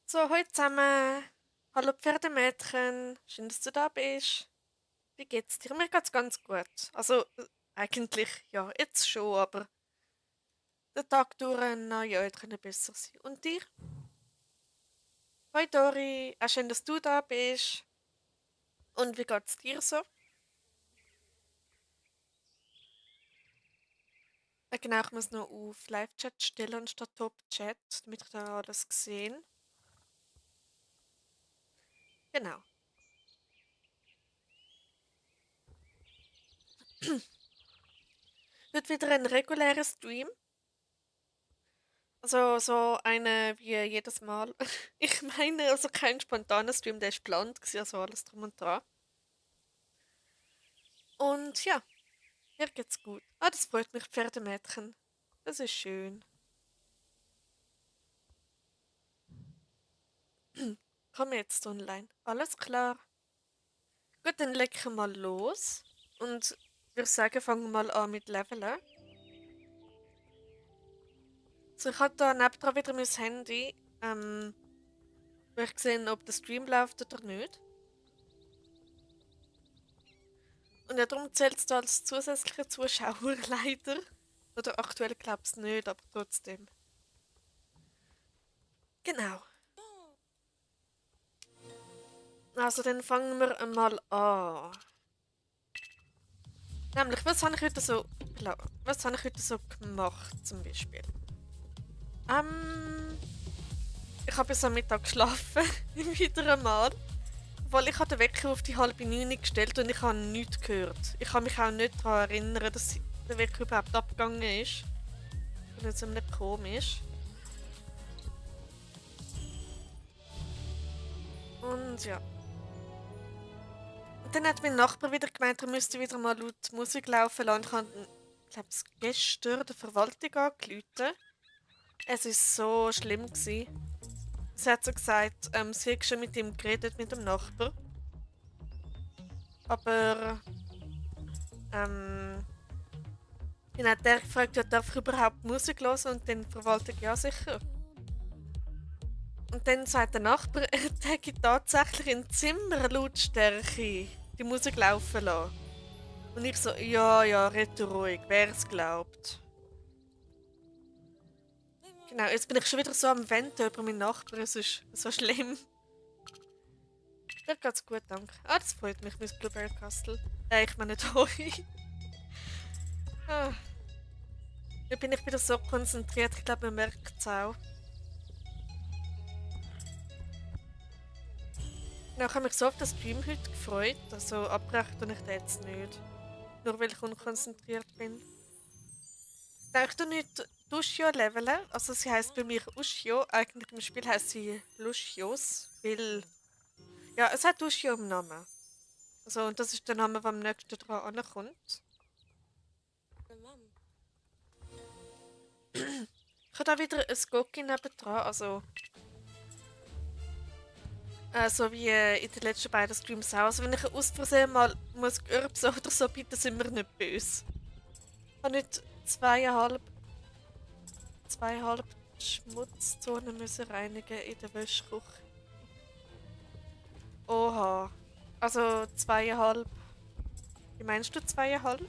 So, hallo zusammen. Hallo Pferdemädchen. Schön, dass du da bist. Wie geht's dir? Mir geht's ganz gut. Also, eigentlich, ja, jetzt schon, aber der Tag durch, na ja, hätte können besser sein. Und dir? Hoi Dori, auch schön, dass du da bist. Und wie geht's dir so? Genau, ich muss noch auf Live-Chat stellen anstatt Top-Chat, damit ich da alles gesehen. Genau. Wird wieder ein regulärer Stream. Also so eine wie jedes Mal. Ich meine, also kein spontaner Stream, der ist geplant gewesen, also alles drum und dran. Und ja, mir geht's gut. Ah, das freut mich, Pferdemädchen. Das ist schön. Komm jetzt online. Alles klar. Gut, dann legen wir mal los. Und ich würde sagen, fangen wir mal an mit Leveln. Also ich habe da nebendran wieder mein Handy. Will ich sehen, ob der Stream läuft oder nicht. Und ja, darum zählt es da als zusätzlicher Zuschauer leider. Oder aktuell glaube ich es nicht, aber trotzdem. Genau. Also dann fangen wir einmal an. Nämlich, was habe ich heute so gemacht zum Beispiel? Ähm, ich habe bis am Mittag geschlafen, wieder einmal. Weil ich habe den Wecker auf die halbe 9 gestellt und ich habe nichts gehört. Ich kann mich auch nicht daran erinnern, dass der Wecker überhaupt abgegangen ist. Und jetzt ziemlich komisch. Und ja. Und dann hat mein Nachbar wieder gemeint, er müsste wieder mal laut Musik laufen lassen. Ich habe, glaube ich, gestern der Verwaltung angerufen. Es war so schlimm gewesen. Sie hat so gesagt, sie hat schon mit ihm geredet, mit dem Nachbar. Aber, ähm, dann hat er gefragt, ja, darf ich überhaupt Musik hören? Und dann die Verwaltung, ja, sicher. Und dann sagt der Nachbar, er hätte tatsächlich in Zimmerlautstärke die Musik laufen lassen. Und ich so, ja, ja, red du ruhig, wer es glaubt. Genau, jetzt bin ich schon wieder so am Wenden über meinen Nachbarn, es ist so schlimm. Mir geht's gut, danke. Ah, das freut mich, mein Blueberry Castle. Ich meine Tori. Ah, da bin ich wieder so konzentriert, ich glaube, man merkt es auch. Genau, ich habe mich so auf den Stream heute gefreut, also abbrechen tue ich den jetzt nicht. Nur weil ich unkonzentriert bin. Nein, ich tue nicht Lucio leveln, also sie heisst bei mir Ushio, eigentlich im Spiel heisst sie Lucius, weil... Ja, es hat Ushio im Namen. Also, und das ist der Name, der am nächsten dran ankommt. Ich habe da wieder ein Goki nebendran, also so wie in den letzten beiden Streams auch. Also wenn ich aus Versehen mal muss gürpsen oder so, bitte sind wir nicht böse. Ich habe nicht zweieinhalb Schmutzzonen müssen reinigen in der Wäschküche. Oha. Also zweieinhalb. Wie meinst du zweieinhalb?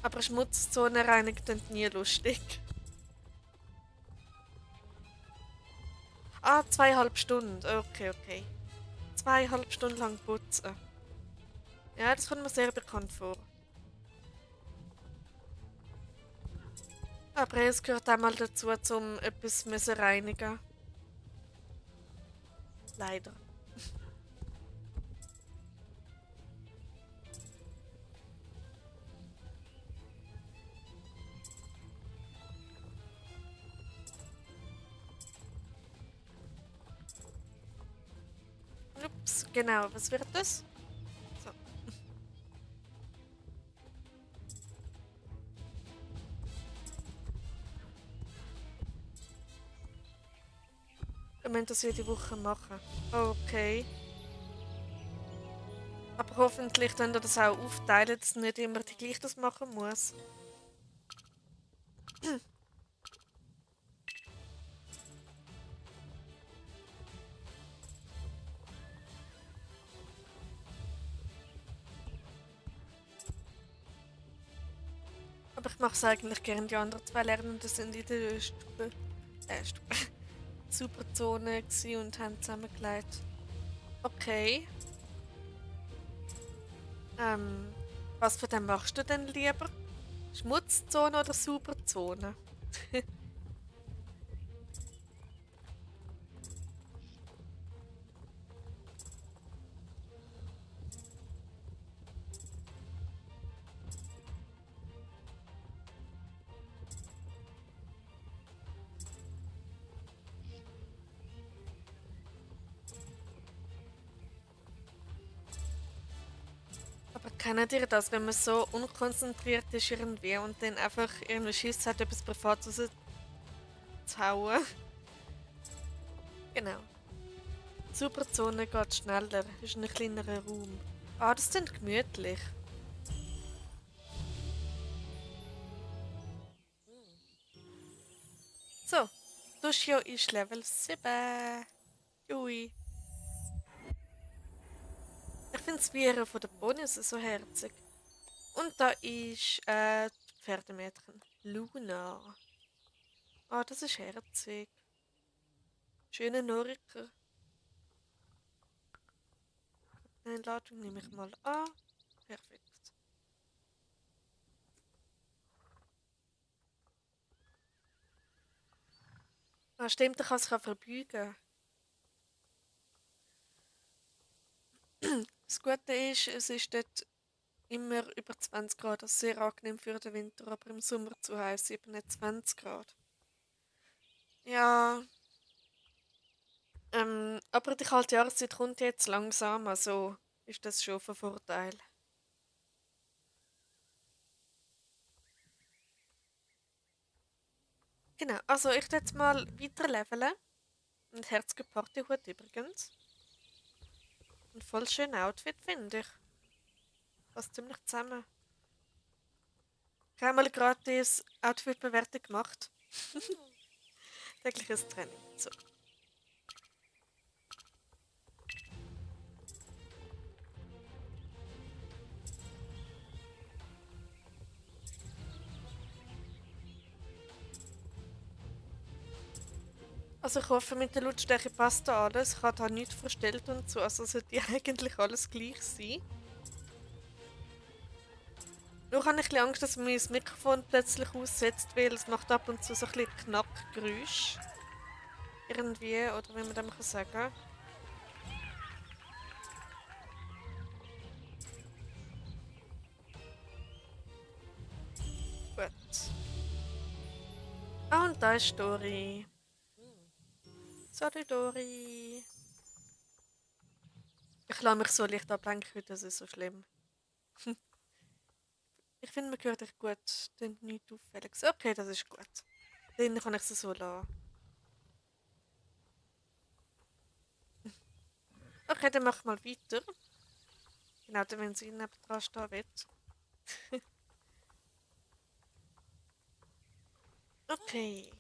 Aber Schmutzzonen reinigen sind nie lustig. Ah, 2,5 Stunden. Okay, okay. 2,5 Stunden lang putzen. Ja, das kommt mir sehr bekannt vor. Aber es gehört auch mal dazu, zum etwas müssen reinigen. Leider. Ups, genau. Was wird das? So. Wir müssen das jede Woche machen. Okay. Aber hoffentlich könnt ihr das auch aufteilen, dass nicht immer die gleiche das machen muss. aber ich mache es eigentlich gerne. Die anderen zwei Lernenden sind in der Stube, Superzone gsi und haben zusammengelegt. Okay. Ähm, was von dem machst du denn lieber? Schmutzzone oder Superzone? Aber kennt ihr das, wenn man so unkonzentriert ist irgendwie und dann einfach irgendwie Schiss hat, etwas privat rauszuhauen? Genau. Superzone geht schneller, ist ein kleinerer Raum. Ah, das klingt gemütlich. So, Lucio ist Level 7. Ui. Ich finde das Vieren von der Ponys so herzig. Und da ist das Pferdemädchen. Luna. Ah, das ist herzig. Schöne Noriker. Einladung nehme ich mal an. Perfekt. Ah, stimmt, ich kann sich auch verbeugen. Das Gute ist, es ist dort immer über 20 Grad. Das ist sehr angenehm für den Winter, aber im Sommer zu heiß, 27 Grad. Ja, aber die kalte Jahreszeit kommt jetzt langsam, also ist das schon von Vorteil. Genau, also ich werde jetzt mal weiter leveln. Ein herziger Partyhut übrigens. Ein voll schönes Outfit, finde ich. Passt ziemlich zusammen. Ich habe mal gratis Outfit-Bewertung gemacht. Tägliches Training. So. Also ich hoffe, mit der Lautstärke passt da alles. Ich habe da nichts verstellt und so. Also sollte eigentlich alles gleich sein. Nur habe ich ein bisschen Angst, dass mein Mikrofon plötzlich aussetzt, weil es macht ab und zu so ein bisschen Knackgeräusch. Irgendwie, oder wie man dem kann sagen. Gut. Ah, und da ist Dori. Sorry, Dori. Ich lasse mich so leicht ablenken, das ist so schlimm. Ich finde, man hört dich gut. Klingt nichts Auffälliges. Okay, das ist gut. Dann kann ich sie so lassen. Okay, dann mach mal weiter. Genau, dann wenn sie neben dran stehen will. Okay.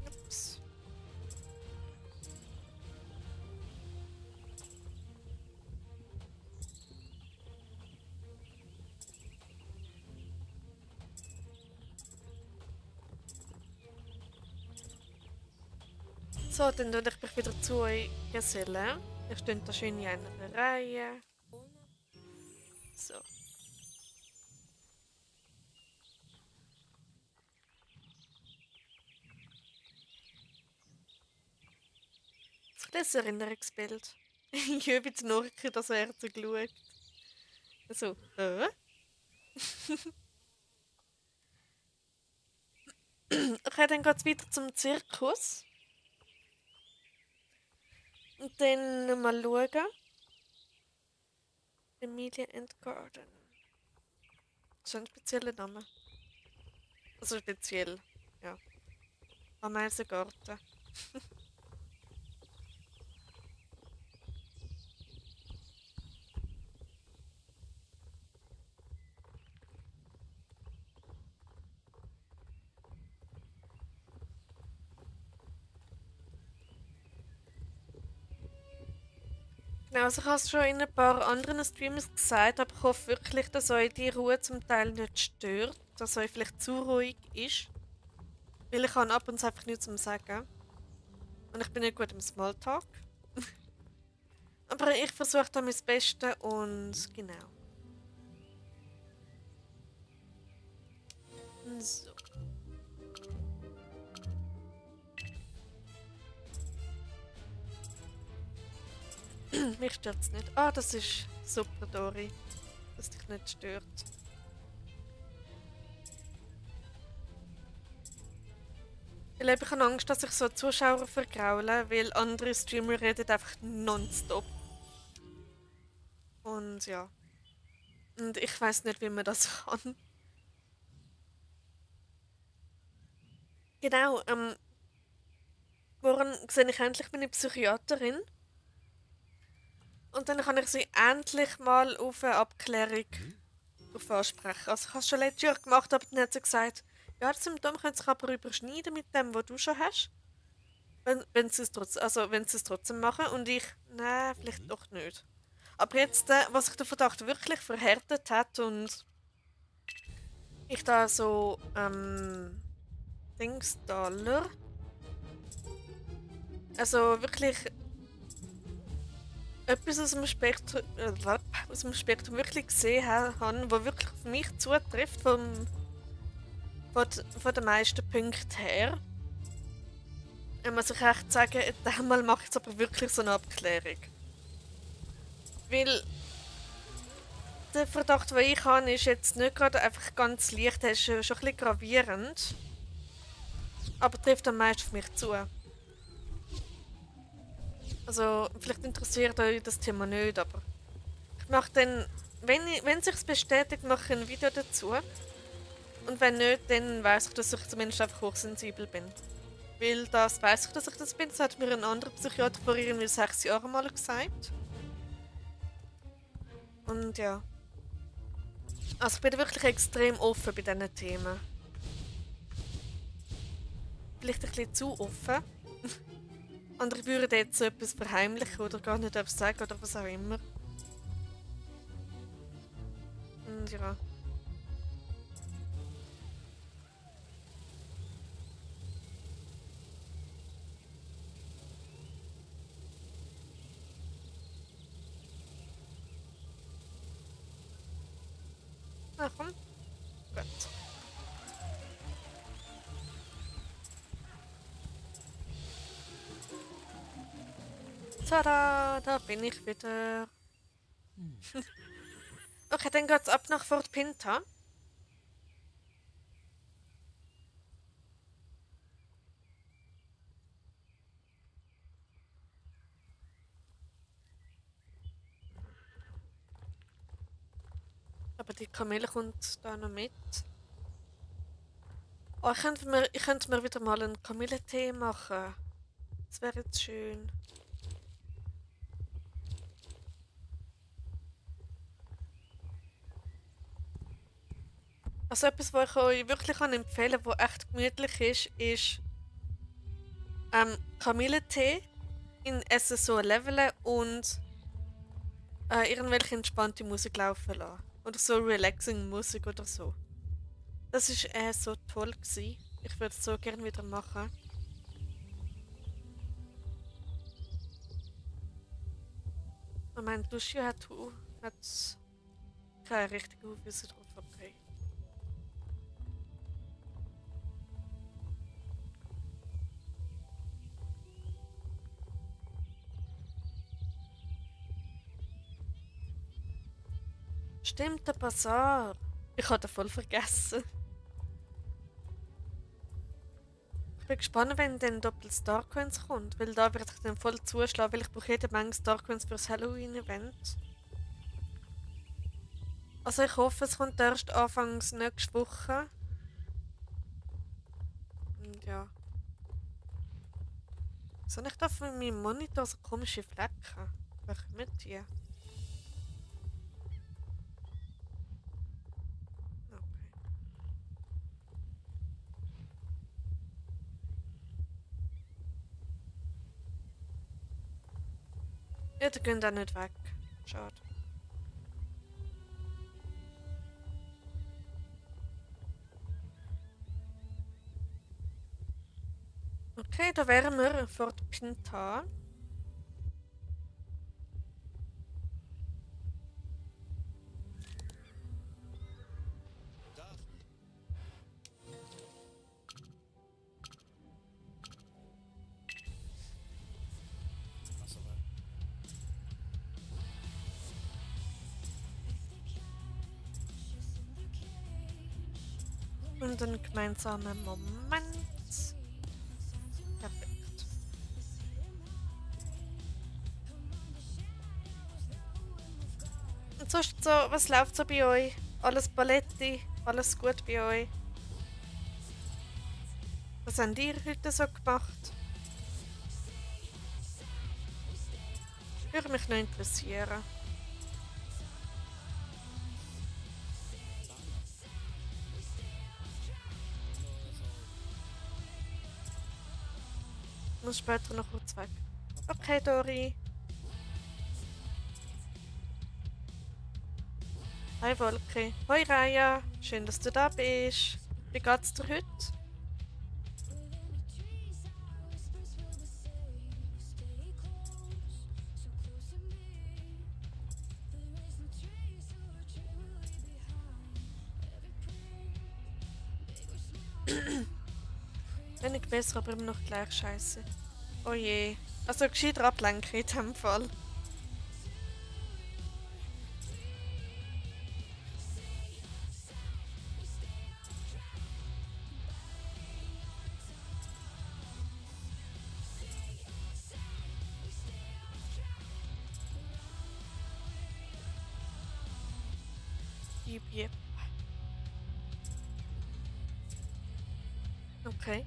Ups. So, dann tue ich mich wieder zu euch gesellen. Ihr steht da schön in einer Reihe. So. Das ist ein Erinnerungsbild. Ich habe jetzt Norke, dass er so geschaut. So, Okay, dann geht es weiter zum Zirkus. Und dann mal schauen. Emilia and Garden. Das ist ein spezieller Name. Also speziell, ja. Ameisengarten. Genau, also ich habe es schon in ein paar anderen Streams gesagt, aber ich hoffe wirklich, dass euch die Ruhe zum Teil nicht stört, dass euch vielleicht zu ruhig ist. Weil ich habe ab und zu einfach nichts zu sagen. Und ich bin nicht gut im Smalltalk. Aber ich versuche da mein Bestes und genau. So. Mich stört es nicht. Ah, das ist super, Dori. Dass dich nicht stört. Ich habe Angst, dass ich so Zuschauer vergraule, weil andere Streamer reden einfach nonstop. Und ja. Und ich weiß nicht, wie man das kann. Genau, morgen sehe ich endlich meine Psychiaterin. Und dann kann ich sie endlich mal auf eine Abklärung darauf ansprechen. Also ich habe es schon letztes Jahr gemacht, aber dann hat sie gesagt, ja, das Symptom könnte sich aber überschneiden mit dem, was du schon hast. Wenn sie es wenn sie es trotzdem machen. Und ich, nein, vielleicht doch nicht. Aber jetzt, was sich der Verdacht wirklich verhärtet hat und ich da so, Dings Dollar, also wirklich etwas aus dem Spektrum wirklich gesehen habe, was wirklich auf mich zutrifft, von den meisten Punkten her. Muss ich echt sagen, einmal mache ich jetzt aber wirklich so eine Abklärung. Weil der Verdacht, den ich habe, ist jetzt nicht gerade einfach ganz leicht, er ist schon ein bisschen gravierend. Aber trifft am meisten auf mich zu. Also, vielleicht interessiert euch das Thema nicht, aber ich mache dann, wenn sich's bestätigt, mache ich ein Video dazu. Und wenn nicht, dann weiss ich, dass ich zumindest einfach hochsensibel bin. Weil das weiss ich, dass ich das bin. Das hat mir ein anderer Psychiater vor irgendwie 6 Jahren mal gesagt. Und ja. Also ich bin wirklich extrem offen bei diesen Themen. Vielleicht ein bisschen zu offen. Andere würden jetzt so etwas verheimlichen oder gar nicht sagen oder was auch immer. Und ja. Na komm. Gut. Tada, da bin ich wieder. Okay, dann geht's ab nach Fort Pinta. Aber die Kamele kommt da noch mit. Oh, ich könnte mir wieder mal einen Kamillentee machen. Das wäre jetzt schön. Also etwas, was ich euch wirklich empfehlen kann, was echt gemütlich ist Kamillentee in Essen so leveln und irgendwelche entspannte Musik laufen lassen. Oder so relaxing Musik oder so. Das ist so toll gewesen. Ich würde es so gerne wieder machen. Moment, Lucio hat keine richtige Aufweisung drauf. Okay. Stimmt, der Bazar. Ich habe den voll vergessen. Ich bin gespannt, wenn dann doppelt Starcoins kommt, weil da werde ich dann voll zuschlagen, weil ich brauche jede Menge Starcoins fürs Halloween-Event. Also ich hoffe, es kommt erst anfangs nächste Woche. Und ja. So nicht auf meinem Monitor so komische Flecken. Wer kommen die? Okay. Ja, die gehen auch nicht weg. Schade. Okay, da wären wir vor der Pinta. Und einen gemeinsamen Moment. Perfekt. Und sonst so, was läuft so bei euch? Alles Paletti? Alles gut bei euch? Was habt ihr heute so gemacht? Würde mich noch interessieren. Ich muss später noch kurz weg. Okay, Dori. Hi Wolke. Hoi Raya. Schön, dass du da bist. Wie geht's dir heute? Wenig besser, aber immer noch gleich scheiße. Oh je. Also gescheiter ablenken in dem Fall. Yep. Okay.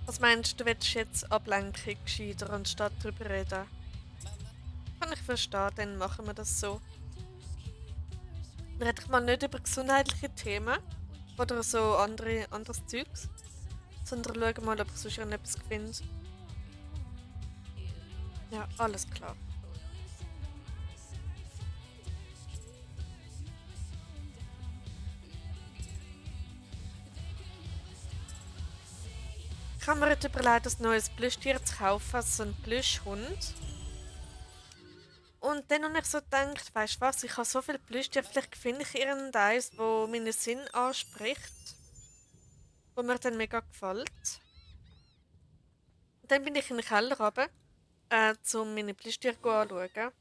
Was meinst du, willst jetzt Ablenkung gescheiter anstatt drüber reden? Kann ich verstehen, dann machen wir das so. Dann rede ich mal nicht über gesundheitliche Themen oder so anderes Zeugs, sondern schauen mal, ob ich sonst etwas finde. Ja, alles klar. Ich habe mir jetzt überlegt, ein neues Plüschtier zu kaufen, also so einen Plüschhund. Und dann habe ich so gedacht, weißt du was, ich habe so viele Plüschtiere, vielleicht finde ich irgendeins, wo meinen Sinn anspricht, wo mir dann mega gefällt. Und dann bin ich in den Keller runter, um meine Plüschtiere anzuschauen.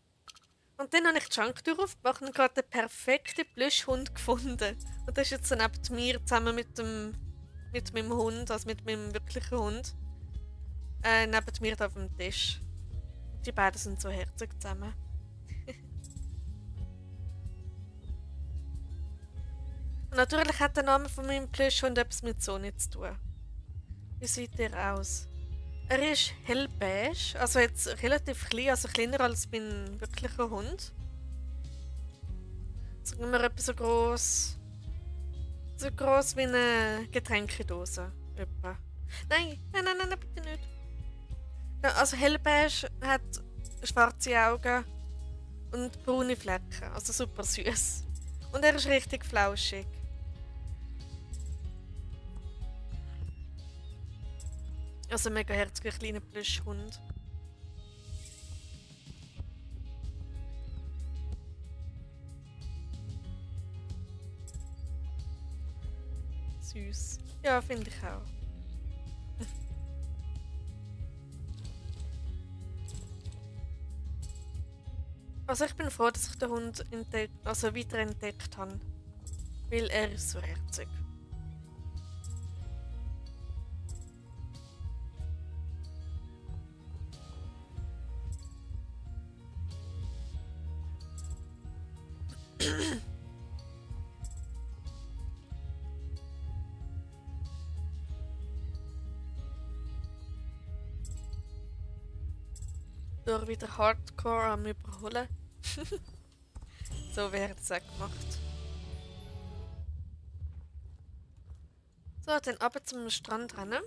Und dann habe ich die Schranktür aufgemacht und gerade den perfekten Plüschhund gefunden. Und der ist jetzt so neben mir zusammen mit meinem Hund, also mit meinem wirklichen Hund, neben mir da auf dem Tisch. Die beiden sind so herzig zusammen. Und natürlich hat der Name von meinem Plüschhund etwas mit Sonne zu tun. Wie sieht er aus? Er ist hellbeige, also jetzt relativ klein, also kleiner als mein wirklicher Hund. Sagen wir etwa so groß wie eine Getränkedose. Etwa. Nein, bitte nicht. Ja, also hellbeige hat schwarze Augen und braune Flecken, also super süß. Und er ist richtig flauschig. Also mega herziger kleiner Plüschhund. Süß. Ja, finde ich auch. Also ich bin froh, dass ich den Hund weiterentdeckt habe. Weil er ist so herzig. Durch wieder Hardcore am Überholen. So wäre das auch gemacht. So, dann ab zum Strand rennen.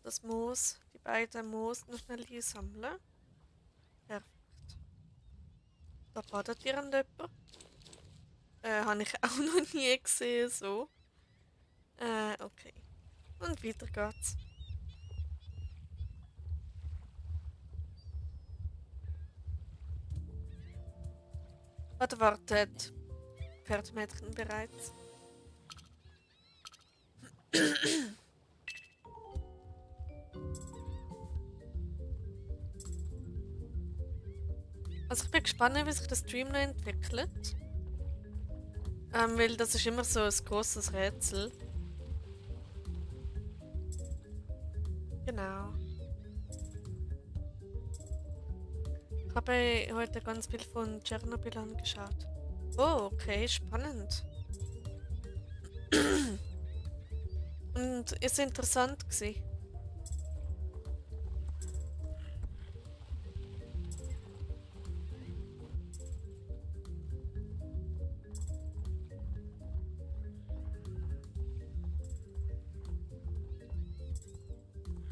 Das Moos, die beiden Moos noch schnell einsammeln. Perfekt. Da badet jemand. Habe ich auch noch nie gesehen, so. Okay. Und weiter geht's. Oder wartet Pferdmädchen bereits? Also ich bin gespannt, wie sich der Stream noch entwickelt. Weil das ist immer so ein grosses Rätsel. Genau. Ich habe heute ganz viel von Tschernobyl angeschaut. Oh, okay, spannend. Und ist interessant gewesen.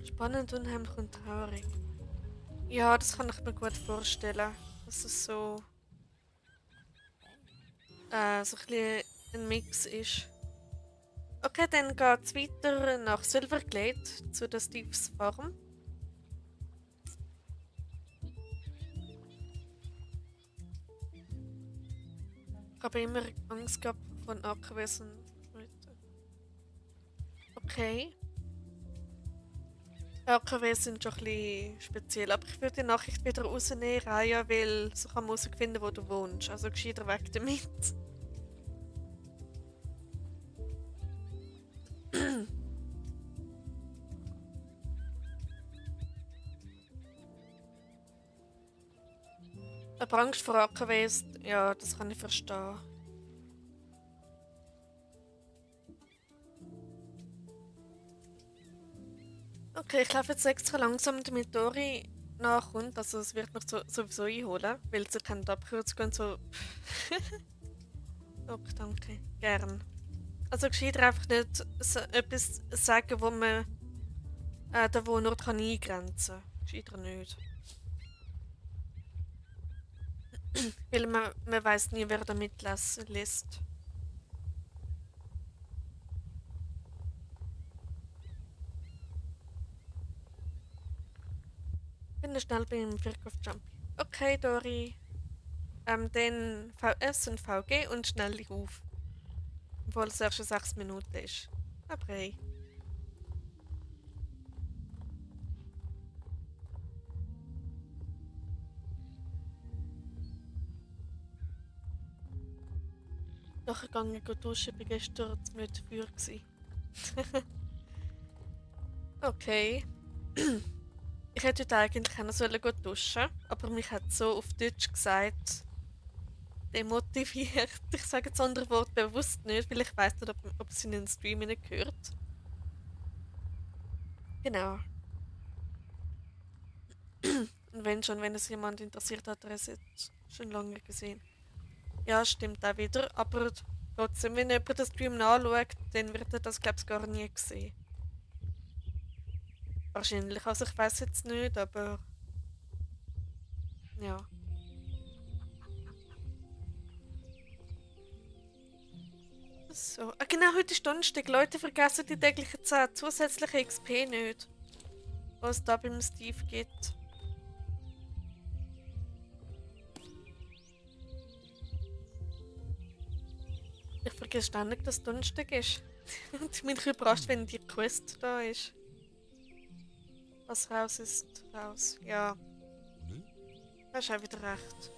Spannend, unheimlich und traurig. Ja, das kann ich mir gut vorstellen. Dass es so, so ein bisschen ein Mix ist. Okay, dann geht es weiter nach Silverglade zu der Steve's Farm. Ich habe immer Angst gehabt von AKWs und Leuten. Okay. AKWs sind schon ein bisschen speziell, aber ich würde die Nachricht wieder rausnehmen, Raya, weil so kann man herausfinden, wo du wohnst. Also gescheiter weg damit. Aber Angst vor AKWs, ja, das kann ich verstehen. Okay, ich laufe jetzt extra langsam, damit Dori nachkommt. Also es wird mich sowieso einholen, weil sie kennt Abkürzung und so. Okay, danke. Gern. Also gescheiter einfach nicht etwas sagen, wo man den Wohnort kann eingrenzen kann. Gescheiter nicht. Weil man weiß nie, wer da mitliest. Bin schnell beim Firkopf Jumpy. Okay, Dori. Dann VS und VG und schnell auf. Obwohl es erst schon 6 Minuten ist. Aber hey. Nachher gehe ich duschen, bin gestern mit Feuer gsi. Okay. Ich hätte heute eigentlich auch noch duschen, aber mich hat so auf Deutsch gesagt, demotiviert. Ich sage das andere Wort bewusst nicht, weil ich weiß nicht, ob es in den Stream gehört. Genau. Und wenn es jemand interessiert, hat er es jetzt schon lange gesehen. Ja, stimmt auch wieder, aber trotzdem, wenn jemand den Stream nachschaut, dann wird er das, glaube ich, gar nie sehen. Wahrscheinlich, also ich weiß jetzt nicht, aber ja. So. Ah, genau, heute ist Donnerstag. Leute, vergessen die täglichen 10 zusätzliche XP nicht. Was es da beim Steve gibt. Ich vergesse ständig, dass Donnerstag ist. Und ich bin überrascht, wenn die Quest da ist. Was raus ist, raus. Ja. Hast auch wieder recht.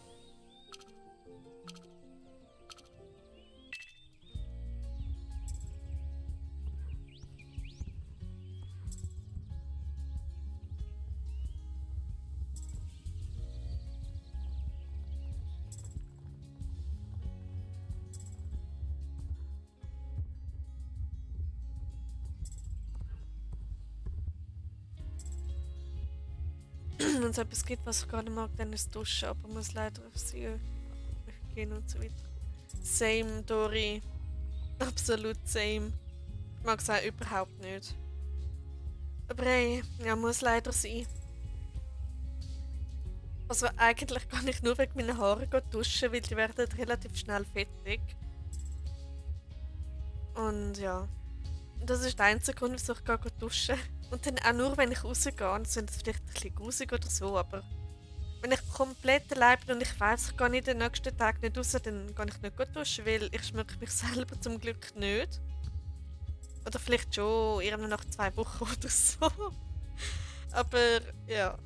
Wenn es etwas gibt, was ich gar nicht mag, dann ist Duschen, aber muss leider auf sie gehen und so weiter. Same, Dori. Absolut same. Ich mag es auch überhaupt nicht. Aber hey, ja, muss leider sein. Also eigentlich kann ich nur wegen meinen Haaren duschen, weil die werden relativ schnell fettig. Und ja, das ist der einzige Grund, wieso ich duschen gehe. Und dann auch nur, wenn ich rausgehe. Und das ist vielleicht ein bisschen grusig oder so, aber wenn ich komplett allein bin und ich weiss, ich gehe nicht den nächsten Tag nicht raus, dann gehe ich nicht duschen, weil ich schmecke mich selber zum Glück nicht. Oder vielleicht schon irgendwann nach 2 Wochen oder so. Aber ja.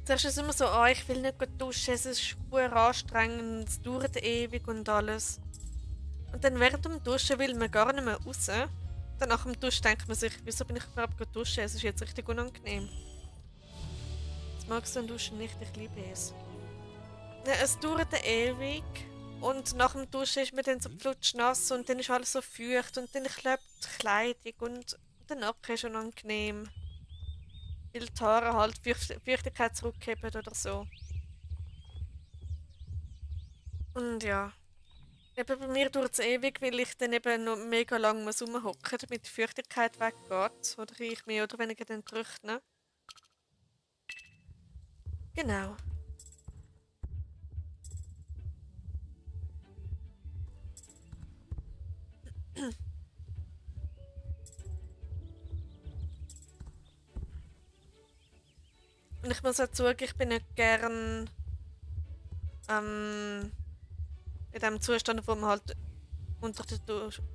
Zuerst ist es immer so, ich will nicht duschen, es ist super anstrengend, es dauert ewig und alles. Und dann während dem Duschen will man gar nicht mehr raus. Dann nach dem Duschen denkt man sich, wieso bin ich überhaupt duschen? Es ist jetzt richtig unangenehm. Das magst du an Duschen nicht, ich liebe es. Ja, es dauert ewig und nach dem Duschen ist man dann so flutschnass und dann ist alles so feucht und dann klebt die Kleidung und der Nacken ist unangenehm. Weil die Haare halt Feuchtigkeit zurückgeben oder so. Und ja. Eben bei mir dauert es ewig, weil ich dann eben noch mega lang muss rumhocken, damit die Feuchtigkeit weggeht. Oder ich mehr oder weniger dann trockne. Genau. Und ich muss auch zugeben, ich bin nicht gern in dem Zustand, wo man halt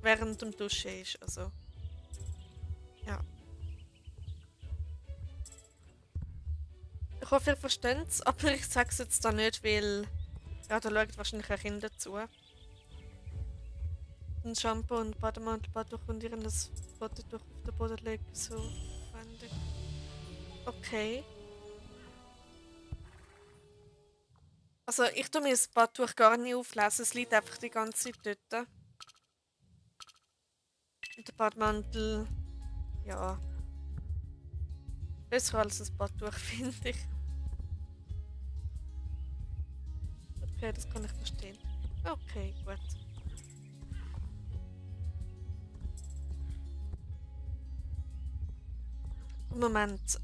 während dem Duschen ist. Also, ja. Ich hoffe, ihr versteht es, aber ich sage es jetzt da nicht, weil ja, da schaut wahrscheinlich auch Kinder zu. Ein Shampoo und Bademanteltuch und ihr das Badetuch auf den Boden legen, so aufwendig. Okay. Also ich tue mir das Badtuch gar nicht auflesen, es liegt einfach die ganze Zeit dort. Und der Badmantel, ja, besser als ein Badtuch, finde ich. Okay, das kann ich verstehen. Okay, gut. Moment,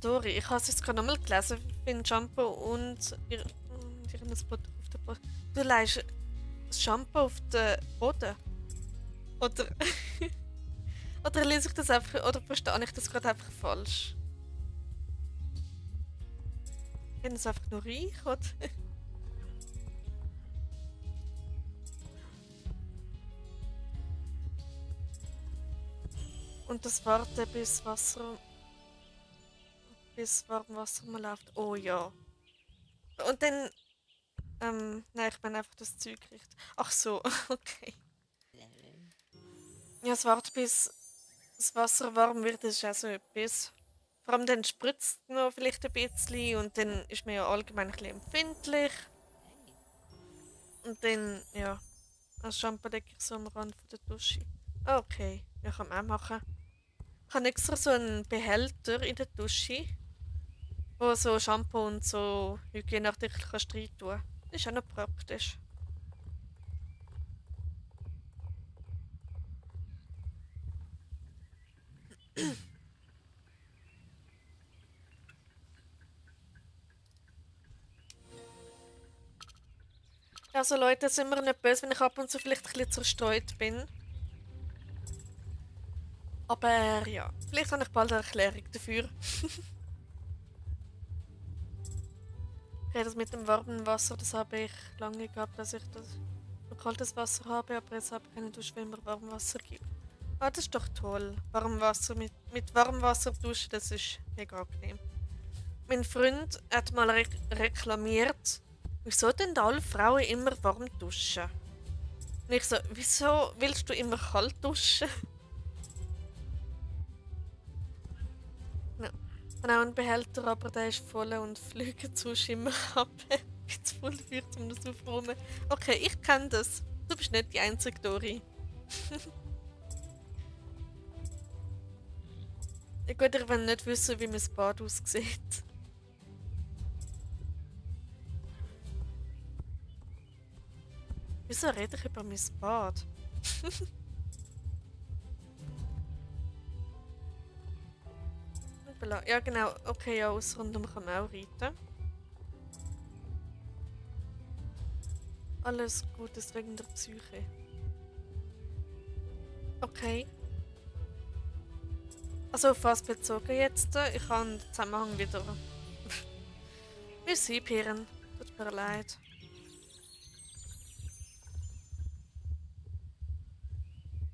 Dori, ich habe es jetzt gerade nochmal gelesen, für ein Shampoo und ihren Spot auf den Boden. Du leihst das Shampoo auf den Boden? Oder, oder lese ich das einfach, oder verstehe ich das gerade einfach falsch? Bin es einfach nur reich, oder? Und das Warten bis Warmwasser mal läuft. Oh ja. Und dann, nein, ich meine einfach das Zeug riecht. Ach so, okay. Ja, es wartet bis das Wasser warm wird, das ist auch so etwas. Vor allem dann spritzt es noch vielleicht ein bisschen und dann ist man ja allgemein ein bisschen empfindlich. Und dann, ja, als Shampoo lege ich so am Rand von der Dusche. Ah, okay, ja, kann man auch machen. Ich habe extra so einen Behälter in der Dusche, wo so Shampoo und so Hygieneartikel kannst rein tun. Das ist auch noch praktisch. Also Leute, sind mir nicht böse, wenn ich ab und zu vielleicht ein bisschen zerstreut bin. Aber ja, vielleicht habe ich bald eine Erklärung dafür. Okay, das mit dem warmen Wasser, das habe ich lange gehabt, dass ich das nur kaltes Wasser habe, aber jetzt habe ich keine Dusche, wenn mir Warmwasser gibt. Ah, das ist doch toll. Warmwasser mit warmem Wasser duschen, das ist mega angenehm. mein Freund hat mal reklamiert, wieso denn alle Frauen immer warm duschen? Und ich so, wieso willst du immer kalt duschen? Ja. Ich habe auch einen Behälter, aber der ist voll und fliegt sonst immer ab. Ich bin zu voll dafür, um das aufzuräumen. Okay, ich kenne das. Du bist nicht die einzige, Dori. Ja gut, ich will nicht wissen, wie mein Bad aussieht. Wieso rede ich über mein Bad? Ja genau, okay, ja, ausrundum kann man auch reiten. Alles Gutes wegen der Psyche. Okay. Also auf was bezogen jetzt? Ich habe den Zusammenhang wieder. Müssen einpehren. Tut mir leid.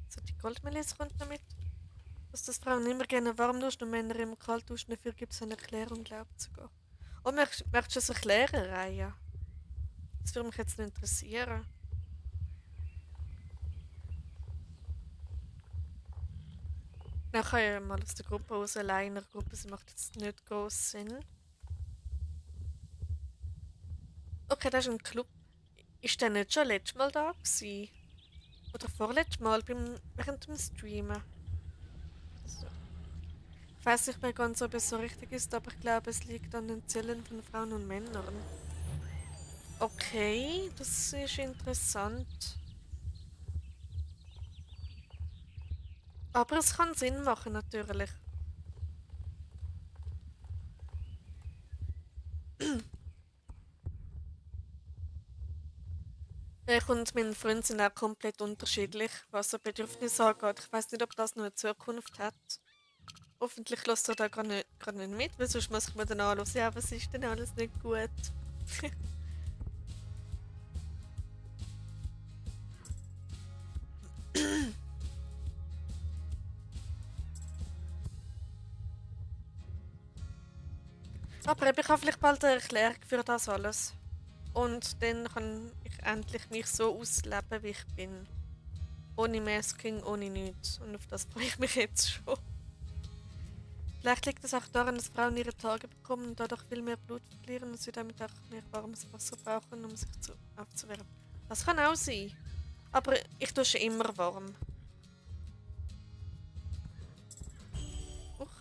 So, die Goldmelisse kommt noch mit. Dass das Frauen immer gerne warm duschen und Männer immer kalt duschen, dafür gibt es eine Erklärung, glaubt sogar. Oh, möchtest du es erklären, Raya? Das würde mich jetzt noch interessieren. Dann kann ich ja mal aus der Gruppe raus, allein in der Gruppe, sie macht jetzt nicht groß Sinn. Okay, das ist ein Club. Ist der nicht schon letztes Mal da gewesen? Oder vorletztes Mal während dem Streamen? So. Ich weiß nicht mehr ganz, ob es so richtig ist, aber ich glaube, es liegt an den Zellen von Frauen und Männern. Okay, das ist interessant. Aber es kann Sinn machen, natürlich. Ich und mein Freund sind auch komplett unterschiedlich, was so Bedürfnisse angeht. Ich weiß nicht, ob das noch eine Zukunft hat. Hoffentlich lässt er da gerade nicht mit, weil sonst muss ich mir dann anschauen, ja, was ist denn alles nicht gut. Aber ich habe vielleicht bald eine Erklärung für das alles. Und dann kann ich endlich mich so ausleben, wie ich bin. Ohne Masking, ohne nichts. Und auf das freue ich mich jetzt schon. Vielleicht liegt es auch daran, dass Frauen ihre Tage bekommen und dadurch viel mehr Blut verlieren und sie damit auch mehr warmes Wasser brauchen, um sich aufzuwärmen. Das kann auch sein. Aber ich dusche immer warm.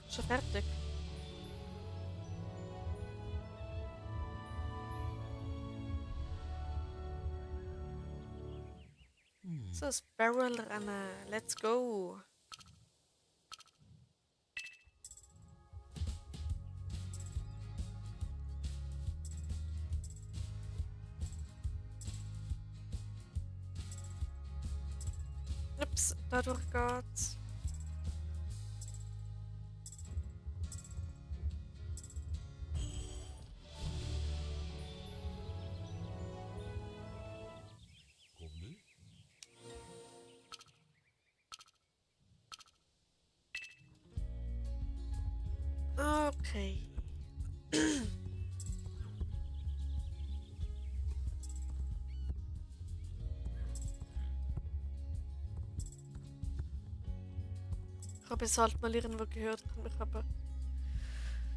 Schon fertig. So, das Barrel rennen. Let's go. Ups, dadurch geht's. Okay. Ich habe es halt mal irgendwo gehört, kann mich aber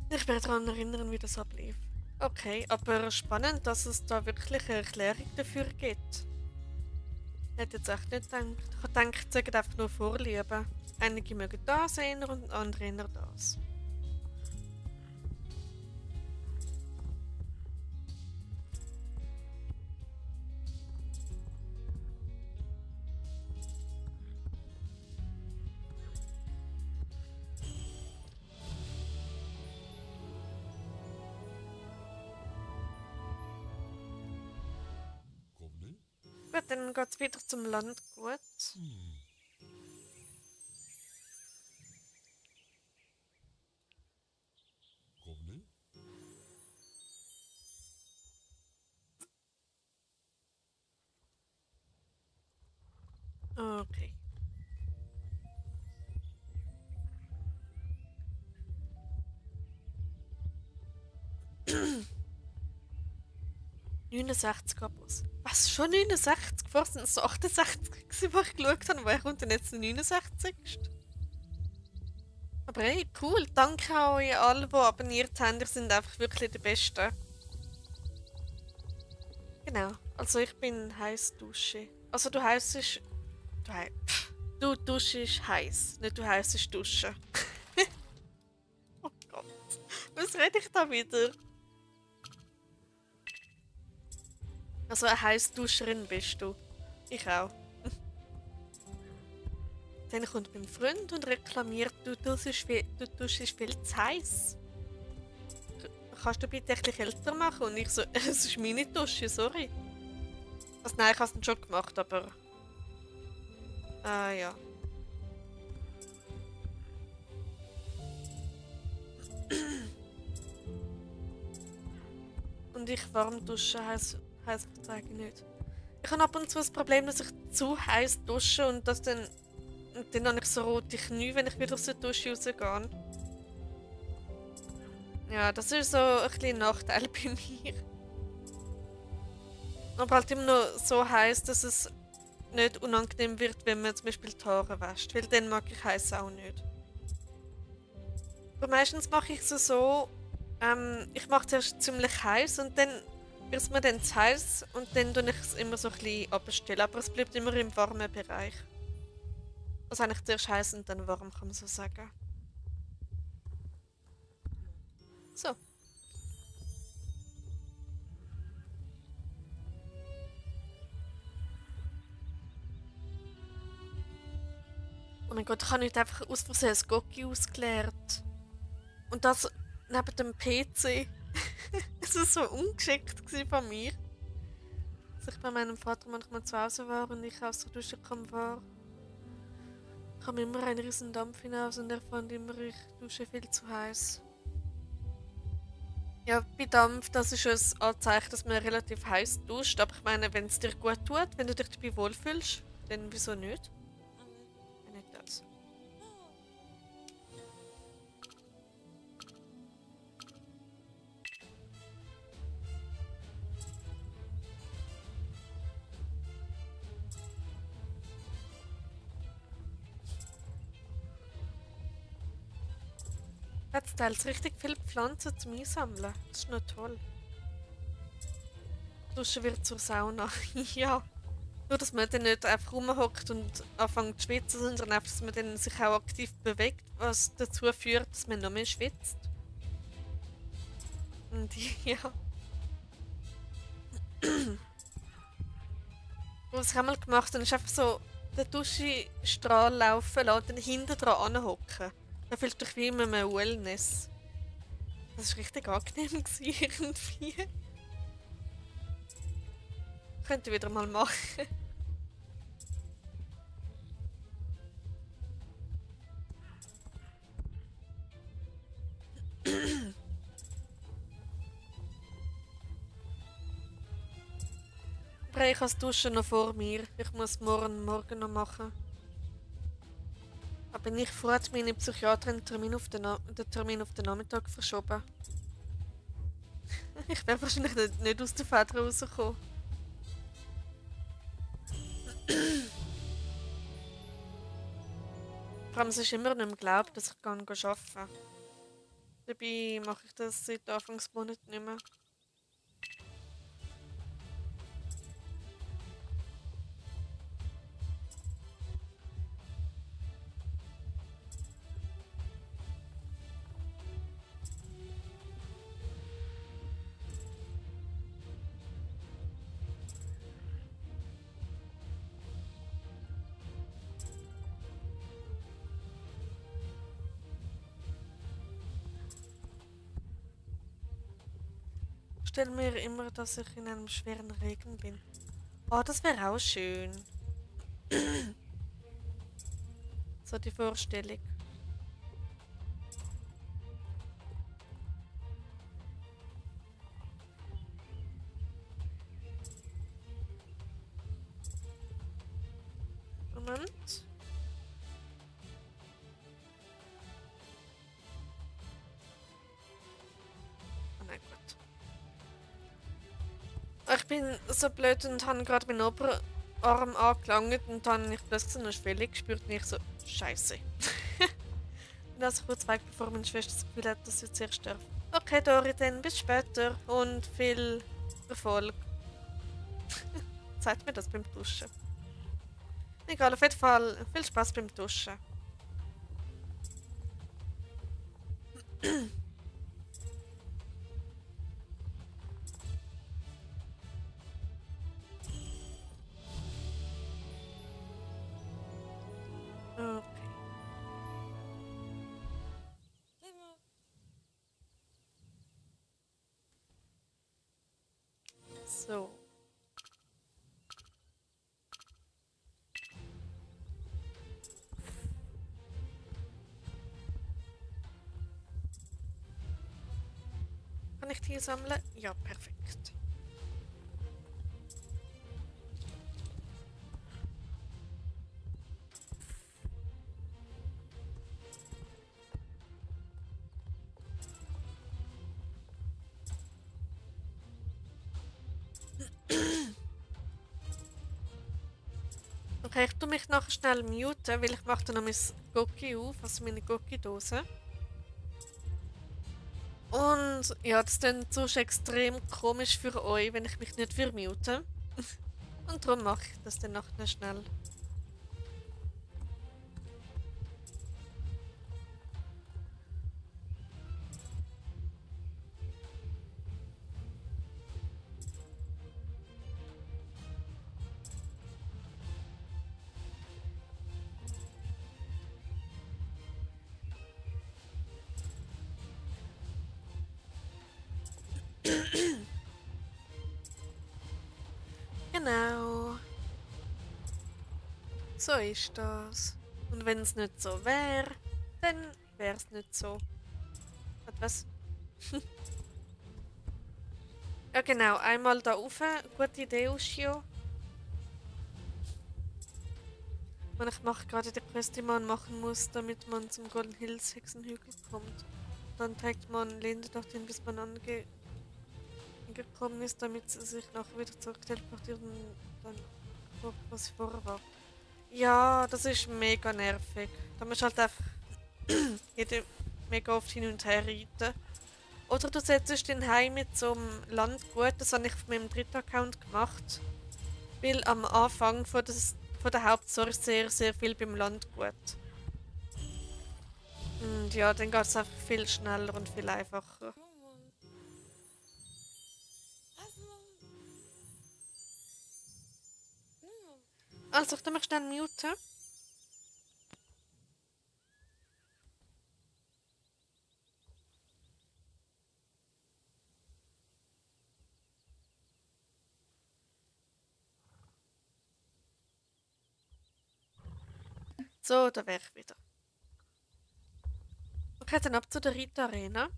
nicht mehr daran erinnern, wie das ablief. Okay, aber spannend, dass es da wirklich eine Erklärung dafür gibt. Ich hätte jetzt echt nicht gedacht. Ich habe gedacht, es sagen einfach nur Vorliebe. Einige mögen das eher und andere eher das. Gut, dann geht es wieder zum Landgut. Okay. 69 Abos. Was? Schon 69? Vorher sind es so 68 gewesen, wo ich geschaut habe. Woher kommt denn jetzt der 69? Aber hey, cool. Danke an euch alle, die abonniert haben. Ihr sind einfach wirklich die Besten. Genau. Also ich bin heiß Dusche. Also du heissest... Du duschst heiß, nicht du heissest duschen. Oh Gott. Was rede ich da wieder? Also eine Heissduscherin bist du. Ich auch. Dann kommt mein Freund und reklamiert, du duschst viel zu heiß. Kannst du bitte etwas älter machen? Und ich so, es ist meine Dusche, sorry. Also nein, ich habe es schon gemacht, aber... Ah ja. Und ich warm duschen heiß vertrage ich nicht. Ich habe ab und zu das Problem, dass ich zu heiß dusche und dass dann... Und dann habe ich so rote Knie, wenn ich wieder aus der Dusche rausgehe. Ja, das ist so ein kleiner Nachteil bei mir. Aber halt immer noch so heiß, dass es nicht unangenehm wird, wenn man zum Beispiel die Haare wäscht. Weil dann mag ich heiß auch nicht. Aber meistens mache ich es so, ich mache es erst ziemlich heiß und dann wird es mir dann zu heiß und dann tue ich es immer so ein bisschen abstellen. Aber es bleibt immer im warmen Bereich. Also eigentlich zuerst heiß und dann warm, kann man so sagen. So. Oh mein Gott, ich habe heute einfach aus Versehen das Gocki ausgeleert. Und das neben dem PC. Es war so ungeschickt von mir. Dass ich bei meinem Vater manchmal zu Hause war und ich aus der Dusche war, kam immer ein riesen Dampf hinaus und er fand immer, ich dusche viel zu heiß. Ja, bei Dampf, das ist ein Anzeichen, dass man relativ heiß duscht. Aber ich meine, wenn es dir gut tut, wenn du dich dabei wohlfühlst, dann wieso nicht? Wenn nicht das. Jetzt teils richtig viele Pflanzen zum Einsammeln. Das ist noch toll. Duschen wird zur Sauna. Ja. Nur, dass man dann nicht einfach rumhockt und anfängt zu schwitzen, sondern einfach, dass man dann sich auch aktiv bewegt, was dazu führt, dass man noch mehr schwitzt. Und ja. Was ich einmal gemacht habe, ist einfach so den Duschstrahl laufen lassen und dann hinten dran anhocken. Da fühlst du dich wie in einem Wellness. Das war richtig angenehm irgendwie. Könnte ich wieder mal machen. Aber ich habe das Duschen noch vor mir. Ich muss morgen noch machen. Aber ich froh, hat meine Psychiaterin den Termin auf den Nachmittag verschoben. Ich wäre wahrscheinlich nicht aus der Feder rausgekommen. Vor allem, es ist immer nicht mehr geglaubt, dass ich arbeiten kann. Dabei mache ich das seit Anfangsmonat nicht mehr. Ich stelle mir immer, dass ich in einem schweren Regen bin. Oh, das wäre auch schön. So die Vorstellung. Moment. Oh nein, gut. Ich bin so blöd und habe gerade meinen Oberarm angelangt und dann habe ich plötzlich eine Schwelle gespürt und ich so, Scheiße. Und also kurz weg, bevor meine Schwester das Gefühl hat, dass sie zuerst stirbt. Okay, Dori, dann bis später und viel Erfolg. Zeigt mir das beim Duschen. Egal, auf jeden Fall viel Spaß beim Duschen. Okay. So. Kann ich die sammeln? Ja, perfekt. Okay, ich tue mich nachher schnell muten, weil ich mache dann noch mein Goki auf, also meine Goki-Dose. Und ja, das ist dann sonst extrem komisch für euch, wenn ich mich nicht vermute. Und darum mache ich das dann nachher schnell. Genau. So ist das. Und wenn es nicht so wäre, dann wäre es nicht so. Was? Ja genau, einmal da rauf. Gute Idee, Ushio. Und ich mache gerade die Quest, die man machen muss, damit man zum Golden Hills Hexenhügel kommt. Dann trägt man Linde dorthin, bis man angekommen ist, damit sie sich nachher wieder zurück teleportiert und dann guckt, was sie vorher war. Ja, das ist mega nervig. Da musst du halt einfach jede mega oft hin und her reiten. Oder du setzt den Heim mit so einem Landgut, das habe ich auf meinem dritten Account gemacht. Weil am Anfang von der Hauptstory sehr, sehr viel beim Landgut. Und ja, dann geht es einfach viel schneller und viel einfacher. Also, ich tu mich schnell muten. So, da wäre ich wieder. Okay, dann ab zu der Rita Arena.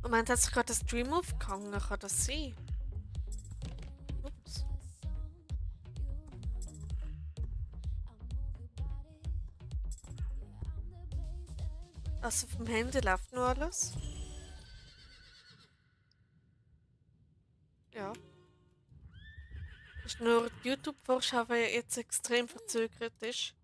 Moment, hat sich gerade der Stream aufgehangen? Kann das sein? Ups. Also vom Handy läuft nur alles. Ja. Ist nur die YouTube-Vorschau, die jetzt extrem verzögert ist.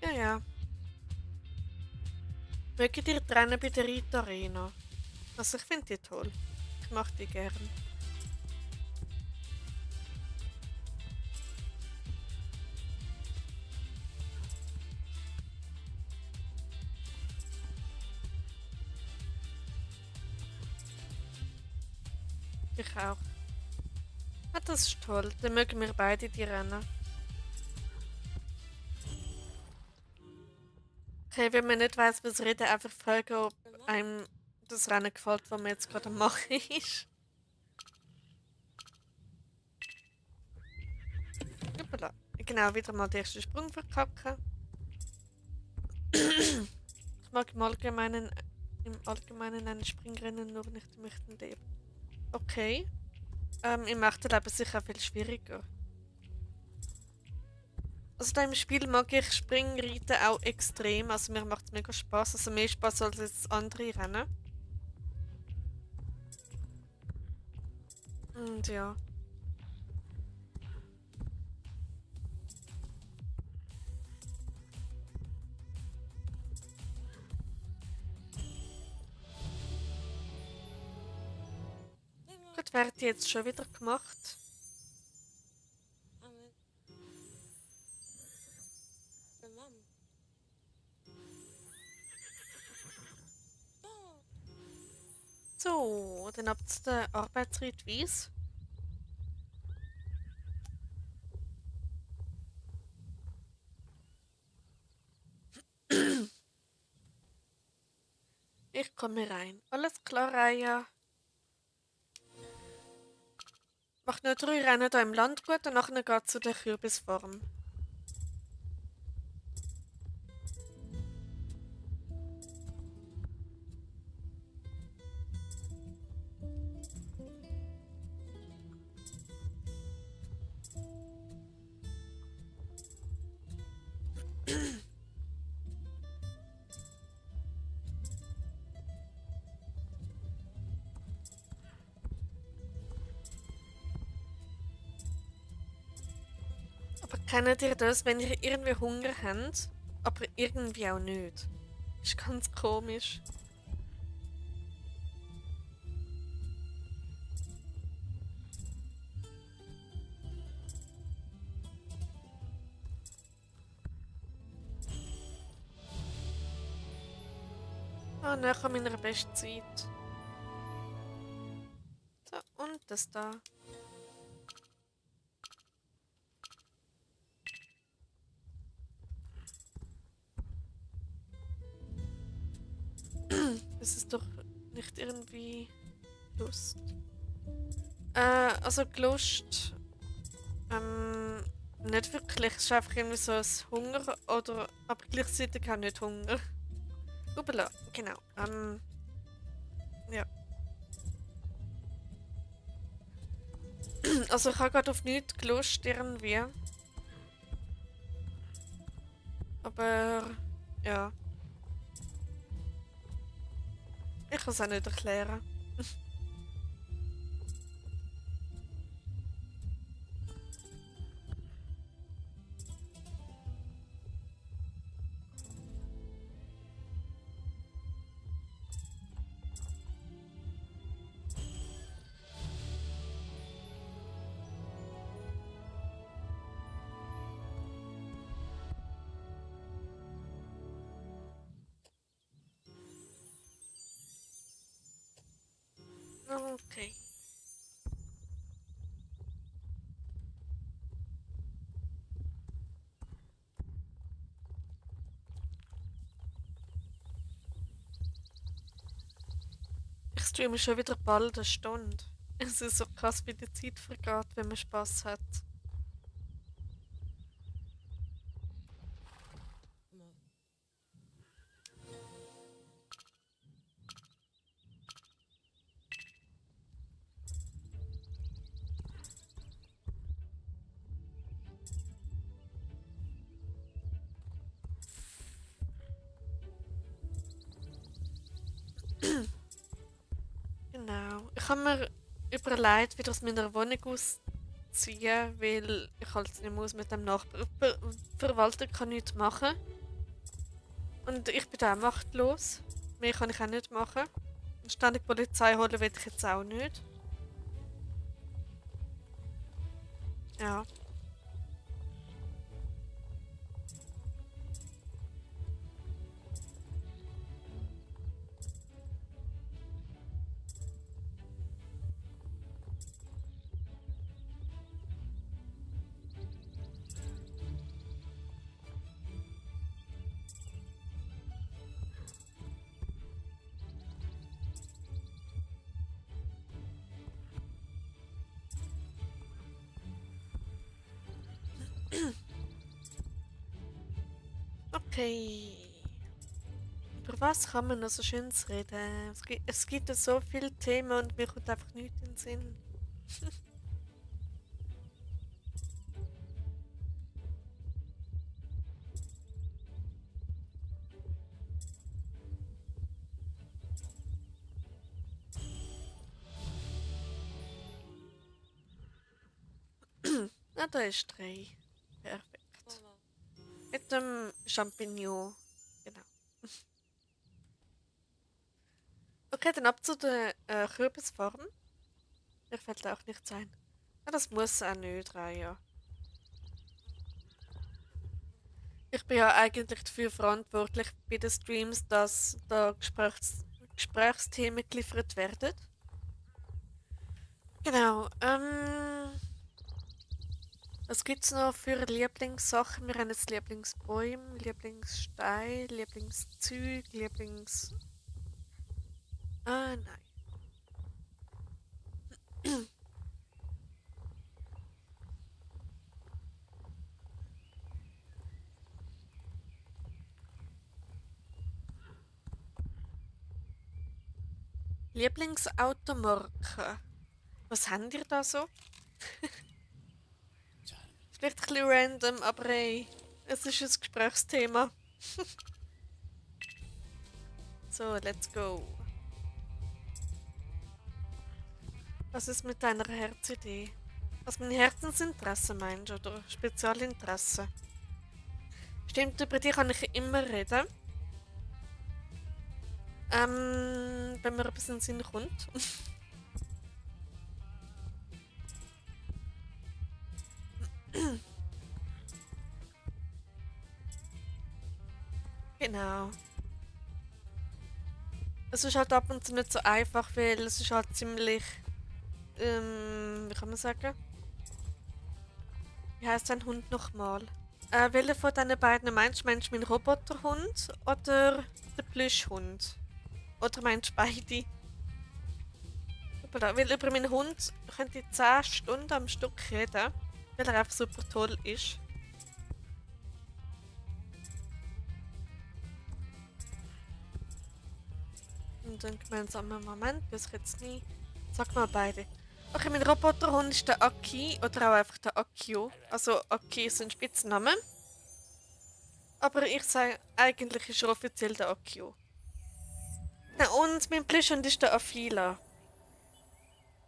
Ja, ja. Mögt ihr die Rennen bei der Rita Arena? Also ich finde die toll. Ich mache die gern. Ich auch. Ah, das ist toll. Dann mögen wir beide die Rennen. Okay, wenn man nicht weiss, was reden, einfach fragen, ob einem das Rennen gefällt, was man jetzt gerade am machen ist. Hoppala. Genau, wieder mal den ersten Sprung verkacken. Ich mag im Allgemeinen ein Springrennen nur nicht im echten Leben. Okay. Im echten Leben sicher viel schwieriger. Also da im Spiel mag ich Springreiten auch extrem. Also mir macht es mega Spaß. Also mehr Spaß als jetzt andere Rennen. Und ja. Gut, wer hat die jetzt schon wieder gemacht? So, dann ab zu der Arbeitsrichtweise. Ich komme rein. Alles klar, Raya. Mach noch 3 Rennen hier im Landgut und nachher geht zu der Kürbisfarm. Aber kennt ihr das, wenn ihr irgendwie Hunger habt, aber irgendwie auch nicht? Ist ganz komisch. Ah, nach meiner besten Zeit. So, und das da. Das ist doch nicht irgendwie Lust. Also Lust. Nicht wirklich. Es ist einfach irgendwie so ein Hunger oder aber gleichzeitig auch nicht Hunger. Upala, genau. Ja. Also ich habe gerade auf nichts gelust irgendwie. Aber ja. Ich kann es auch nicht erklären. Okay. Ich streame schon wieder bald eine Stunde. Es ist so krass, wie die Zeit vergeht, wenn man Spaß hat. Genau. Ich habe mir überlegt, wie das mit meiner Wohnung aussieht. ziehen, weil ich halt nicht muss mit dem Nachbar. Verwalter kann nichts machen. Und ich bin auch machtlos. Mehr kann ich auch nicht machen. Ständig Polizei holen will ich jetzt auch nicht. Ja. Okay. Über was kann man noch so Schönes reden? Es gibt ja so viele Themen und mir kommt einfach nichts in den Sinn. Na, da ist 3. Perfekt. Mit dem Champignon. Genau. Okay, dann ab zu der Kürbisfarm. Mir fällt auch nichts ein. Ja, das muss auch nicht rein, ja. Ich bin ja eigentlich dafür verantwortlich bei den Streams, dass da Gesprächsthemen geliefert werden. Genau. Was gibt's noch für Lieblingssachen? Wir haben jetzt Lieblingsbäume, Lieblingsstein, Lieblingszeug, Lieblings... Ah, nein. Lieblingsautomarke. Was habt ihr da so? Ist vielleicht ein bisschen random, aber hey, es ist ein Gesprächsthema. So, let's go. Was ist mit deiner Herzidee? Was mein Herzensinteresse meinst du, oder Spezialinteresse? Stimmt, über die kann ich immer reden. Wenn mir etwas in den Sinn kommt. Genau. Es ist halt ab und zu nicht so einfach, weil es ist halt ziemlich, wie kann man sagen? Wie heißt dein Hund nochmal? Welcher von diesen beiden meinst du? Meinst du meinen Roboterhund oder den Plüschhund? Oder meinst du beide? Weil über meinen Hund könnte ich 10 Stunden am Stück reden, weil er einfach super toll ist. Und dann gemeinsamen Moment, bis ich jetzt nie. Sag mal beide. Okay, mein Roboterhund ist der Aki oder auch einfach der Akio. Also Aki ist ein Spitzname. Aber ich sage, eigentlich ist er offiziell der Akio. Ja, und mein Plüschhund ist der Afila.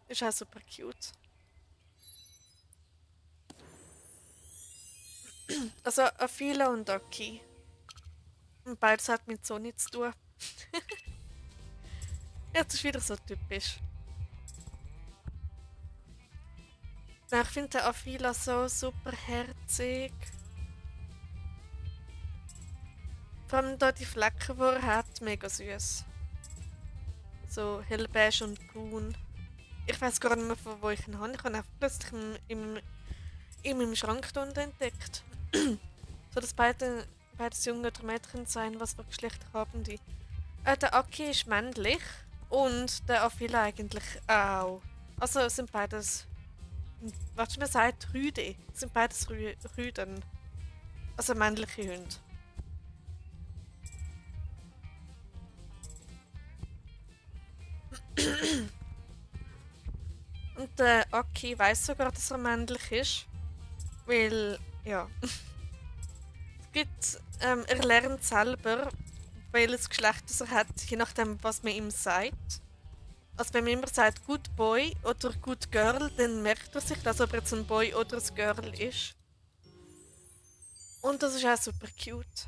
Ist auch super cute. Also Afila und Aki. Und beides hat mit so nichts zu tun. Ja, das ist wieder so typisch. Ja, ich finde den Afila so super herzig. Vor allem da die Flecken, die er hat, mega süß. So hellbeige und braun. Ich weiß gar nicht mehr, von wo ich ihn habe. Ich habe ihn einfach plötzlich in meinem Schrank da unten entdeckt. So, dass beides Junge oder Mädchen sein, was für Geschlechter haben die? Der Aki ist männlich und der Afila eigentlich auch. Also es sind beides, was man sagt, Rüde. Es sind beides Rüden. Also männliche Hunde. Und der Aki weiß sogar, dass er männlich ist. Weil, ja. Er lernt selber, welches Geschlecht er hat, je nachdem, was man ihm sagt. Also wenn man immer sagt Good Boy oder Good Girl, dann merkt er sich das, ob er jetzt ein Boy oder ein Girl ist. Und das ist auch super cute.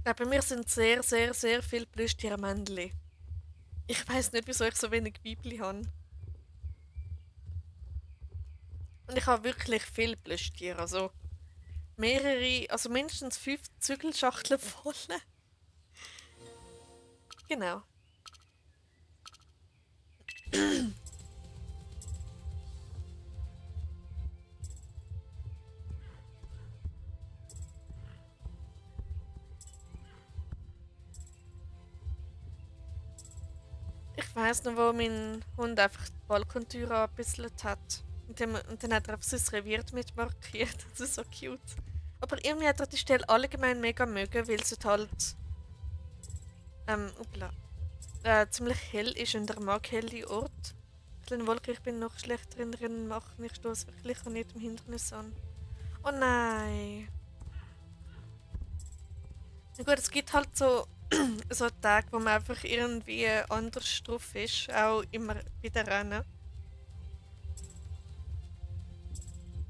Bei mir sind sehr, sehr, sehr viele Plüschtiere-Männchen. Ich weiß nicht, wieso ich so wenig Weibchen habe. Und ich habe wirklich viele Plüschtiere. Also mehrere, also mindestens 5 Zügelschachteln voll. Genau. Ich weiß noch, wo mein Hund einfach die Balkontür angebisselt hat. Und dann hat er einfach sein Revier mit markiert. Das ist so cute. Aber irgendwie hat er die Stelle allgemein mega mögen, weil es dort halt upla, ziemlich hell ist und er mag helle Orte. Kleine Wolke, ich bin noch schlechter in Rennen machen. Ich stoße wirklich an jedem Hindernis an. Oh nein. Na gut, es gibt halt so Tage, wo man einfach irgendwie anders drauf ist, auch immer wieder Rennen.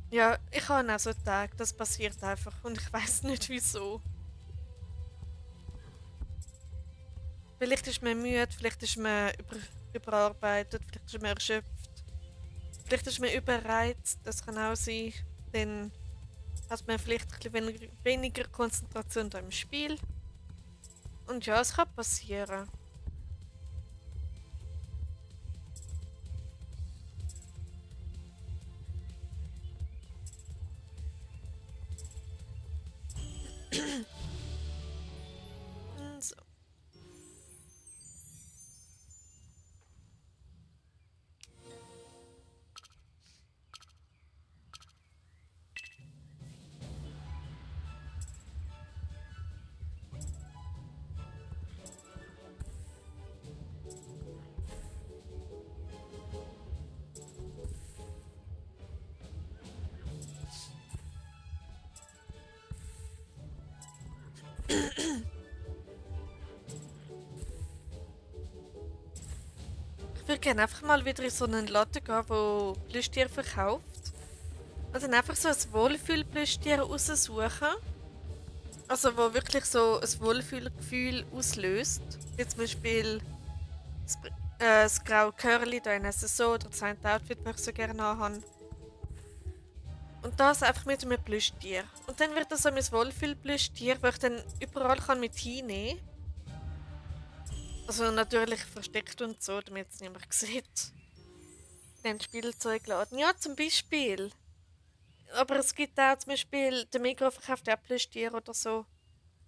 Ja, ich habe auch so Tage, das passiert einfach und ich weiß nicht wieso. Vielleicht ist man müde, vielleicht ist man überarbeitet, vielleicht ist man erschöpft, vielleicht ist man überreizt, das kann auch sein. Dann hat man vielleicht ein bisschen weniger Konzentration da im Spiel. Und ja, es kann passieren. So. Ich würde gerne einfach mal wieder in so einen Laden gehen, wo Plüschtiere verkauft. Und dann einfach so ein Wohlfühl-Plüschtier raussuchen. Also, wo wirklich so ein Wohlfühlgefühl auslöst. Wie zum Beispiel das graue Curly da in SSO oder das eine Outfit, das ich so gerne habe. Und das einfach mit einem Plüschtier. Und dann wird das so mein Wohlfühl-Plüschtier, das ich dann überall kann mit hinnehmen kann. Also natürlich versteckt und so, damit es niemand sieht. Den Spielzeugladen. Ja, zum Beispiel. Aber es gibt auch zum Beispiel, der Migros verkauft auch Plüschtiere oder so.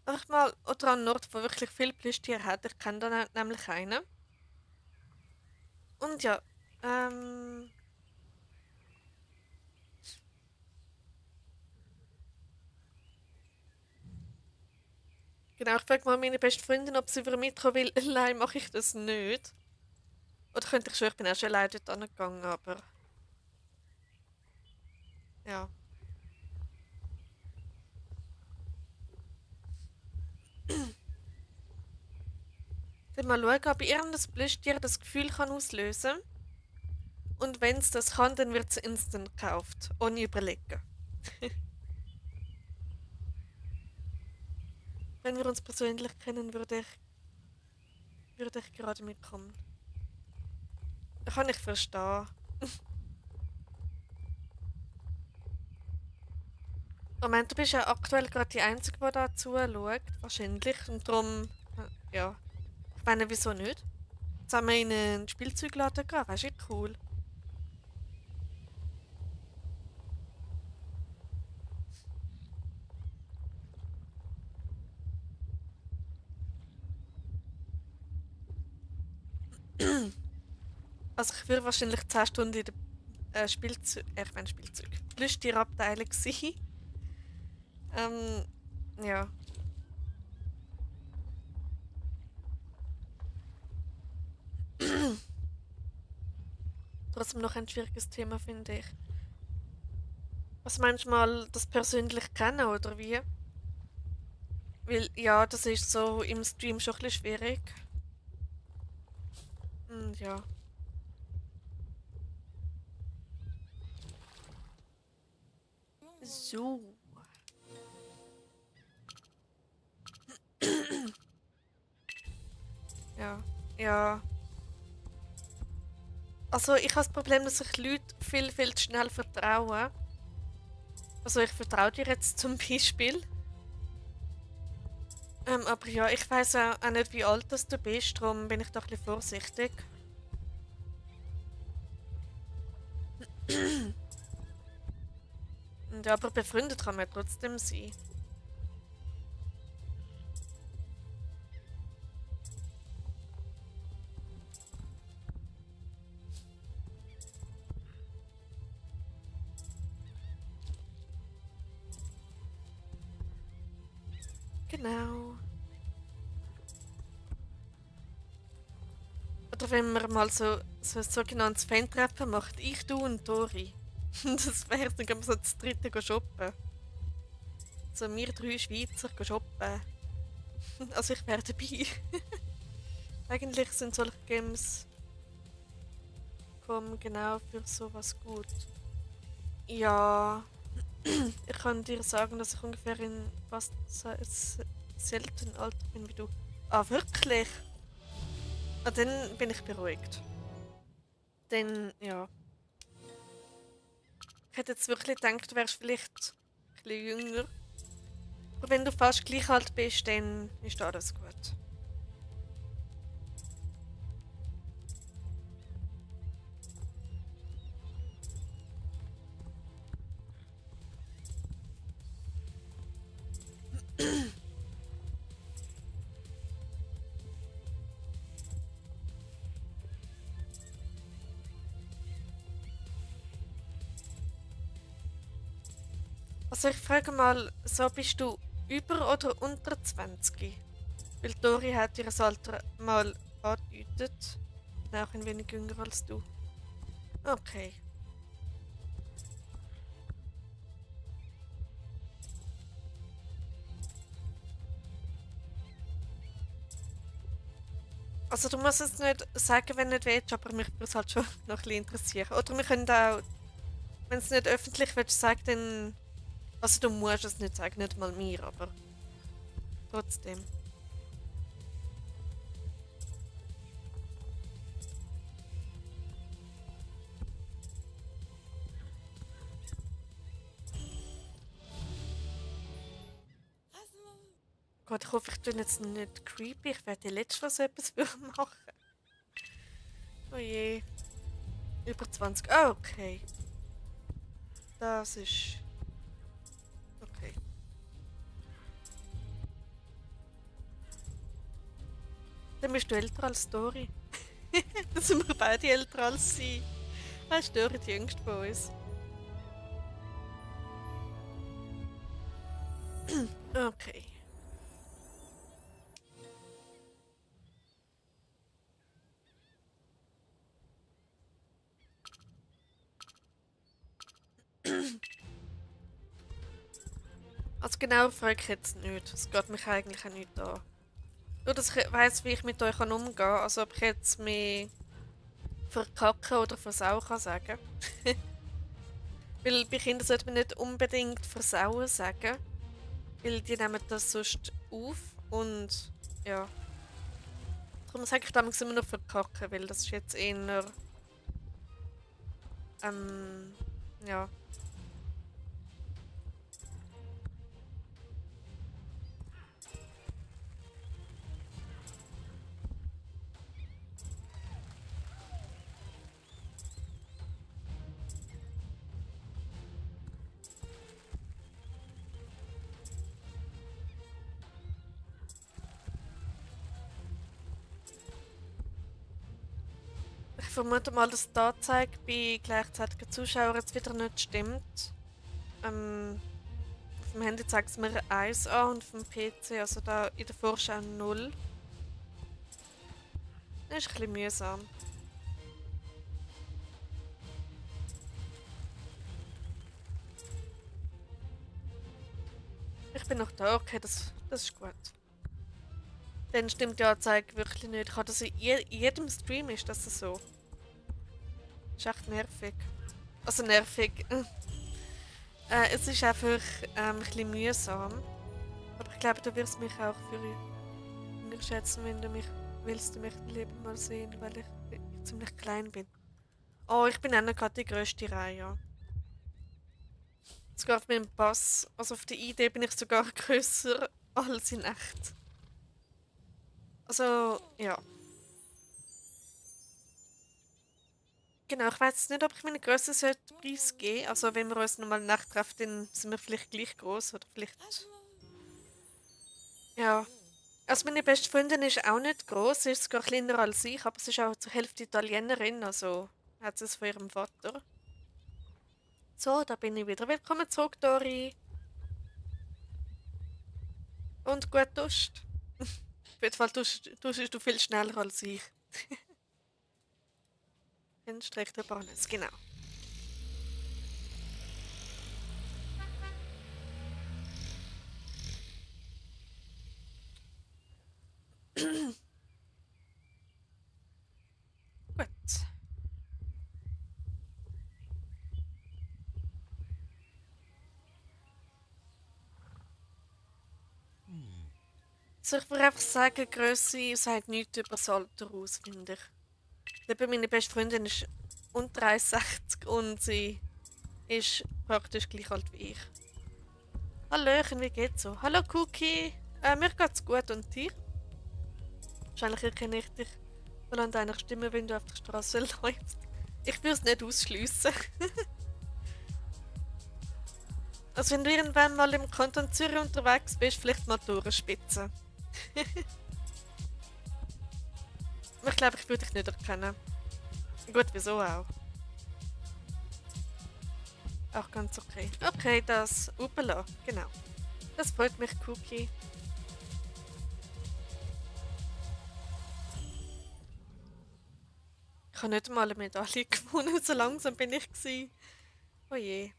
Einfach mal, oder an Ort, wo wirklich viele Plüschtiere hat. Ich kenne da nämlich einen. Und ja, ähm, genau, ich frage mal meine beste Freundin, ob sie über mitkommen will. Allein mache ich das nicht. Oder könnte ich schon, ich bin auch schon allein dort angegangen, aber ja. Dann mal schauen, ob irgendein Plüschtier das Gefühl kann auslösen. Und wenn es das kann, dann wird es instant gekauft. Ohne überlegen. Wenn wir uns persönlich kennen, würde ich gerade mitkommen. Kann ich verstehen. Moment, du bist ja aktuell gerade die Einzige, die da zuschaut. Wahrscheinlich. Und darum, ja. Ich meine, wieso nicht? Jetzt haben wir in einen Spielzeugladen gegangen. Weißt du, wie cool. Also ich würde wahrscheinlich 10 Stunden in der ich meine Spielzeug. Plüschtierabteilung sein. Ja. Trotzdem noch ein schwieriges Thema, finde ich. Was meinst du mal, das persönlich kennen oder wie? Weil, ja, das ist so im Stream schon ein bisschen schwierig. Ja. So. Ja. Ja. Also ich habe das Problem, dass ich Leute viel, viel zu schnell vertraue. Also ich vertraue dir jetzt zum Beispiel. Aber ja, ich weiß auch nicht, wie alt das du bist, darum bin ich da ein bisschen vorsichtig. Ja, aber befreundet kann man trotzdem sein. Genau. Oder wenn man mal so ein sogenanntes Fan-Treffen macht, ich, du und Tori. Das wäre dann gehen wir so das dritte go shoppen. So wir drei Schweizer go shoppen. Also ich wäre dabei. Eigentlich sind solche Games kommen genau für sowas gut. Ja, ich kann dir sagen, dass ich ungefähr in fast selten Alter bin wie du. Ah, wirklich? Ah, dann bin ich beruhigt. Dann, ja. Ich hätte jetzt wirklich gedacht, du wärst vielleicht ein bisschen jünger. Aber wenn du fast gleich alt bist, dann ist alles gut. Also ich frage mal, so bist du über oder unter 20? Weil Dori hat ihr Alter mal angedeutet. Auch ein wenig jünger als du. Okay. Also du musst es nicht sagen, wenn du nicht willst, aber mich würde es halt schon noch ein bisschen interessieren. Oder wir können auch, wenn es nicht öffentlich willst, sagen, dann... Also du musst es nicht sagen, nicht mal mir, aber trotzdem. Gott, ich hoffe, ich tue jetzt nicht creepy. Ich werde die letzte, was so etwas machen. Oh je. Über 20. Ah, okay. Das ist... Okay. Dann bist du älter als Dori. Dann sind wir beide älter als sie. Ah, ist Dori die jüngste bei uns. Okay. Also genau frage ich jetzt nicht. Es geht mich eigentlich auch nicht an. Nur, dass ich weiss, wie ich mit euch umgehen kann. Also ob ich jetzt mehr verkacken oder versauen kann sagen. Weil bei Kindern sollte man nicht unbedingt versauen sagen. Weil die nehmen das sonst auf. Und ja. Darum sage ich damals immer noch verkacken, weil das ist jetzt eher... ja. Ich vermute mal, dass die Anzeige bei gleichzeitigen Zuschauern jetzt wieder nicht stimmt. Auf dem Handy zeigt es mir 1 an und auf dem PC, also da in der Vorschau 0. Das ist ein bisschen mühsam. ich bin noch da. Okay, das ist gut. Dann stimmt die Anzeige wirklich nicht. Ich habe das in jedem Stream ist das so. Ist echt nervig. Also nervig. Es ist einfach ein bisschen mühsam. Aber ich glaube, du wirst mich auch für unterschätzen, wenn du mich willst, du mich lieber mal sehen, weil ich ziemlich klein bin. Oh, ich bin auch nicht gerade die grösste Reihe. Ja. Sogar auf meinem Pass, also auf der ID bin ich sogar grösser als in echt. Also, ja. Genau, ich weiß nicht, ob ich meine Größe preisgeben sollte. Also, wenn wir uns nochmal nachtreffen, dann sind wir vielleicht gleich groß oder vielleicht. Ja. Also, meine beste Freundin ist auch nicht groß, sie ist sogar kleiner als ich, aber sie ist auch zur Hälfte Italienerin, also hat sie es von ihrem Vater. So, da bin ich wieder. Willkommen zurück, Dori. Und gut duscht. Auf jeden Fall duschst du viel schneller als ich. Ein Strich der Barnes, genau. Gut. Also ich würde einfach sagen, Grösse sagt nichts über das Alter aus, finde ich. Eben meine beste Freundin ist unter 1,60 und sie ist praktisch gleich alt wie ich. Hallöchen, wie geht's so? Hallo Cookie, mir geht's gut und dir? Wahrscheinlich erkenne ich dich wohl an deiner Stimme, wenn du auf der Straße läufst. Ich würde es nicht ausschliessen. Also wenn du irgendwann mal im Kanton Zürich unterwegs bist, vielleicht mal Tourenspitze. Ich glaube, ich würde dich nicht erkennen. Gut, wieso auch? Auch ganz okay. Okay, das Upela, genau. Das freut mich, Cookie. Ich habe nicht mal eine Medaille gewonnen, so langsam bin ich gewesen. Oh je.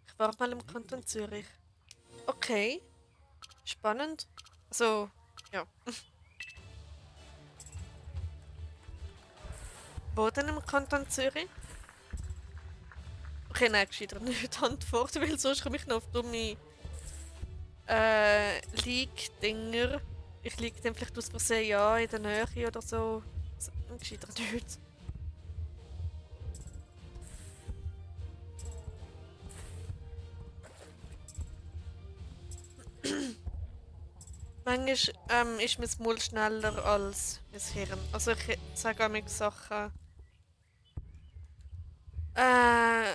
Ich war mal im Kanton Zürich. Okay, spannend. Also, ja. Wo denn im Kanton Zürich? Okay, nein, gescheiter nicht antworten, weil sonst komme ich noch auf dumme Leak-Dinger. Ich liege dann vielleicht aus Versehen ja in der Nähe oder so. Gescheiter nicht. Manchmal ist mein Maul schneller als mein Hirn. Also ich sage auch mit Sachen. Äh,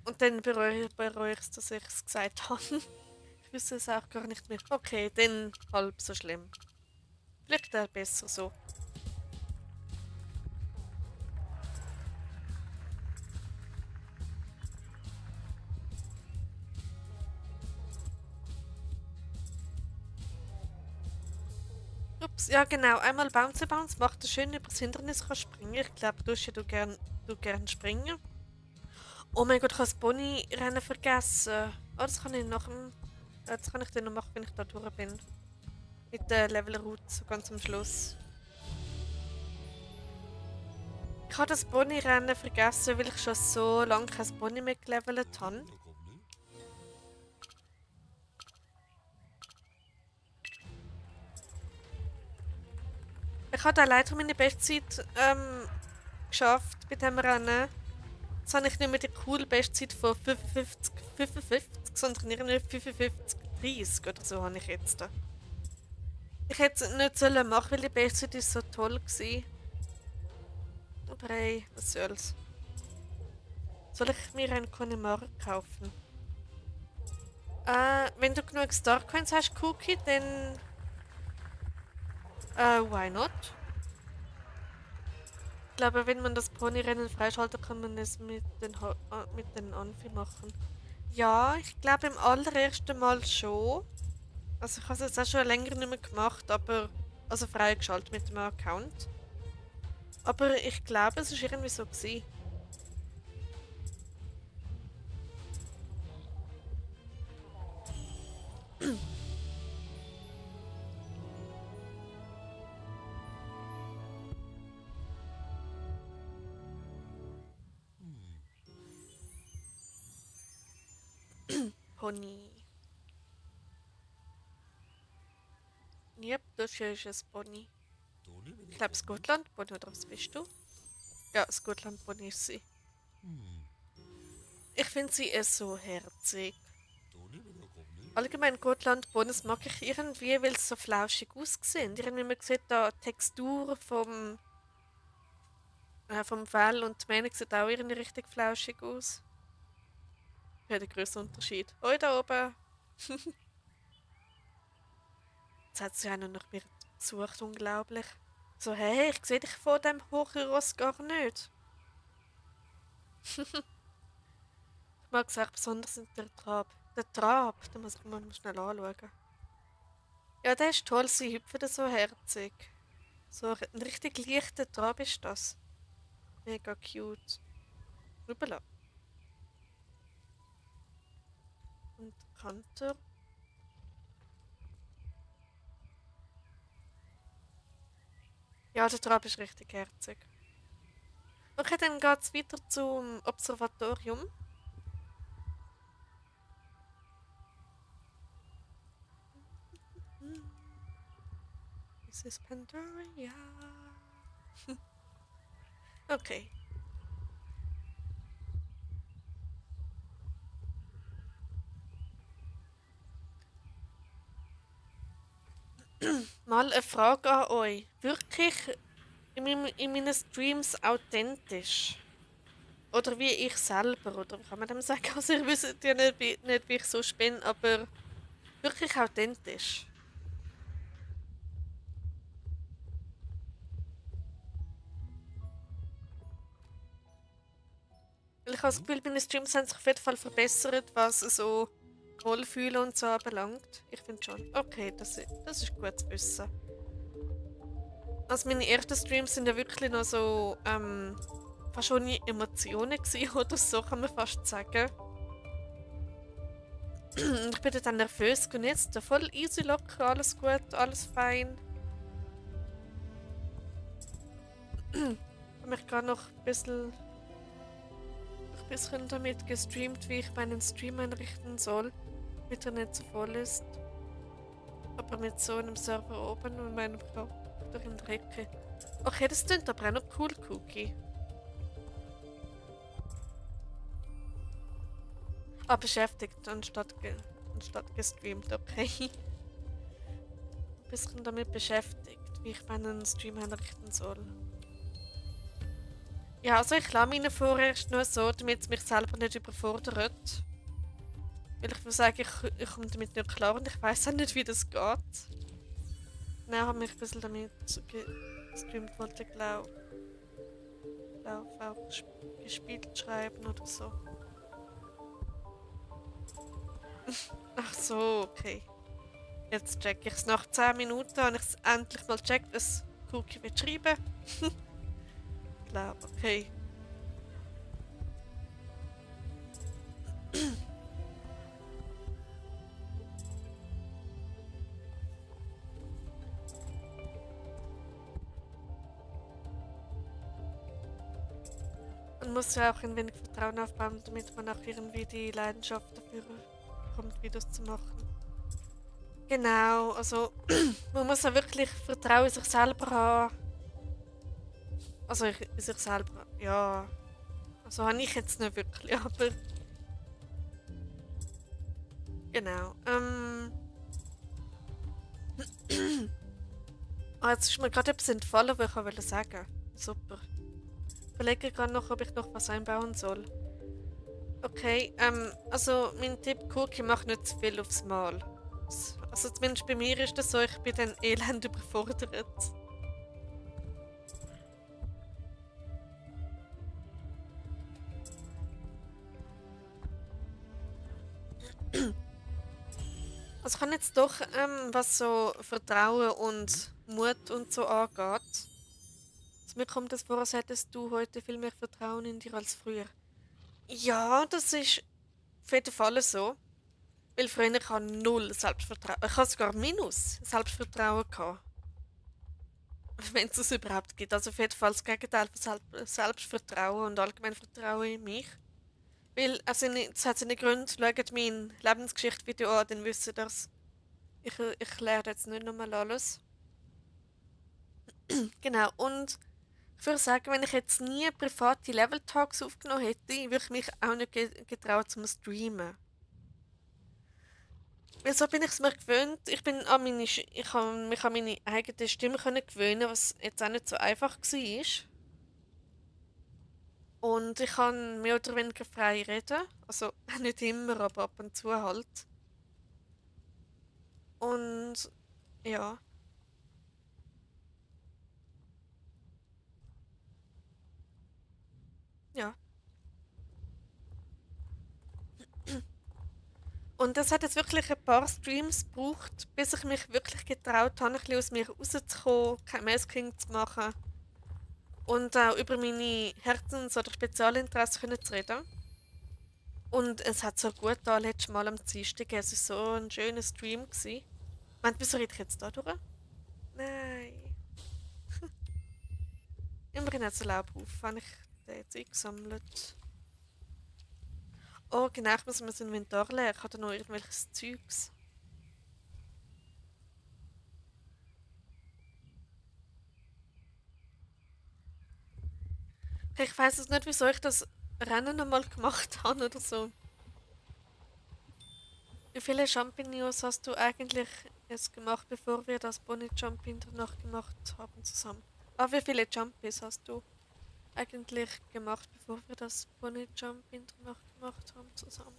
und dann bereue ich es, dass ich es gesagt habe. Ich wüsste es auch gar nicht mehr. Okay, dann halb so schlimm. Vielleicht auch besser so. Ups, ja genau. Einmal Bounce Bounce macht es schön über das Hindernis kann springen. Ich glaube, du gern springen. Oh mein Gott, ich habe das Pony-Rennen vergessen. Oh, das kann ich nach dem... Das kann ich dann noch machen, wenn ich da durch bin. Mit der Level-Route, so ganz am Schluss. Ich habe das Pony-Rennen vergessen, weil ich schon so lange kein Pony mehr gelevelt habe. Ich habe da leider meine Bestzeit geschafft bei diesem Rennen. Jetzt habe ich nicht mehr die coole Bestzeit von 55, sondern irgendwie 55, 30 oder so habe ich jetzt. Ich hätte es nicht sollen machen, weil die Bestzeit ist so toll war. Aber hey, was soll's. Soll ich mir einen Connemara kaufen? Wenn du genug Starcoins hast, Cookie, dann... why not? Ich glaube, wenn man das Ponyrennen freischaltet, kann man es mit den Anfi machen. Ja, ich glaube im allerersten Mal schon. Also ich habe es jetzt auch schon länger nicht mehr gemacht, aber... Also freigeschaltet mit dem Account. Aber ich glaube, es war irgendwie so gewesen. Pony. Yep, das hier ist ein Pony. Ich glaube, Scotland Pony, oder was bist du? Ja, Scotland Pony ist sie. Ich finde sie so herzig. Allgemein Gotland Ponys mag ich irgendwie, weil sie so flauschig aussehen. Irgendwie, man sieht da die Textur vom Fell und die Mähne sieht auch irgendwie richtig flauschig aus. Ja, der grösste Unterschied. Oh, da oben. Jetzt hat sie einen nach mir gesucht, unglaublich. So, hey, ich sehe dich vor dem Hochross gar nicht. Ich mag es auch besonders in der Trab. Der Trab, den muss ich mal schnell anschauen. Ja, der ist toll, sie hüpfen so herzig. So ein richtig leichter Trab ist das. Mega cute. Hoppala. Und Kanter. Ja, der Trab ist richtig herzig. Okay, dann geht es weiter zum Observatorium. This is Pandoria. Okay. Mal eine Frage an euch. Wirklich in meinen Streams authentisch? Oder wie ich selber? Oder wie kann man dem sagen? Also ich wüsste ja nicht, wie ich so bin, aber wirklich authentisch. Weil ich habe das Gefühl, meine Streams haben sich auf jeden Fall verbessert, was so Wohlfühlen und so anbelangt. Ich finde schon. Okay, das ist gut zu wissen. Also meine ersten Streams sind ja wirklich noch so, fast ohne Emotionen gewesen, oder so kann man fast sagen. Ich bin dann nervös und jetzt voll easy, locker, alles gut, alles fein. Ich habe mich gerade noch ein bisschen damit gestreamt, wie ich meinen Stream einrichten soll, damit er nicht so voll ist. Aber mit so einem Server oben und meinem Computer in der Ecke. Okay, das klingt aber auch noch cool, Cookie. Ah, beschäftigt anstatt gestreamt, okay. Ein bisschen damit beschäftigt, wie ich meinen Stream einrichten soll. Ja, also ich lasse ihn vorerst nur so, damit es mich selber nicht überfordert. Weil ich würde sagen, ich komme damit nicht klar und ich weiß auch nicht, wie das geht. Dann habe ich mich ein bisschen damit gestreamt, wollte glaube auch gespielt schreiben oder so. Ach so, okay. Jetzt check ich es. Nach 10 Minuten habe ich es endlich mal gecheckt, was Cookie wird schreiben. Ich glaube, okay. Man muss ja auch ein wenig Vertrauen aufbauen, damit man auch irgendwie die Leidenschaft dafür bekommt, Videos zu machen. Genau, also man muss ja wirklich Vertrauen in sich selber haben. Also in sich selber, ja. Also habe ich jetzt nicht wirklich, aber... Genau. Jetzt ist mir gerade etwas entfallen, was ich sagen wollte. Super. Ich überlege gerade noch, ob ich noch was einbauen soll. Okay, also mein Tipp, Cookie macht nicht zu viel aufs Mal. Also zumindest bei mir ist das so, ich bin dann elend überfordert. Also ich kann jetzt doch, was so Vertrauen und Mut und so angeht. Also mir kommt es vor, als hättest du heute viel mehr Vertrauen in dir als früher. Ja, das ist auf jeden Fall so. Weil früher ich habe null Selbstvertrauen. Ich habe sogar minus Selbstvertrauen gehabt. Wenn es das überhaupt gibt. Also auf jeden Fall das Gegenteil von Selbstvertrauen und allgemein Vertrauen in mich. Weil, also es hat seine Gründe, schaut mein Lebensgeschichte-Video an, dann wisst ihr das. Ich erkläre jetzt nicht nochmal alles. Genau, und ich würde sagen, wenn ich jetzt nie private Level-Talks aufgenommen hätte, würde ich mich auch nicht getraut zum Streamen. Weil so bin ich es mir gewöhnt. Ich bin an ich habe mich an meine eigene Stimme können gewöhnen, was jetzt auch nicht so einfach war. Und ich kann mehr oder weniger frei reden. Also nicht immer, aber ab und zu halt. Und ja, ja. Und das hat jetzt wirklich ein paar Streams gebraucht, bis ich mich wirklich getraut habe, ein bisschen aus mir rauszukommen, kein Masking zu machen und auch über meine Herzens- oder Spezialinteressen können zu reden. Und es hat so gut da letztes Mal am Dienstag. Es war so ein schöner Stream. Meint, wieso rede ich jetzt da durch? Nein. Immerhin hat es einen Laubhaufen, habe ich den jetzt eingesammelt. Oh, genau, ich muss mir das Inventar leeren. Ich habe da noch irgendwelches Zeugs. Okay, ich weiß es nicht, wieso ich das Rennen nochmal gemacht habe oder so. Wie viele Champignons hast du eigentlich jetzt gemacht, bevor wir das Bonnie Jumping danach gemacht haben zusammen? Ah, wie viele Jumpies hast du eigentlich gemacht, bevor wir das Bonnie Jumping danach gemacht haben zusammen?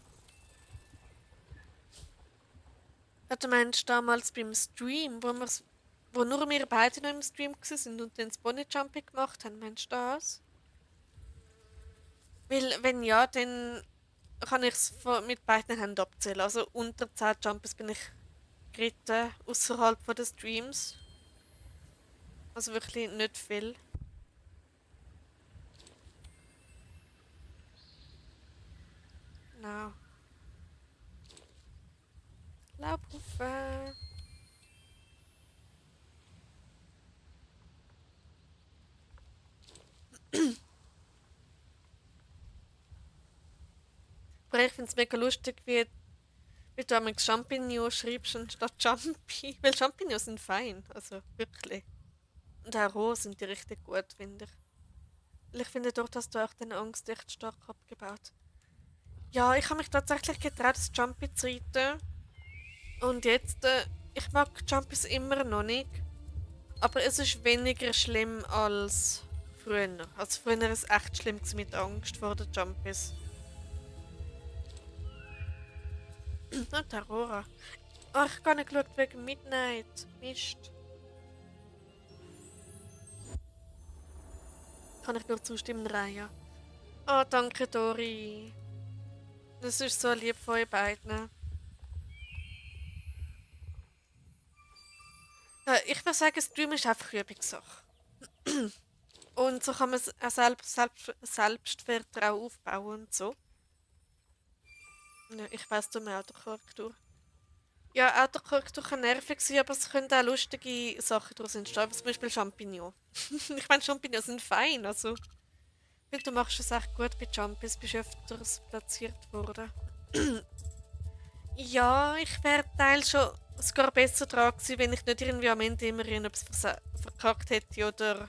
Ja, du meinst damals beim Stream, wo nur wir beide noch im Stream sind und dann das Bonnie Jumping gemacht haben, meinst du das? Weil, wenn ja, dann kann ich es mit beiden Händen abzählen. Also unter 10 Jumps bin ich geritten, außerhalb der Streams. Also wirklich nicht viel. Genau. Laubhaufen. Aber ich finde es mega lustig, wie du einmal Champignon schreibst anstatt Jumpy. Weil Champignons sind fein. Also wirklich. Und auch roh sind die richtig gut, finde ich. Weil ich finde, dort hast du auch deine Angst echt stark abgebaut. Ja, ich habe mich tatsächlich getraut, das Jumpy zu reiten. Und jetzt, ich mag Jumpys immer noch nicht. Aber es ist weniger schlimm als früher. Also früher war es echt schlimm mit Angst vor den Jumpies. Und Aurora. Oh, ich habe gar nicht geschaut wegen Midnight. Mist. Kann ich nur zustimmen, Raya. Oh, danke, Dori. Das ist so lieb von euch beiden. Ich würde sagen, Stream ist einfach Übungssache. Und so kann man es auch Selbstvertrauen aufbauen und so. Ja, ich weiss, du mehr Autokorrektur. Ja, Autokorrektur kann nervig sein, aber es können auch lustige Sachen daraus entstehen, wie zum Beispiel Champignon. Ich meine, Champignons sind fein, also. Ich finde, du machst es echt gut bei Jumpies, bist öfters platziert worden. Ja, ich wäre teils schon sogar besser dran gewesen, wenn ich nicht irgendwie am Ende immer etwas verkackt hätte oder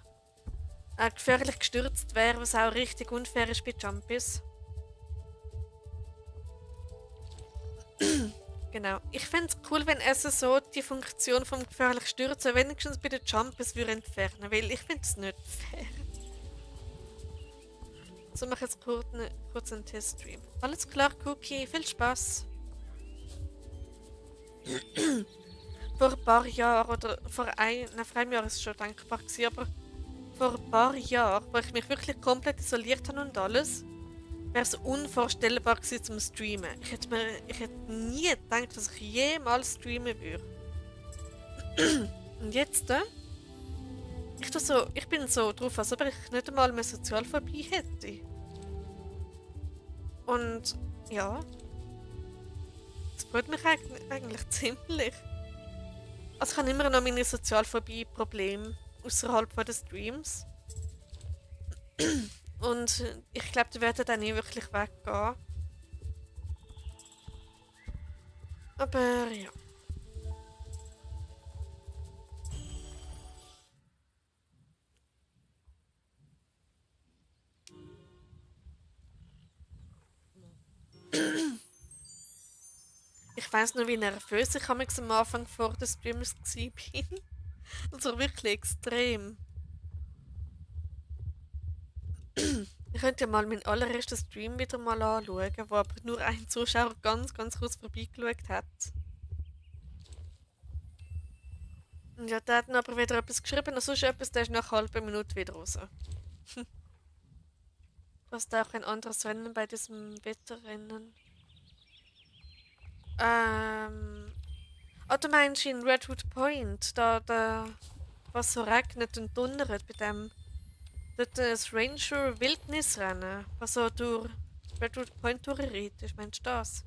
gefährlich gestürzt wäre, was auch richtig unfair ist bei Jumpies. Genau. Ich fände es cool, wenn es so die Funktion vom gefährlich Stürzen wenigstens bei den Jumpies würde entfernen, weil ich finde es nicht fair. So mache ich jetzt kurz einen Teststream. Alles klar, Cookie, viel Spaß. Vor ein paar Jahren oder vor einem Jahr ist es schon denkbar gewesen, aber vor ein paar Jahren, wo ich mich wirklich komplett isoliert habe und alles, wäre es unvorstellbar gewesen zum Streamen. Ich hätte nie gedacht, dass ich jemals streamen würde. Und jetzt, ich bin so drauf, als ob ich nicht einmal mehr Sozialphobie hätte. Und ja, das freut mich eigentlich ziemlich. Also ich habe immer noch meine Sozialphobie-Probleme außerhalb der Streams. Und ich glaube, die werden dann nie wirklich weggehen. Aber ja. Ich weiss noch, wie nervös ich am Anfang vor den Streams war. Also wirklich extrem. Ich könnte ja mal meinen allerersten Stream wieder mal anschauen, wo aber nur ein Zuschauer ganz, ganz kurz vorbeigeschaut hat. Und ja, der hat dann aber wieder etwas geschrieben, und sonst etwas, der ist nach einer halben Minute wieder raus. Du hast auch ein anderes Rennen bei diesem Wetterrennen. Du meinst in Redwood Point, da was so regnet und donnert bei dem. Dort das Ranger Wildnisrennen, was so durch Redwood Point durchreitet. Meinst du das?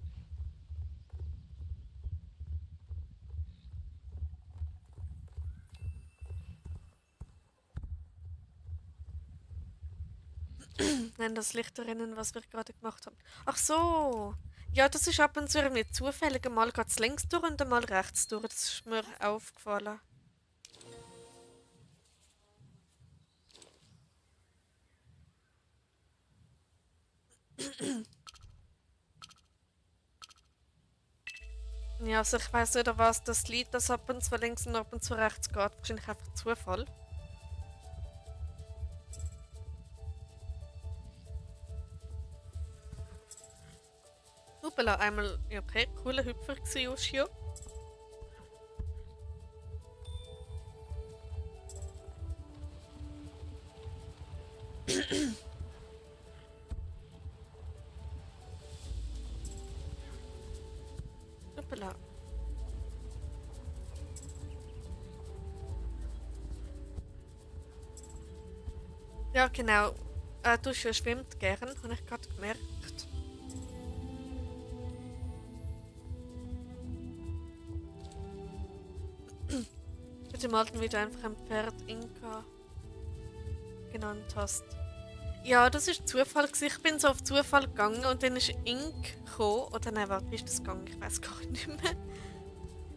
Nein, das Lichterrennen, was wir gerade gemacht haben. Ach so! Ja, das ist ab und zu irgendwie zufällig. Mal geht es links durch und mal rechts durch. Das ist mir aufgefallen. Ja, also ich weiß nicht, an was das liegt, dass ab und zu links und ab und zu rechts geht. Wahrscheinlich einfach Zufall. Hoppala, einmal, ja, okay, cooler Hüpfer gewesen, Ushio. Hoppala. Ja, genau. Ushio schwimmt gern, habe ich gerade gemerkt. Mit dem alten, wie du einfach ein Pferd Inka genannt hast. Ja, das war Zufall gewesen. Ich bin so auf Zufall gegangen und dann ist Ink gekommen. Oder nein, warte, wie ist das gegangen? Ich weiß gar nicht mehr.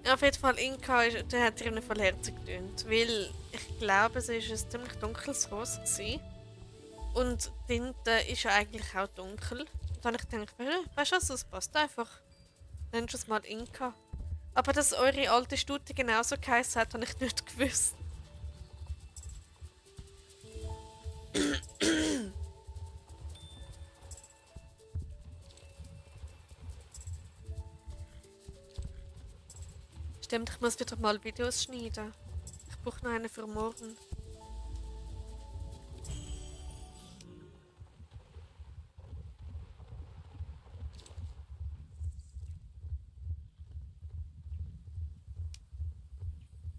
Ja, auf jeden Fall, Inka, der hat ihr voll herzig getönt. Weil ich glaube, es war ein ziemlich dunkles Ross gewesen. Und hinten ist ja eigentlich auch dunkel. Und dann habe ich gedacht, weißt du was, das passt einfach. Nennst du es mal Inka. Aber dass eure alte Stute genauso geheißen hat, habe ich nicht gewusst. Stimmt, ich muss wieder mal Videos schneiden. Ich brauche noch eine für morgen.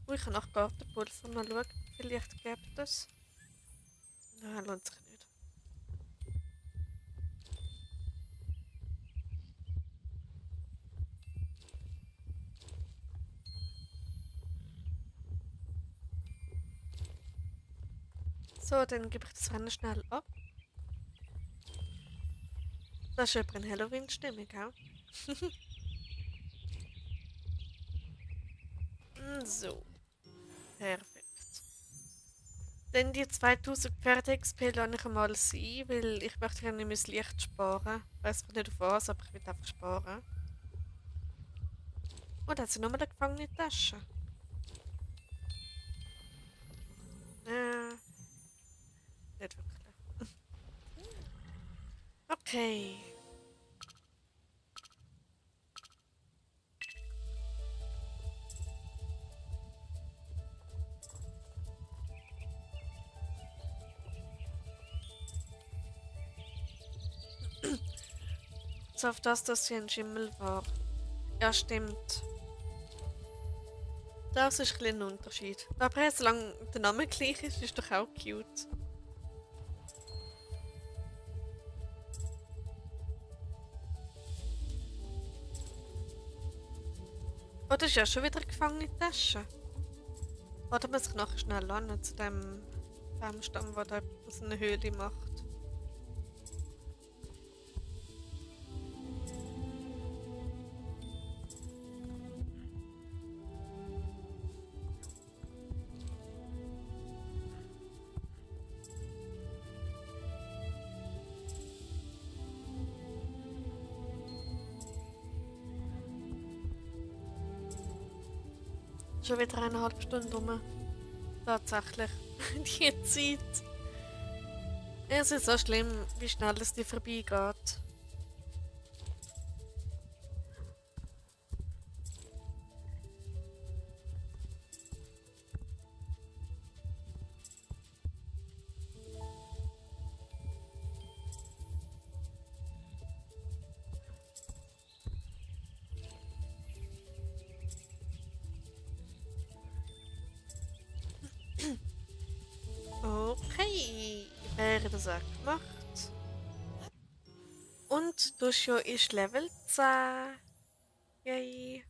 Ich kann nach Gartenpulver mal schauen. Vielleicht gibt es. Nein, lohnt sich nicht. So, dann gebe ich das Rennen schnell ab. Das ist übrigens Halloween-Stimmung, auch. So. Perfekt. Dann die 2000 Pferde-XP lasse ich einmal sein, weil ich möchte gerne mein Licht sparen. Ich weiß nicht auf was, aber ich will einfach sparen. Oh, da hat sie nochmal eine gefangene Tasche. Nicht wirklich. Okay. So auf das, dass sie ein Schimmel war. Ja, stimmt. Das ist ein bisschen ein Unterschied. Aber solange der Name gleich ist, ist doch auch cute. Oh, das ist ja schon wieder eine gefangene Tasche. Warte, muss ich nachher schnell landen zu dem Baumstamm, der da so eine Höhle macht. Schon wieder 1,5 Stunden rum. Tatsächlich. Die Zeit. Es ist so schlimm, wie schnell es dir vorbeigeht. Okay, wäre das auch gemacht. Und Duschio ist Level 10. Yay.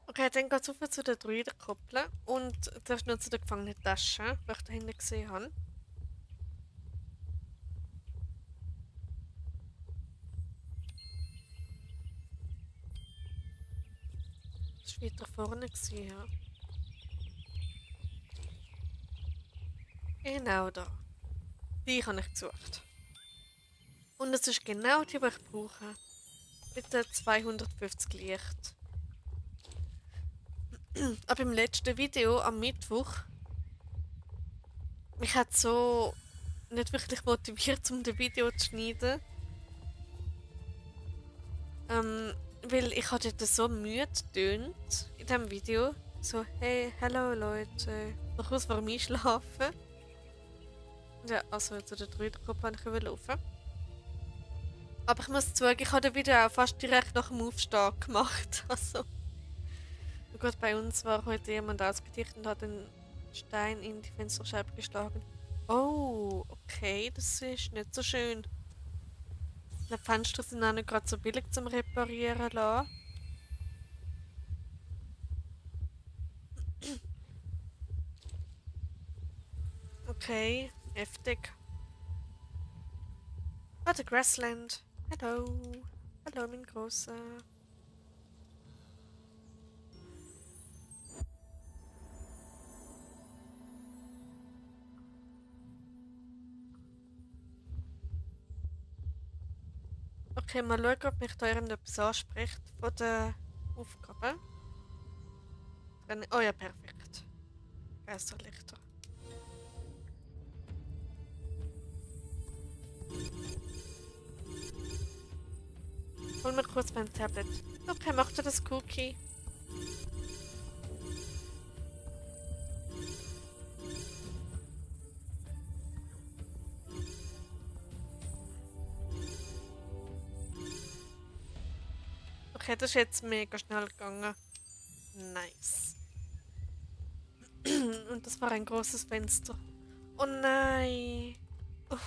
Okay, dann geht es auf zu den Druiden koppeln und darfst nur zu der gefangenen Tasche, die ich da hinten gesehen habe. Das war weiter vorne, ja. Genau da. Die habe ich gesucht. Und es ist genau die, die ich brauche. Mit den 250 Licht. Aber im letzten Video am Mittwoch, mich hat so nicht wirklich motiviert, um das Video zu schneiden. Weil ich hatte dort so müde getönt in diesem Video. So, hey, hallo Leute, noch kurz vor dem Einschlafen. Ja, also zu der Druidengruppe wollte ich laufen. Aber ich muss zugeben, ich habe das Video auch fast direkt nach dem Aufstehen gemacht. Also, gut, bei uns war heute jemand ausgedicht und hat einen Stein in die Fensterscheibe geschlagen. Oh, okay, das ist nicht so schön. Die Fenster sind auch nicht gerade so billig zum Reparieren lassen. Okay, heftig. Ah, der Grassland. Hallo. Hallo, mein Großer. Okay, mal schauen, ob mich da irgendetwas anspricht von der Aufgabe. Oh ja, perfekt. Geisterlichter. Hol mir kurz mein Tablet. Okay, macht ihr das Cookie? Okay, das ist jetzt mega schnell gegangen. Nice. Und das war ein großes Fenster. Oh nein. Oh.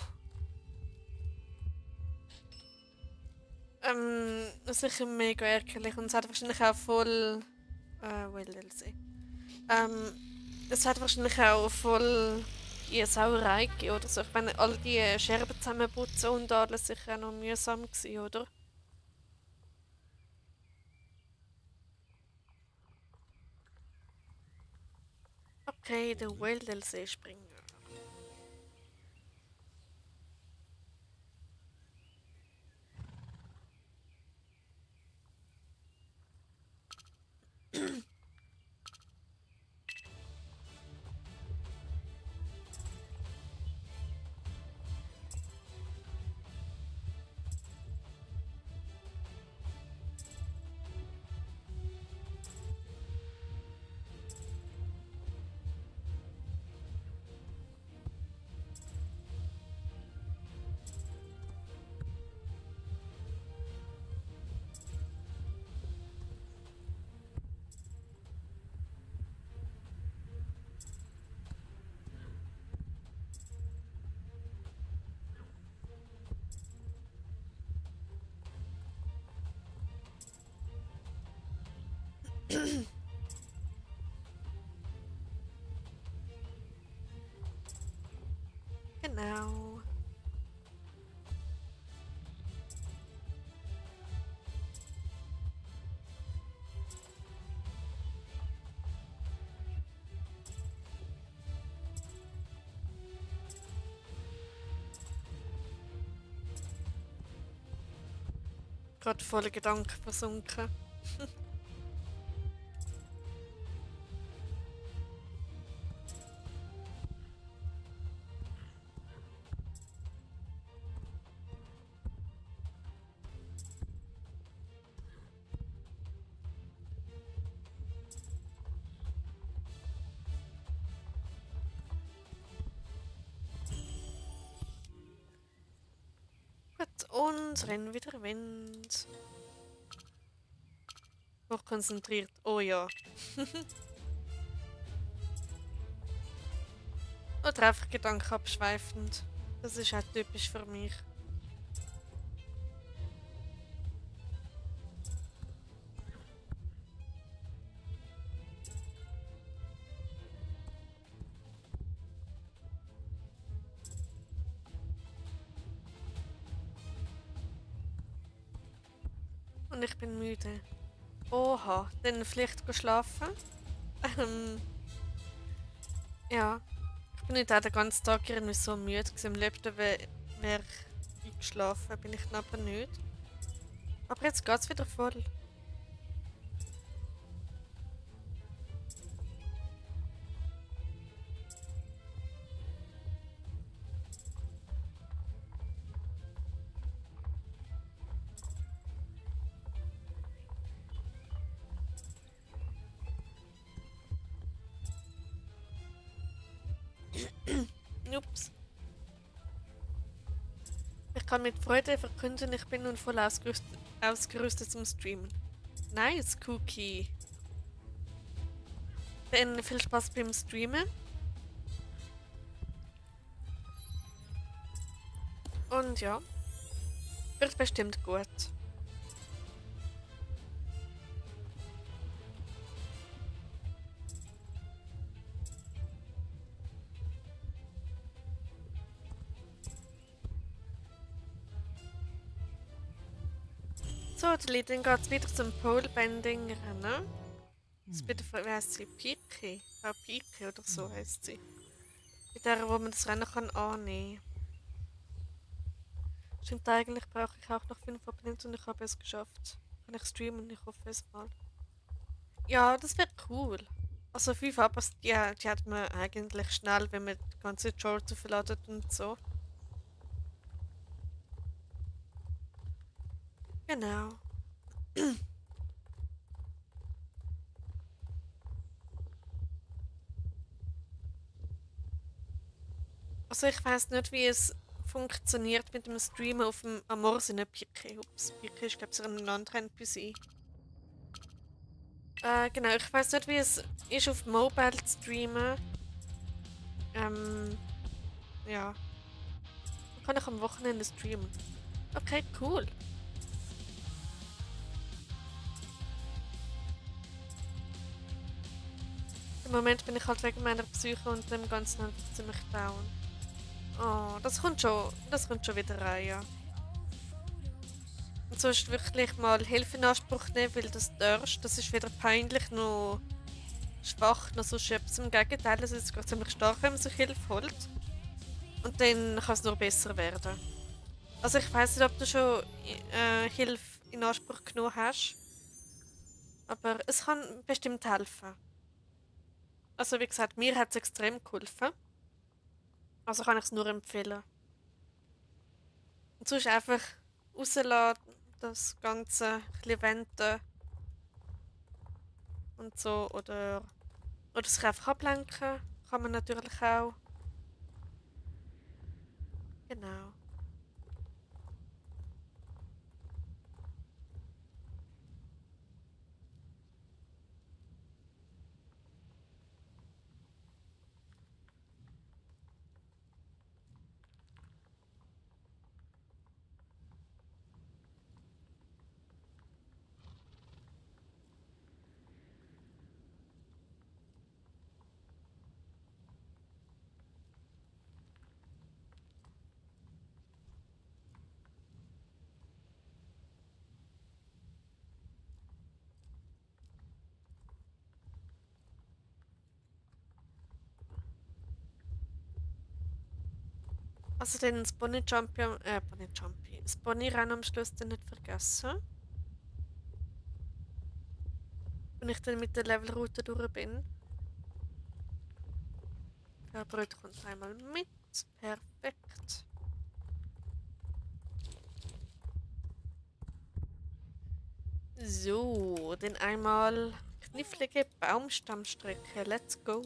Sicher mega ärgerlich und es hat wahrscheinlich auch voll. DLC. Es hat wahrscheinlich auch voll die Sauerei gegeben oder so. Ich meine, all die Scherben zusammenputzen und alles sicher auch noch mühsam gewesen, oder? Okay, der DLC-Springer. Genau. gerade voller Gedanken versunken. Gut, und rennen wieder Wind. Hochkonzentriert. Oh ja. Oder einfach gedankenabschweifend. Das ist auch typisch für mich. Und ich bin müde. Oha, dann vielleicht gehen schlafen. Ähm, ja. Ich bin nicht auch den ganzen Tag irgendwie so müde gewesen. Am liebsten wäre ich eingeschlafen, bin ich dann aber nicht. Aber jetzt geht's wieder voll. Ups. Ich kann mit Freude verkünden, ich bin nun voll ausgerüstet zum Streamen. Nice, Cookie. Dann viel Spaß beim Streamen. Und ja, wird bestimmt gut. So, dann geht's wieder zum Polebending rennen. Das bei der, wie heisst sie? Pike? Frau Pike oder so heisst sie. Bei der, wo man das Rennen kann annehmen. Stimmt, eigentlich brauche ich auch noch 5 Abonnenten und ich habe es geschafft. Kann ich streamen? Ich hoffe es mal. Ja, das wäre cool. Also 5 Abos, die hat man eigentlich schnell, wenn man die ganze Short verladet und so. Genau. Also ich weiß nicht, wie es funktioniert mit dem Streamen auf dem Amorsine Pike. Ups, Pike ist glaube ich ein anderer NPC. Genau, ich weiß nicht, wie es ist auf Mobile zu streamen. Ja. Kann ich am Wochenende streamen. Okay, cool. Im Moment bin ich halt wegen meiner Psyche und dem Ganzen einfach ziemlich down. Oh, das kommt schon wieder rein, ja. Und sonst wirklich mal Hilfe in Anspruch nehmen, weil das ist weder peinlich noch schwach noch sonst etwas. Im Gegenteil, es ist gerade ziemlich stark, wenn man sich Hilfe holt. Und dann kann es nur besser werden. Also ich weiß nicht, ob du schon Hilfe in Anspruch genommen hast, aber es kann bestimmt helfen. Also wie gesagt, mir hat es extrem geholfen. Also kann ich es nur empfehlen. Und sonst einfach rauslassen, das Ganze, ein bisschen wenden und so. Oder sich einfach ablenken, kann man natürlich auch. Genau. Also den das Bunny Jumpy, das Bunny Rennen am Schluss dann nicht vergessen. wenn ich dann mit der Levelroute durch bin. Der Brot kommt einmal mit. Perfekt. So, dann einmal knifflige Baumstammstrecke. Let's go.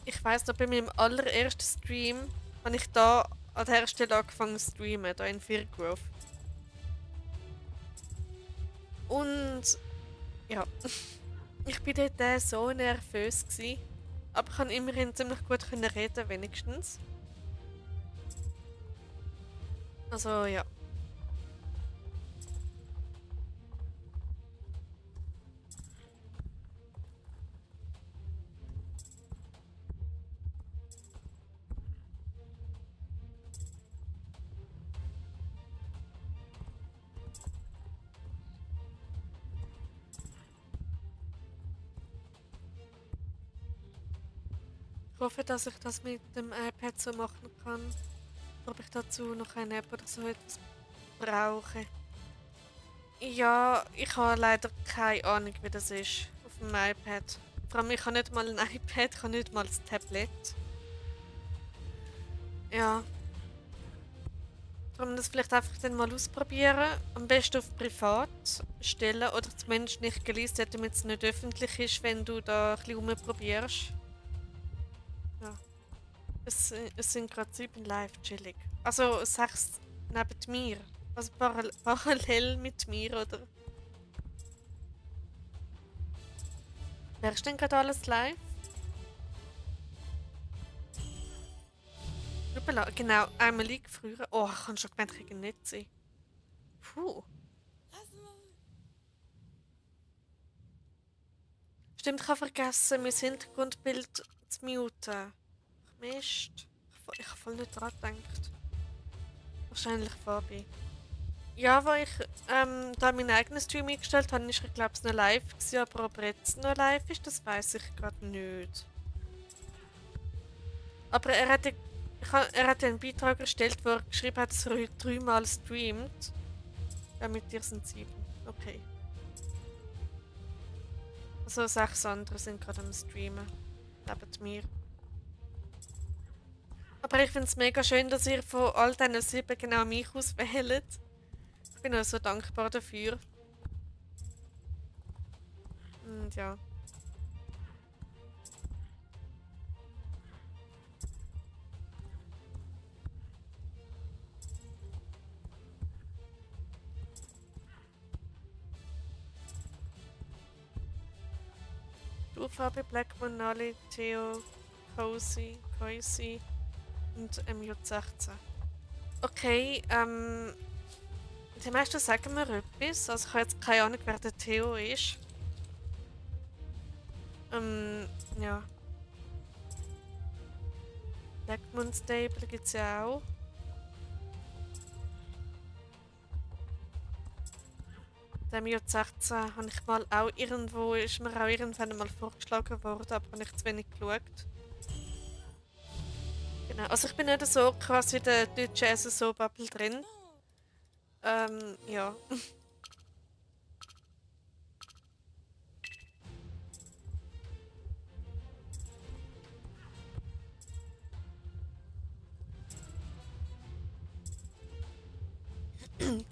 Ich weiss noch, bei meinem allerersten Stream habe ich da an der Stelle angefangen zu streamen, da in Firgrove. Und ja, ich bin dort so nervös gewesen, aber ich konnte immerhin ziemlich gut reden, wenigstens. Also ja. Ich hoffe, dass ich das mit dem iPad so machen kann. Ob ich dazu noch eine App oder so etwas brauche. Ja, ich habe leider keine Ahnung, wie das ist auf dem iPad. Vor allem, ich habe nicht mal ein iPad, ich habe nicht mal ein Tablet. Ja. Darum das vielleicht einfach dann mal ausprobieren. Am besten auf privat stellen oder zumindest nicht gelistet, damit es nicht öffentlich ist, wenn du da ein bisschen rumprobierst. Ja. Es sind gerade 7 live chillig. Also 6 neben mir. Also parallel mit mir, oder? Wer ist denn gerade alles live? Hoppala, genau, einmal liegen früher. Oh, ich kann schon gemeint, ich kann nicht sein. Puh. Stimmt, ich habe vergessen, mein Hintergrundbild zu muten. Mist. Ich habe voll nicht dran gedacht. Wahrscheinlich Fabi. Ja, wo ich da meinen eigenen Stream eingestellt habe, ist er glaube ich noch live gewesen, aber ob er jetzt noch live ist, das weiß ich gerade nicht. Aber er hat einen Beitrag erstellt, wo er geschrieben hat, dass er heute 3-mal streamt. Ja, mit dir sind 7. Okay. Also 6 andere sind gerade am Streamen. Neben mir. Aber ich finde es mega schön, dass ihr von all diesen 7 genau mich auswählt. Ich bin auch so dankbar dafür. Und ja. Du, Fabi, Blackmon, Nali, Theo, Cozy und MJ16. Okay, die meisten sagen mir etwas. Also ich habe jetzt keine Ahnung, wer der Theo ist. Ja. Blackmon Stable gibt es ja auch. Der MJ16 habe ich mal auch irgendwo, ist mir auch irgendwann mal vorgeschlagen worden, aber habe ich zu wenig geschaut. Genau, also ich bin nicht so krass in der deutschen SSO-Bubble drin. Ja.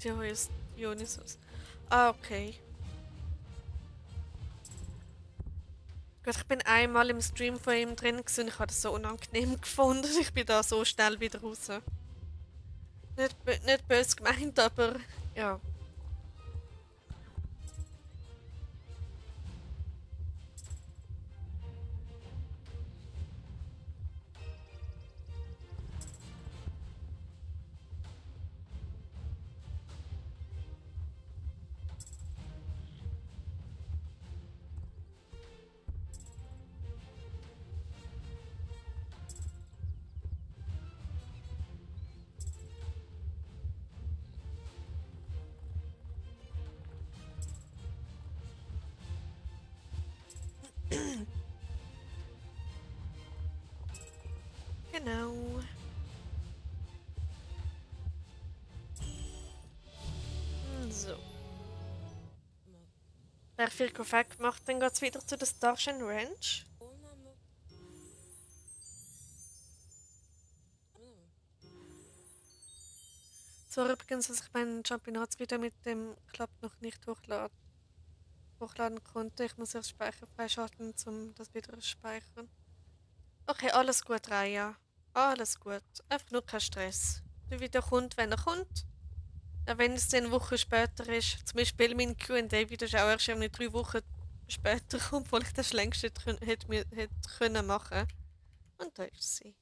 Theo ist Dionysus. Ah, okay. Gut, ich bin einmal im Stream von ihm drin und ich habe das so unangenehm gefunden. Ich bin da so schnell wieder raus. Nicht böse gemeint, aber ja. Der 4 Kaffee gemacht, dann geht es wieder zu der Starshine Ranch. So übrigens, dass ich meinen Champinots wieder mit dem Club noch nicht hochladen konnte. Ich muss erst Speicher freischalten, um das wieder zu speichern. Okay, alles gut, Raya. Alles gut. Einfach nur kein Stress. Der wieder kommt, wenn er kommt. Auch wenn es dann eine Woche später ist. Zum Beispiel mein Q&A-Video ist auch erst 3 Wochen später, obwohl ich das längst hätte können machen. Und da ist sie.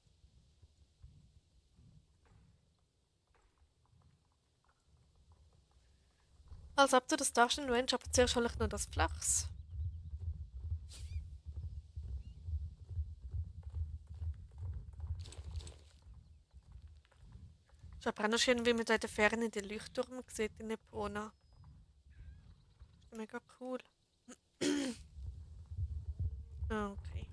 Als ob du das Starshine Range, aber zuerst hole ich nur das Flachs. Ist aber auch noch schön, wie man da in der Ferne den Leuchtturm sieht in Epona. Ist mega cool. Okay.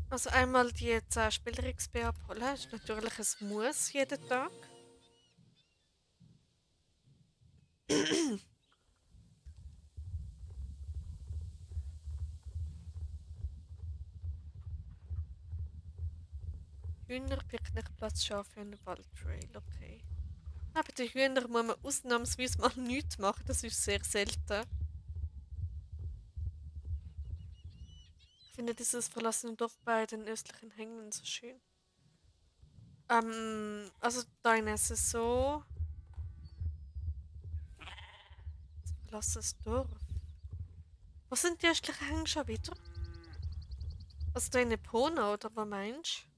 Also einmal die 10 Spieler XP abholen, ist natürlich ein Muss jeden Tag. Hühner, Picknickplatz, Schafe und Waldtrail, okay. Aber die Hühner muss man ausnahmsweise mal nichts machen, das ist sehr selten. Ich finde dieses verlassene Dorf bei den östlichen Hängen so schön. Also da in SSO. Verlassenes Dorf. Was sind die östlichen Hänge schon wieder? Also da in Epona, oder was meinst du?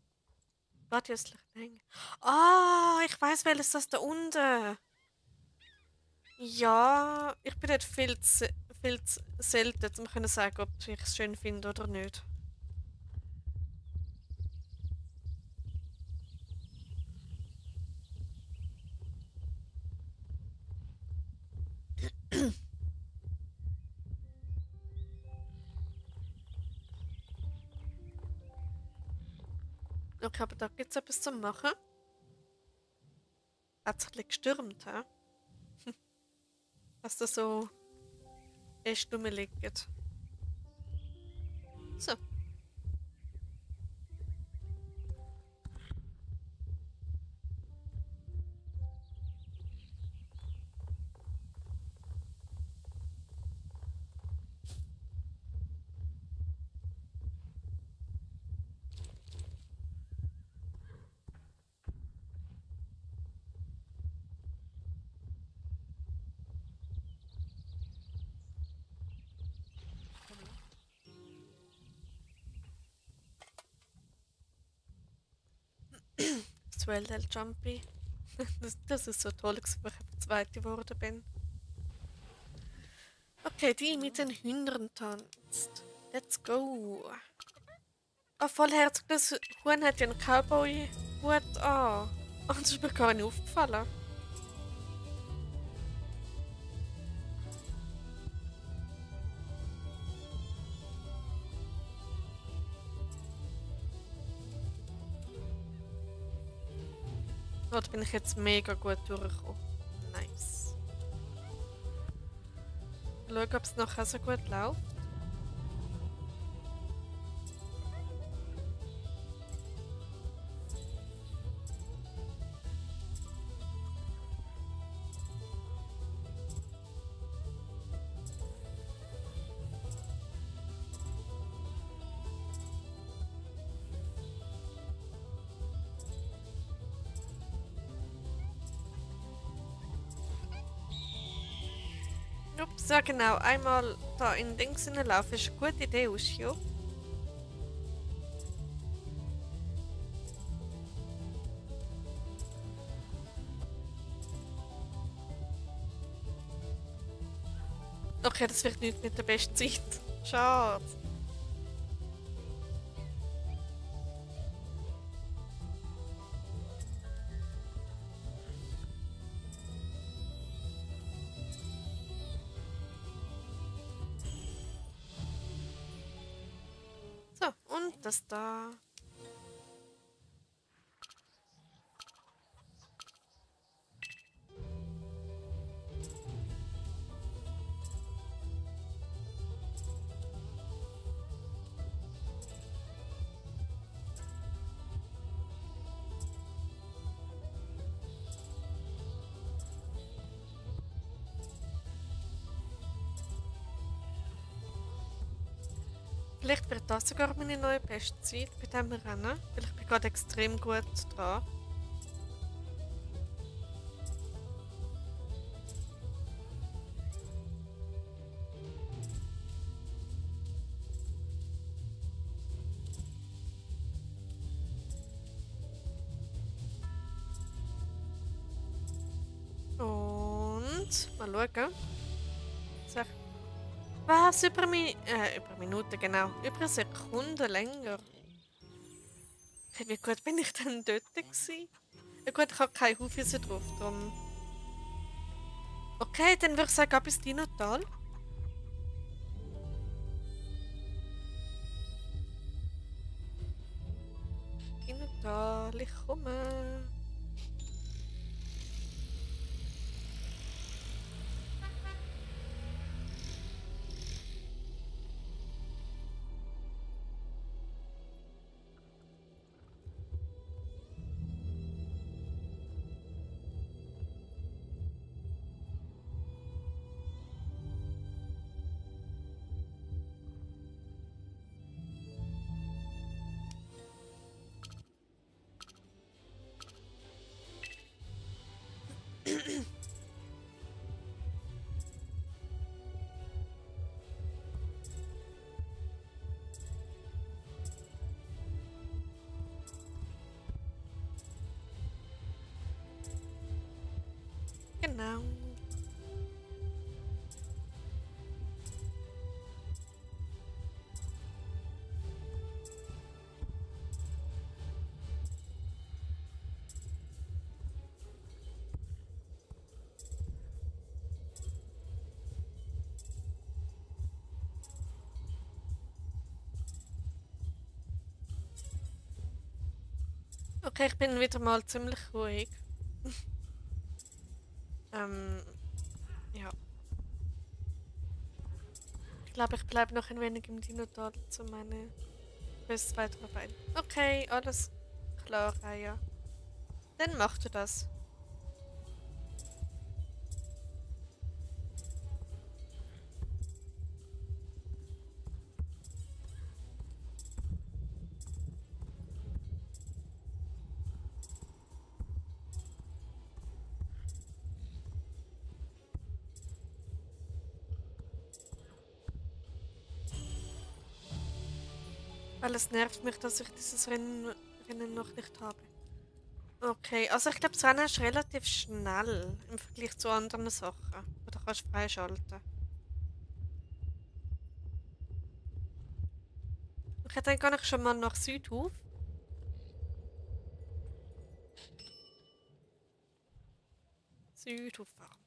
Was die östlichen Hänge? Ah, ich weiß welches das da unten. Ja, ich bin dort viel zu selten, um zu sagen, ob ich es schön finde oder nicht. Okay, aber da gibt es etwas zu machen. Hat sich ein bisschen gestürmt, hä? Dass da so Äste rumliegen. So. Das Well Jumpy. Das ist so toll, dass ich Zweite geworden bin. Okay, die mit den Hühnern tanzt. Let's go. Ah, vollherzig, das Huhn hat ja einen Cowboy-Hut an. Oh, das ist mir gar nicht aufgefallen. Oh, da bin ich jetzt mega gut durchgekommen. Nice. Schauen, ob es nachher so gut läuft. Ups, ja genau. Einmal da in Dings laufen ist eine gute Idee, Ushio. Okay, das wird nicht mit der besten Zeit. Schade. So, und das da. Vielleicht wird das sogar meine neue Bestzeit bei diesem Rennen, weil ich bin gerade extrem gut dran. Und mal schauen. Sech- Was? Über Minuten, genau. Über eine Sekunde länger. Hey, wie gut bin ich denn dort gewesen? Ja gut, ich habe keine Hufeisen drauf, drum. Okay, dann würde ich sagen, ab ins Dinotal. Dinotal, ich komme. Genau. Okay, ich bin wieder mal ziemlich ruhig. ähm, ja. Ich glaube, ich bleibe noch ein wenig im Dinotal zu meine bis weitere Bein. Okay, alles klar, Raya. Dann machst du das. Weil es nervt mich, dass ich dieses Rennen noch nicht habe. Okay, also ich glaube, das Rennen ist relativ schnell im Vergleich zu anderen Sachen. Oder kannst du freischalten. Okay, dann kann ich schon mal nach Südhof. Südhof fahren.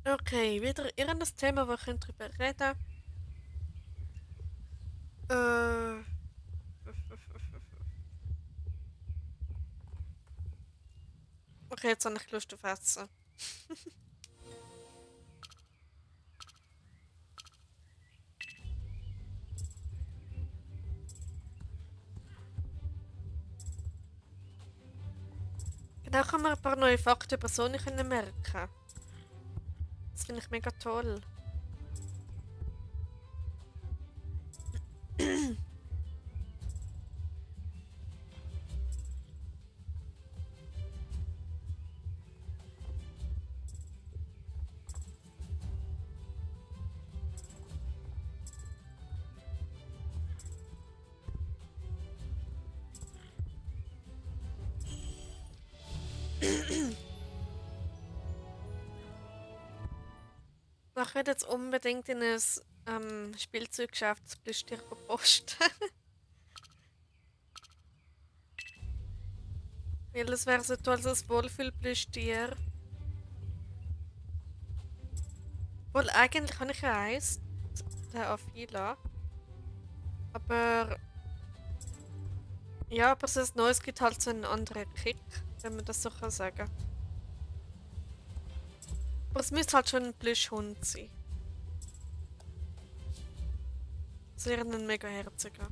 Okay, wieder irgendein Thema, wo wir drüber reden können. Okay, jetzt habe ich Lust auf Essen. Genau, kann man ein paar neue Fakten über Sony merken. Das finde ich mega toll. Ich will jetzt unbedingt in ein Spielzeuggeschäft das Plüschtier posten. Weil es wäre so toll als Wohlfühlplüschtier. Wohl, eigentlich habe ich ja eins, den Afila. Aber ja, aber so ein neues gibt halt so einen anderen Kick, wenn man das so kann sagen. Aber es müsste halt schon ein Plüschhund sein. Sehr ein mega herziger.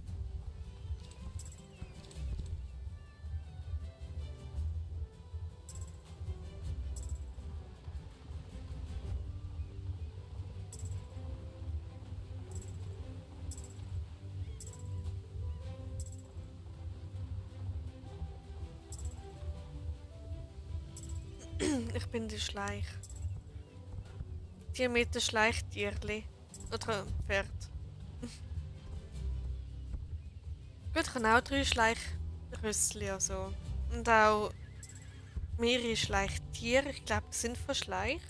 Ich bin die Schleich. Die mit den Schleichtierli. Oder Pferd. Gut, ich habe auch 3 Schleichrüssli also. Und auch mehrere Schleichtiere. Ich glaube, die sind von Schleich.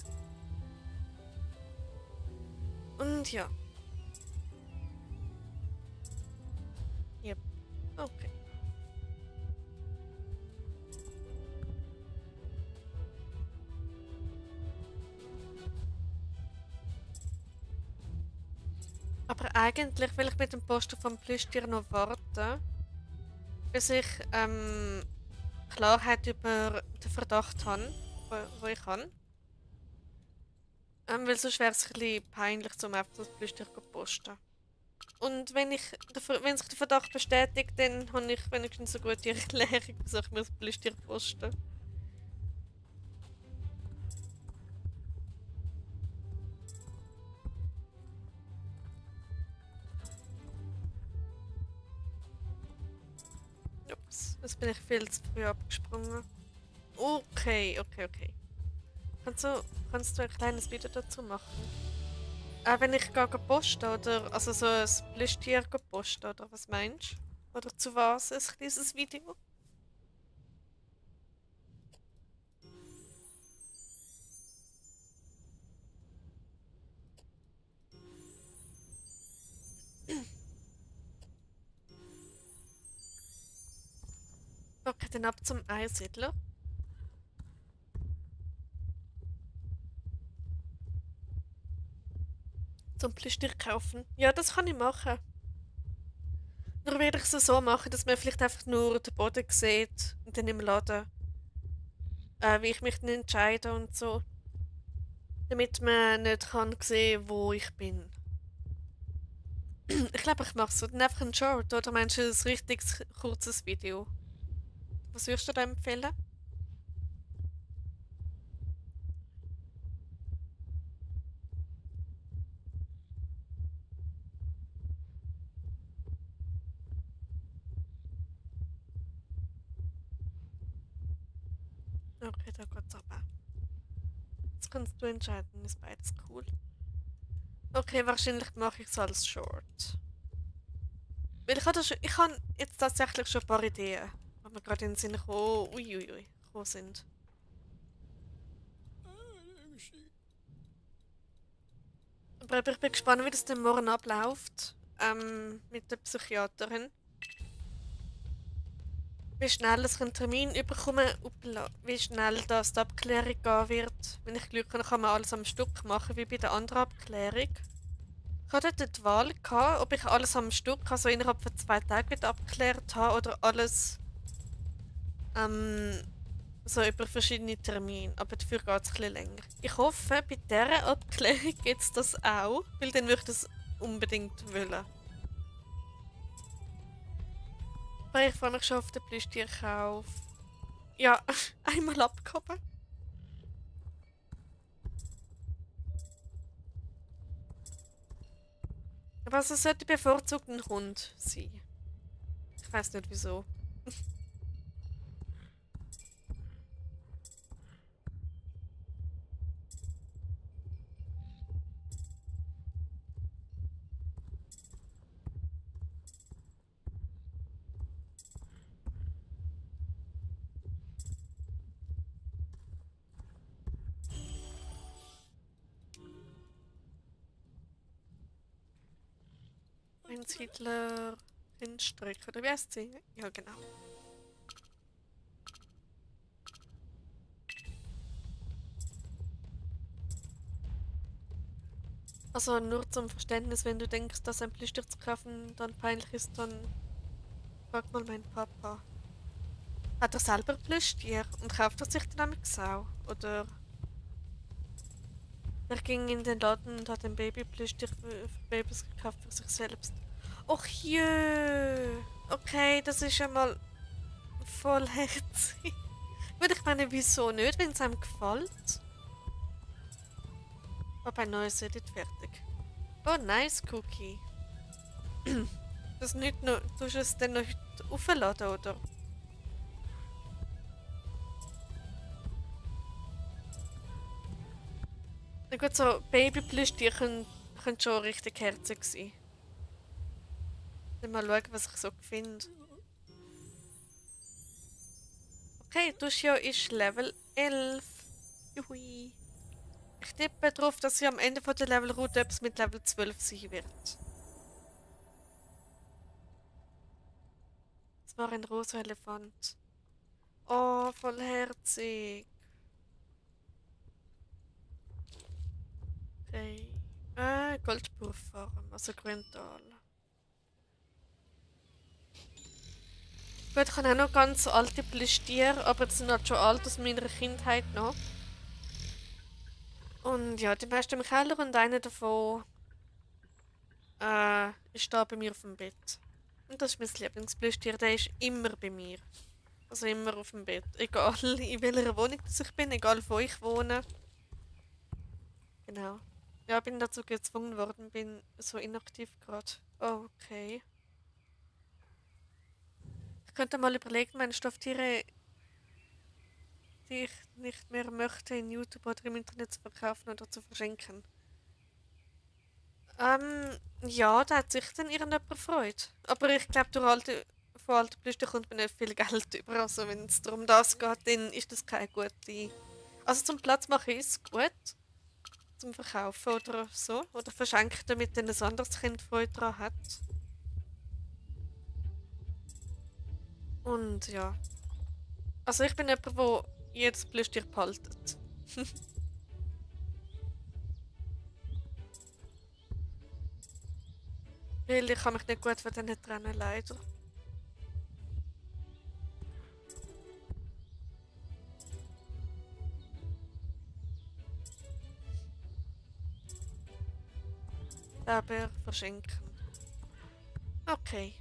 Und ja. Yep. Okay. Aber eigentlich will ich mit dem Posten vom Plüschtier noch warten, bis ich Klarheit über den Verdacht habe, wo ich habe. Weil sonst wäre es ein bisschen peinlich, um einfach das Plüschtier zu posten. Und wenn sich der Verdacht bestätigt, dann habe ich wenigstens eine gute Erklärung, wieso ich mir das Plüschtier posten. Ups, jetzt bin ich viel zu früh abgesprungen. Okay. Kannst du, kannst du ein kleines Video dazu machen? Wenn ich gehe posten oder also so ein Plüschtier posten oder was meinst du? Oder zu was ein kleines Video? Okay, dann ab zum Einsiedler. Zum Plüschtier kaufen. Ja, das kann ich machen. Nur werde ich es so machen, dass man vielleicht einfach nur den Boden sieht und dann im Laden, wie ich mich dann entscheide und so. Damit man nicht kann sehen, wo ich bin. Ich glaube, ich mache so dann einfach einen Short oder meinst du ein richtig kurzes Video? Was würdest du da empfehlen? Okay, da geht's aber. Jetzt kannst du entscheiden, ist beides cool. Okay, wahrscheinlich mache ich es als Short. Weil ich habe jetzt tatsächlich schon ein paar Ideen, die mir gerade in den Sinn gekommen sind. Aber ich bin gespannt, wie das dann morgen abläuft. Mit der Psychiaterin. Wie schnell ich einen Termin bekomme, wie schnell das die Abklärung gehen wird. Wenn ich Glück habe, kann man alles am Stück machen, wie bei der anderen Abklärung. Ich hatte dort die Wahl, gehabt, ob ich alles am Stück, also innerhalb von 2 Tagen wieder abgeklärt habe oder alles ähm, so über verschiedene Termine. Aber dafür geht es etwas länger. Ich hoffe, bei dieser Abklärung gibt es das auch, weil dann würde ich das unbedingt wollen. Weil ich freue mich schon auf den Plüschtierkauf. Ja, einmal abgehoben. Aber also es sollte bevorzugt ein Hund sein. Ich weiß nicht wieso. Ein Siedler Rindstreck, oder wie heißt sie? Ja, genau. Also nur zum Verständnis, wenn du denkst, dass ein Plüschtier zu kaufen dann peinlich ist, dann frag mal meinen Papa. Hat er selber Plüschtier und kauft er sich dann auch? Oder er ging in den Laden und hat ein Babyplüschtier für Babys gekauft für sich selbst. Och jö! Okay, das ist ja mal voll herzig. Würde ich meine, wieso nicht, wenn es einem gefällt? Aber ein neues Edit fertig. Oh, nice, Cookie. Das nicht nur, du hast es dann noch aufladen, oder? Na gut, so Babyplüschtiere können schon richtig herzig sein. Dann mal schauen, was ich so finde. Okay, Duschio ist Level 11. Juhui. Ich tippe darauf, dass sie am Ende von der Levelroute etwas mit Level 12 sein wird. Es war ein rosa Elefant. Oh, vollherzig. Okay. Goldspurfarm, also Grüntal. Gut, ich habe auch noch ganz alte Plüschtiere, aber die sind halt schon alt aus meiner Kindheit noch. Und ja, die meisten im Keller und einer davon ist da bei mir auf dem Bett. Und das ist mein Lieblingsplüschtier, der ist immer bei mir. Also immer auf dem Bett. Egal in welcher Wohnung das ich bin, egal wo ich wohne. Genau. Ja, bin dazu gezwungen worden, bin so inaktiv gerade. Oh, okay. Ich könnte mal überlegen, meine Stofftiere, die ich nicht mehr möchte, in YouTube oder im Internet zu verkaufen oder zu verschenken. Ja, da hat sich dann irgendjemand gefreut. Aber ich glaube, von alten Plüsch kommt man nicht viel Geld über. Also wenn es darum das geht, dann ist das keine gute... Also zum Platz machen ist es gut, zum Verkaufen oder so. Oder verschenken, damit dann ein anderes Kind Freude daran hat. Und ja. Also ich bin jemand, der jedes Plüschtier behaltet. Weil ich kann mich nicht gut von denen trennen, leider. Aber verschenken. Okay.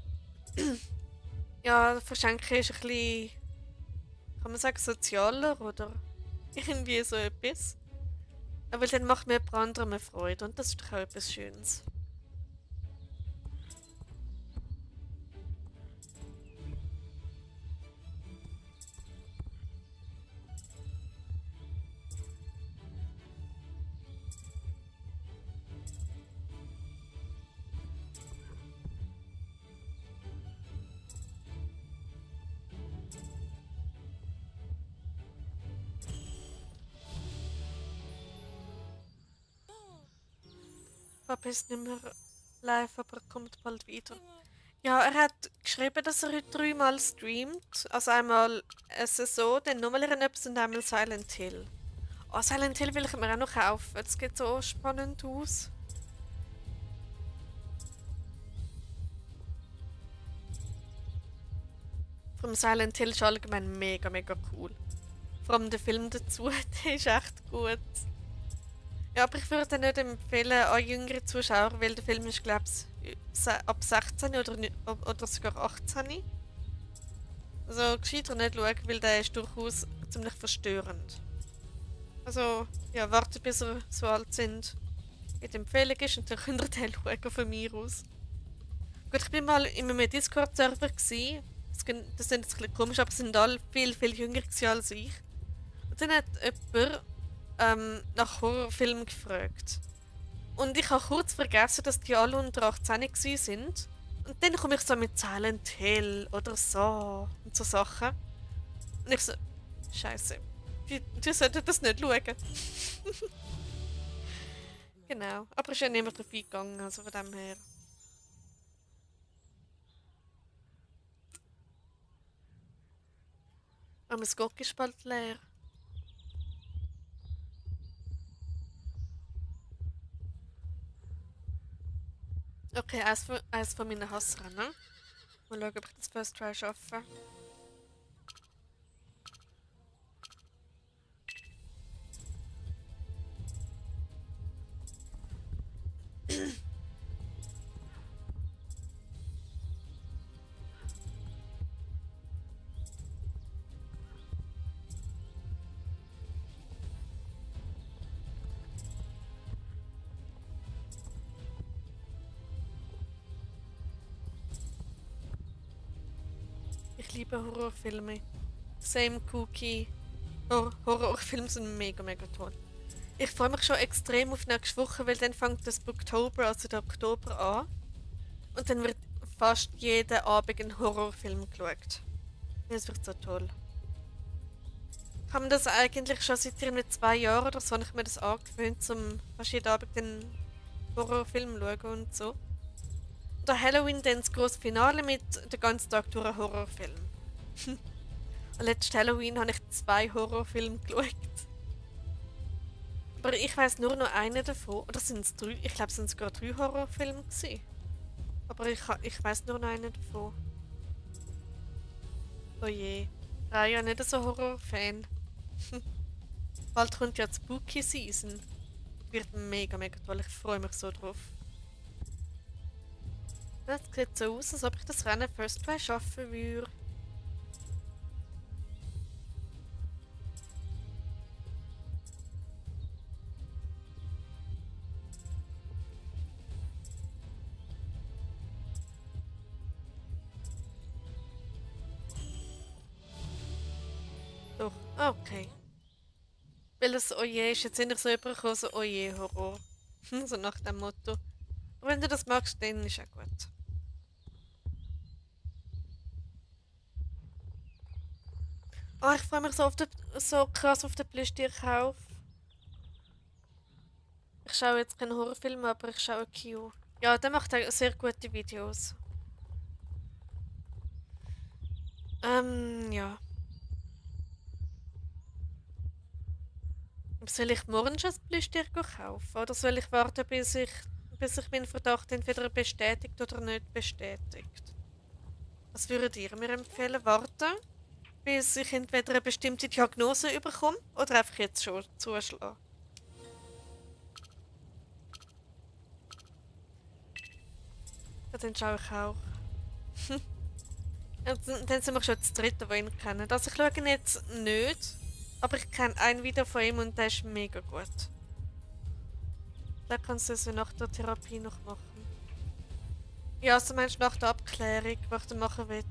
Ja, verschenken ist ein bisschen, kann man sagen, sozialer oder irgendwie so etwas. Aber dann macht mir jemand anderem eine Freude und das ist doch auch etwas Schönes. Papa ist nicht mehr live, aber er kommt bald wieder. Ja, er hat geschrieben, dass er heute dreimal streamt. Also einmal SSO, dann nochmal etwas und einmal Silent Hill. Oh, Silent Hill will ich mir auch noch kaufen. Das geht so spannend aus. Vom Silent Hill ist allgemein mega, mega cool. Vor allem der Film dazu, der ist echt gut. Ja, aber ich würde nicht empfehlen an jüngere Zuschauer, weil der Film ist, glaube ich, ab 16 oder sogar 18. Also gescheiter nicht schauen, weil der ist durchaus ziemlich verstörend. Also, ja, warten bis wir so alt sind, wie die Empfehlung ist und dann könnt ihr den schauen von mir aus. Gut, ich bin mal in einem Discord-Server gsi. Das ist jetzt ein bisschen komisch, aber es sind alle viel, viel jünger als ich. Und dann hat jemand nach Horrorfilmen gefragt. Und ich habe kurz vergessen, dass die alle unter 18 sind. Und dann komme ich so mit Silent Hill oder so und so Sachen. Und ich so, Scheiße, die sollten das nicht schauen. Genau, aber ist ja niemand drauf eingegangen, also von dem her. Aber das Gok ist bald leer. Okay, eins von meinen Hassrennen. Mal schauen, ob ich das First Try schaffe. Ich liebe Horrorfilme. Same Cookie. Horrorfilme sind mega, mega toll. Ich freue mich schon extrem auf nächste Woche, weil dann fängt das Oktober, also der Oktober an. Und dann wird fast jeden Abend ein Horrorfilm geschaut. Das wird so toll. Ich habe mir das eigentlich schon seit irgendwie 2 Jahren oder so, habe ich mir das angewöhnt, zum fast jeden Abend einen Horrorfilm schauen und so. Und an Halloween dann das grosse Finale mit den ganzen Tag durch einen Horrorfilm. Und letztes Halloween habe ich 2 Horrorfilme geschaut. Aber ich weiß nur noch einen davon. Oder sind es 3? Ich glaube, es sind sogar 3 Horrorfilme gewesen. Aber ich weiß nur noch einen davon. Oh je. Ich bin ja nicht so Horror-Fan. Bald kommt ja die Spooky Season. Wird mega, mega toll. Ich freue mich so drauf. Das sieht so aus, als ob ich das Rennen First Try schaffen würde. Doch, okay. Weil das Oje ist jetzt nicht so übergekommen, so Oje Horror. So nach dem Motto. Aber wenn du das magst, dann ist auch gut. Oh, ich freue mich so krass auf den Plüschtierkauf. Ich schaue jetzt keinen Horrorfilm, aber ich schaue Q. Ja, der macht auch sehr gute Videos. Ja. Soll ich morgen schon das Plüschtier kaufen? Oder soll ich warten, bis sich mein Verdacht entweder bestätigt oder nicht bestätigt? Was würdet ihr mir empfehlen? Warten, bis ich entweder eine bestimmte Diagnose überkomme oder einfach jetzt schon zuschlagen? Ja, dann schaue ich auch. Ja, dann sind wir schon das dritte, das ihn kennen. Also ich schaue ihn jetzt nicht, aber ich kenne ein Video von ihm und der ist mega gut. Vielleicht kannst du es ja nach der Therapie noch machen. Ja, also meinst du nach der Abklärung, was ich dann machen will?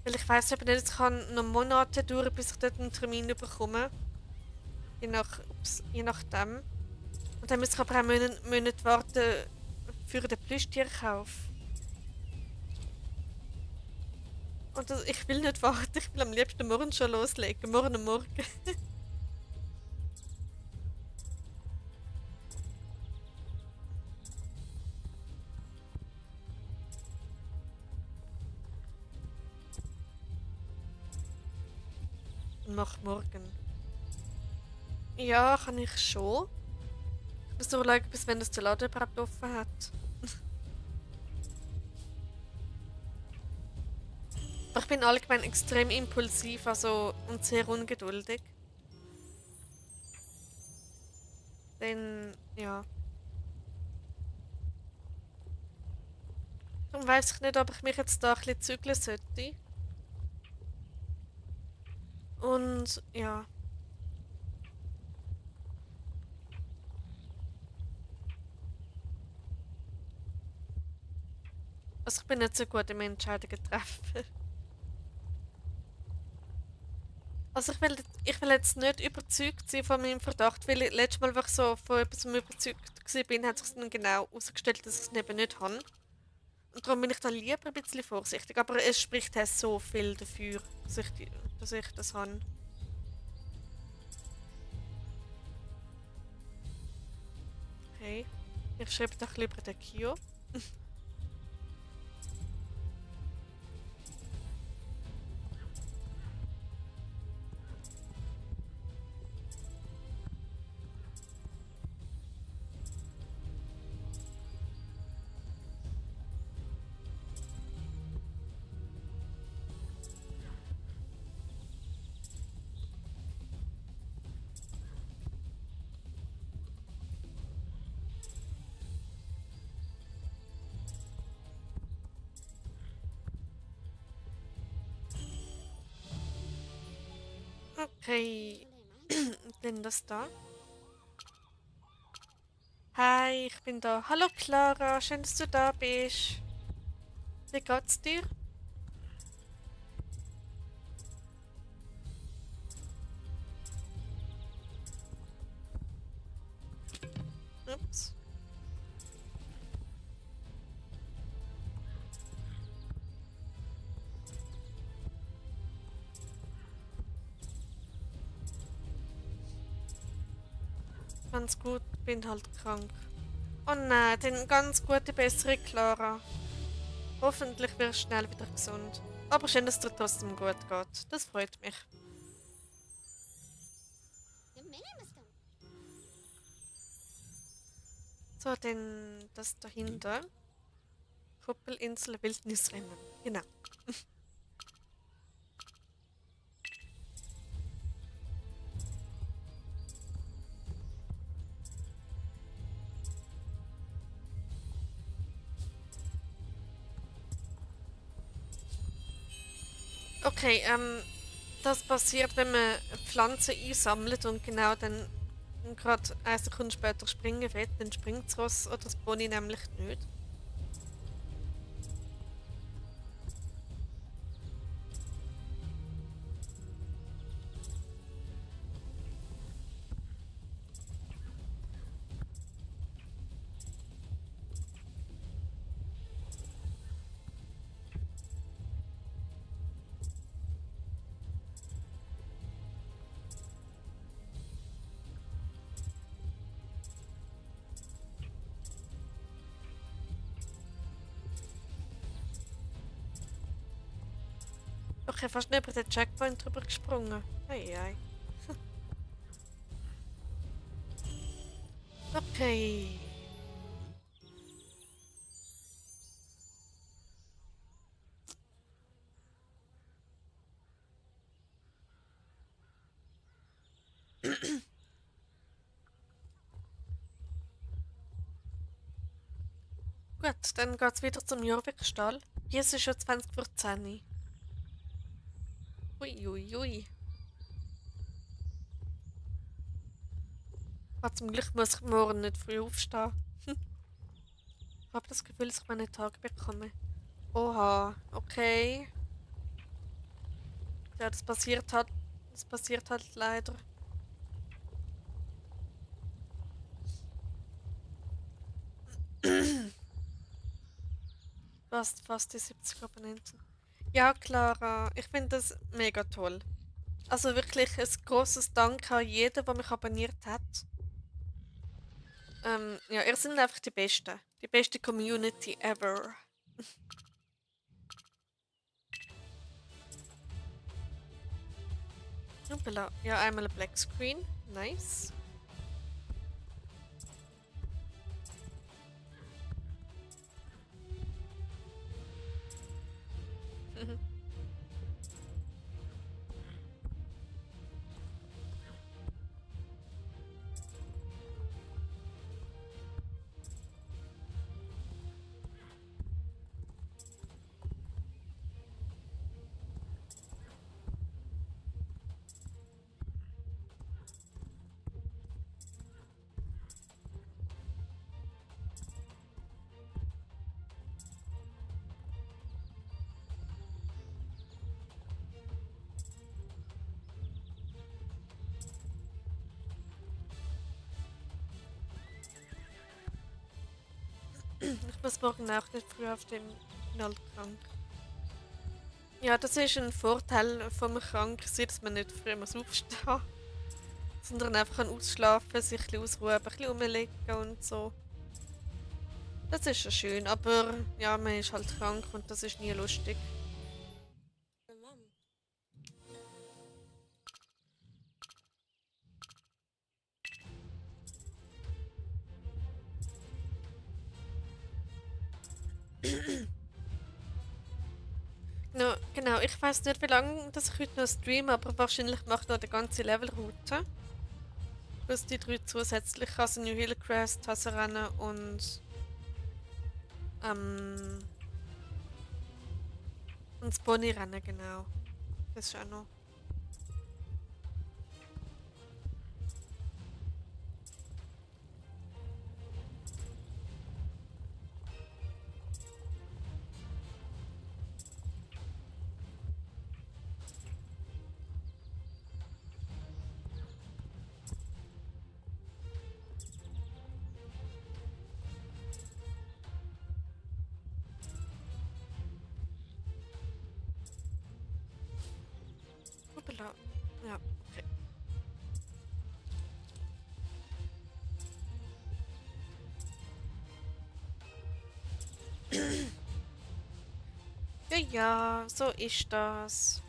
Weil ich weiss eben nicht, es kann noch Monate dauern, bis ich dort einen Termin bekomme. Je nachdem. Und dann muss ich aber auch Monate warten für den Plüschtierkauf. Und ich will nicht warten, ich will am liebsten morgen schon loslegen. Morgen am Morgen. Und mach morgen. Ja, kann ich schon. Ich muss nur schauen, bis wenn das der Laden überhaupt offen hat. Aber ich bin allgemein extrem impulsiv und sehr ungeduldig. Dann, ja. Darum weiss ich nicht, ob ich mich jetzt da ein bisschen zügeln sollte. Und ja. Also ich bin nicht so gut im Entscheidungen treffen. Also ich will jetzt nicht überzeugt sein von meinem Verdacht, weil ich letztes Mal, als ich so von etwas überzeugt war, hat sich dann genau herausgestellt, dass ich es eben nicht habe. Und darum bin ich da lieber ein bisschen vorsichtig. Aber es spricht auch so viel dafür, dass ich das habe. Okay. Ich schreibe doch lieber den Kio. Okay. Denn das da. Hi, ich bin da. Hallo Clara, schön, dass du da bist. Wie geht's dir? Ups. Ganz gut, bin halt krank. Oh nein, dann ganz gute Besserung, Clara. Hoffentlich wirst du schnell wieder gesund. Aber schön, dass dir trotzdem gut geht. Das freut mich. So, dann das dahinter. Kuppelinsel Wildnisrennen. Genau. Okay, das passiert, wenn man Pflanzen einsammelt und genau dann gerade eine Sekunde später springen will, dann springt das Ross oder das Pony nämlich nicht. Okay, fast nicht über den Checkpoint drüber gesprungen. Ei, ei. Okay. Gut, dann geht's wieder zum Jorvikstall. Hier ist es schon 20 vor 10. Ui, ui, ui. Aber zum Glück muss ich morgen nicht früh aufstehen. Ich habe das Gefühl, dass ich meine Tage bekomme. Oha, okay. Ja, das passiert halt. Das passiert halt leider. Fast die 70 Abonnenten. Ja, Clara, ich finde das mega toll. Also wirklich ein großes Dank an jeden, der mich abonniert hat. Ja, ihr seid einfach die Besten. Die beste Community ever. Hoppala. Ja, einmal ein Black Screen. Nice. Ich muss morgen auch nicht früh auf dem Knall krank. Ja, das ist ein Vorteil vom Kranksein, dass man nicht früh muss aufstehen muss, sondern einfach kann ausschlafen, sich ein bisschen ausruhen, ein bisschen rumlegen und so. Das ist schon schön, aber ja, man ist halt krank und das ist nie lustig. No, genau, ich weiß nicht, wie lange das ich heute noch streame, aber wahrscheinlich mache ich noch die ganze Levelroute. Plus die 3 zusätzlich, also New Hill Crest, Hasserrennen ähm, und das Ponyrennen, genau. Das ist auch noch. Ja, ja, so ist das.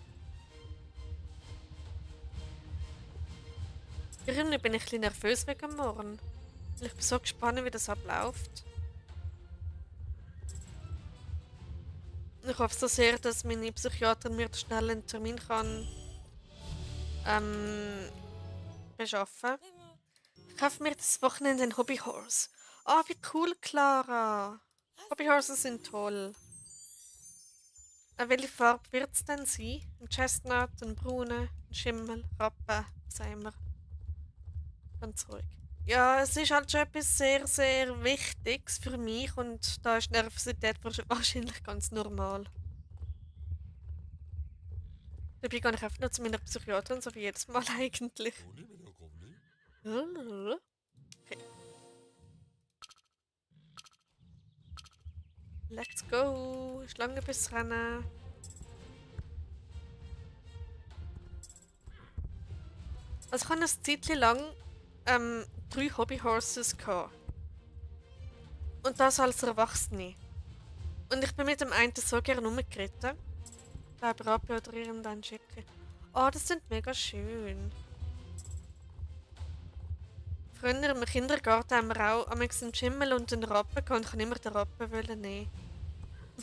Irgendwie bin ich ein bisschen nervös wegen morgen. Weil ich bin so gespannt, wie das abläuft. Ich hoffe so sehr, dass meine Psychiaterin mir schnell einen Termin kann ähm, beschaffen. Ich kaufe mir das Wochenende ein Hobbyhorse. Ah, wie cool, Clara. Hobbyhorses sind toll. Welche Farbe wird es denn sein? Ein Chestnut, ein Braune, ein Schimmel, Rappe, was auch immer. Ganz ruhig. Ja, es ist halt schon etwas sehr, sehr Wichtiges für mich und da ist Nervosität wahrscheinlich ganz normal. Dabei gehe ich einfach nur zu meiner Psychiaterin, so wie jedes Mal eigentlich. Okay. Let's go! Schlange bis Rennen. Also ich habe eine Zeit lang 3 Hobbyhorses gehabt. Und das als Erwachsene. Und ich bin mit dem einen so gerne rumgeritten. Ich glaube, Rappe oder irgendein schicken. Oh, das sind mega schön. Früher im Kindergarten haben wir auch einen Schimmel und einen Rappen gehabt und ich wollte immer den Rappen nehmen.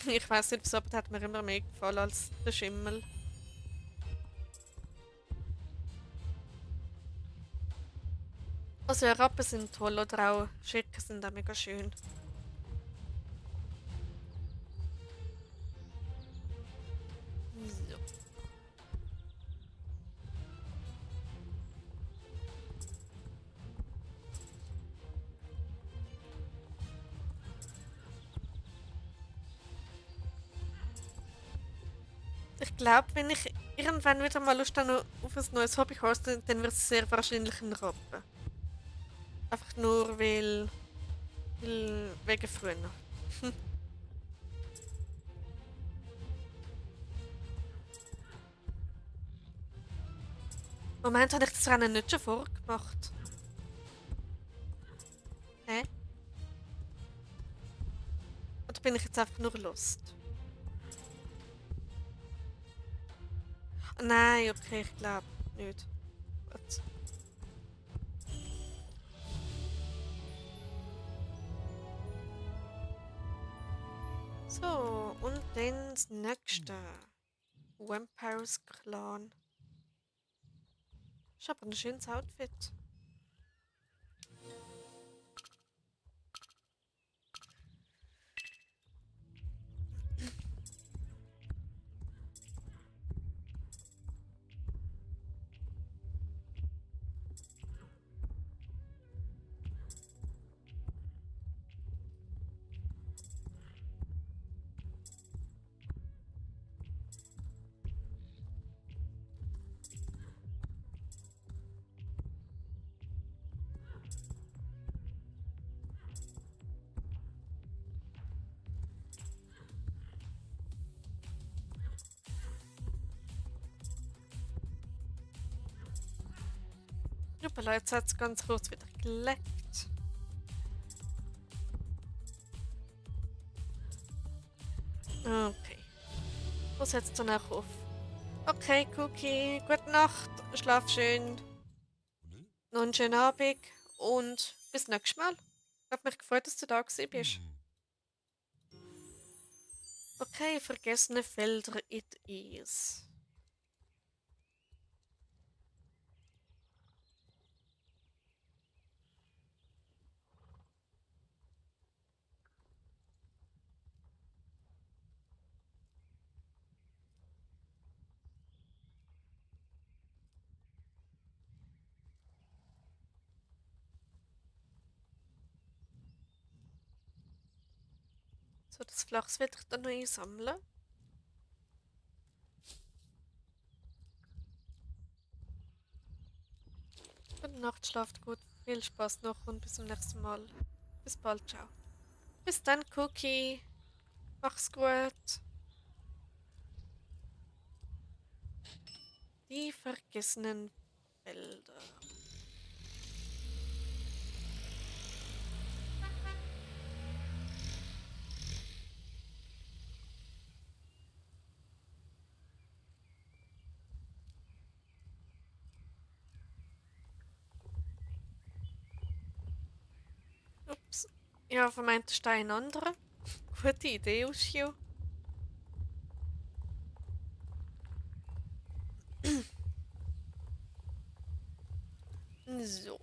Ich weiß nicht, wieso, aber der hat mir immer mehr gefallen als der Schimmel. Also ja, Rappen sind toll oder auch Schicken sind auch mega schön. So. Ich glaube, wenn ich irgendwann wieder mal Lust habe auf ein neues Hobbyhorse, dann wird es sehr wahrscheinlich ein Rappen. Einfach nur weil wegen früher. Moment, habe ich das Rennen nicht schon vorgemacht? Hä? Oder bin ich jetzt einfach nur lost? Ah, nein, okay, ich glaube nicht. Warte. So, und dann das nächste. Vampires Clan. Ist aber ein schönes Outfit. Super, jetzt hat es ganz kurz wieder geleckt. Okay. Was setzt danach auf? Okay, Cookie, gute Nacht, schlaf schön, noch einen schönen Abend und bis nächstes Mal. Hat mich gefreut, dass du da gewesen bist. Okay, vergessene Felder it is. So, das Flachs werde ich dann noch einsammeln. Gute Nacht, schlaft gut, viel Spaß noch und bis zum nächsten Mal. Bis bald, ciao. Bis dann, Cookie. Mach's gut. Die vergessenen Felder. Ja, vermeint ist ein anderer. Gute Idee, Uschio. So.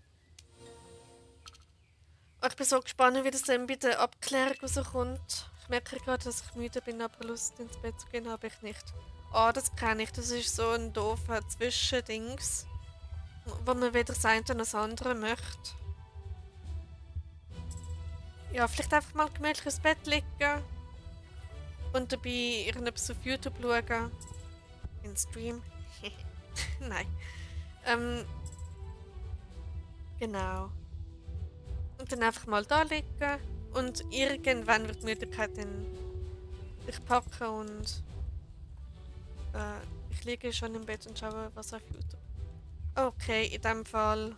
Ich bin so gespannt, wie das dann bei der Abklärung rauskommt. Ich merke gerade, dass ich müde bin, aber Lust ins Bett zu gehen habe ich nicht. Ah, das kenne ich. Das ist so ein doofer Zwischendings, wo man weder das eine noch das andere möchte. Ja, vielleicht einfach mal gemütlich ins Bett liegen und dabei irgendetwas auf YouTube schauen. In Stream. Nein. Ähm, genau. Und dann einfach mal da liegen. Und irgendwann wird die Müdigkeit dann dich packen und ich liege schon im Bett und schaue was auf YouTube. Okay, in dem Fall.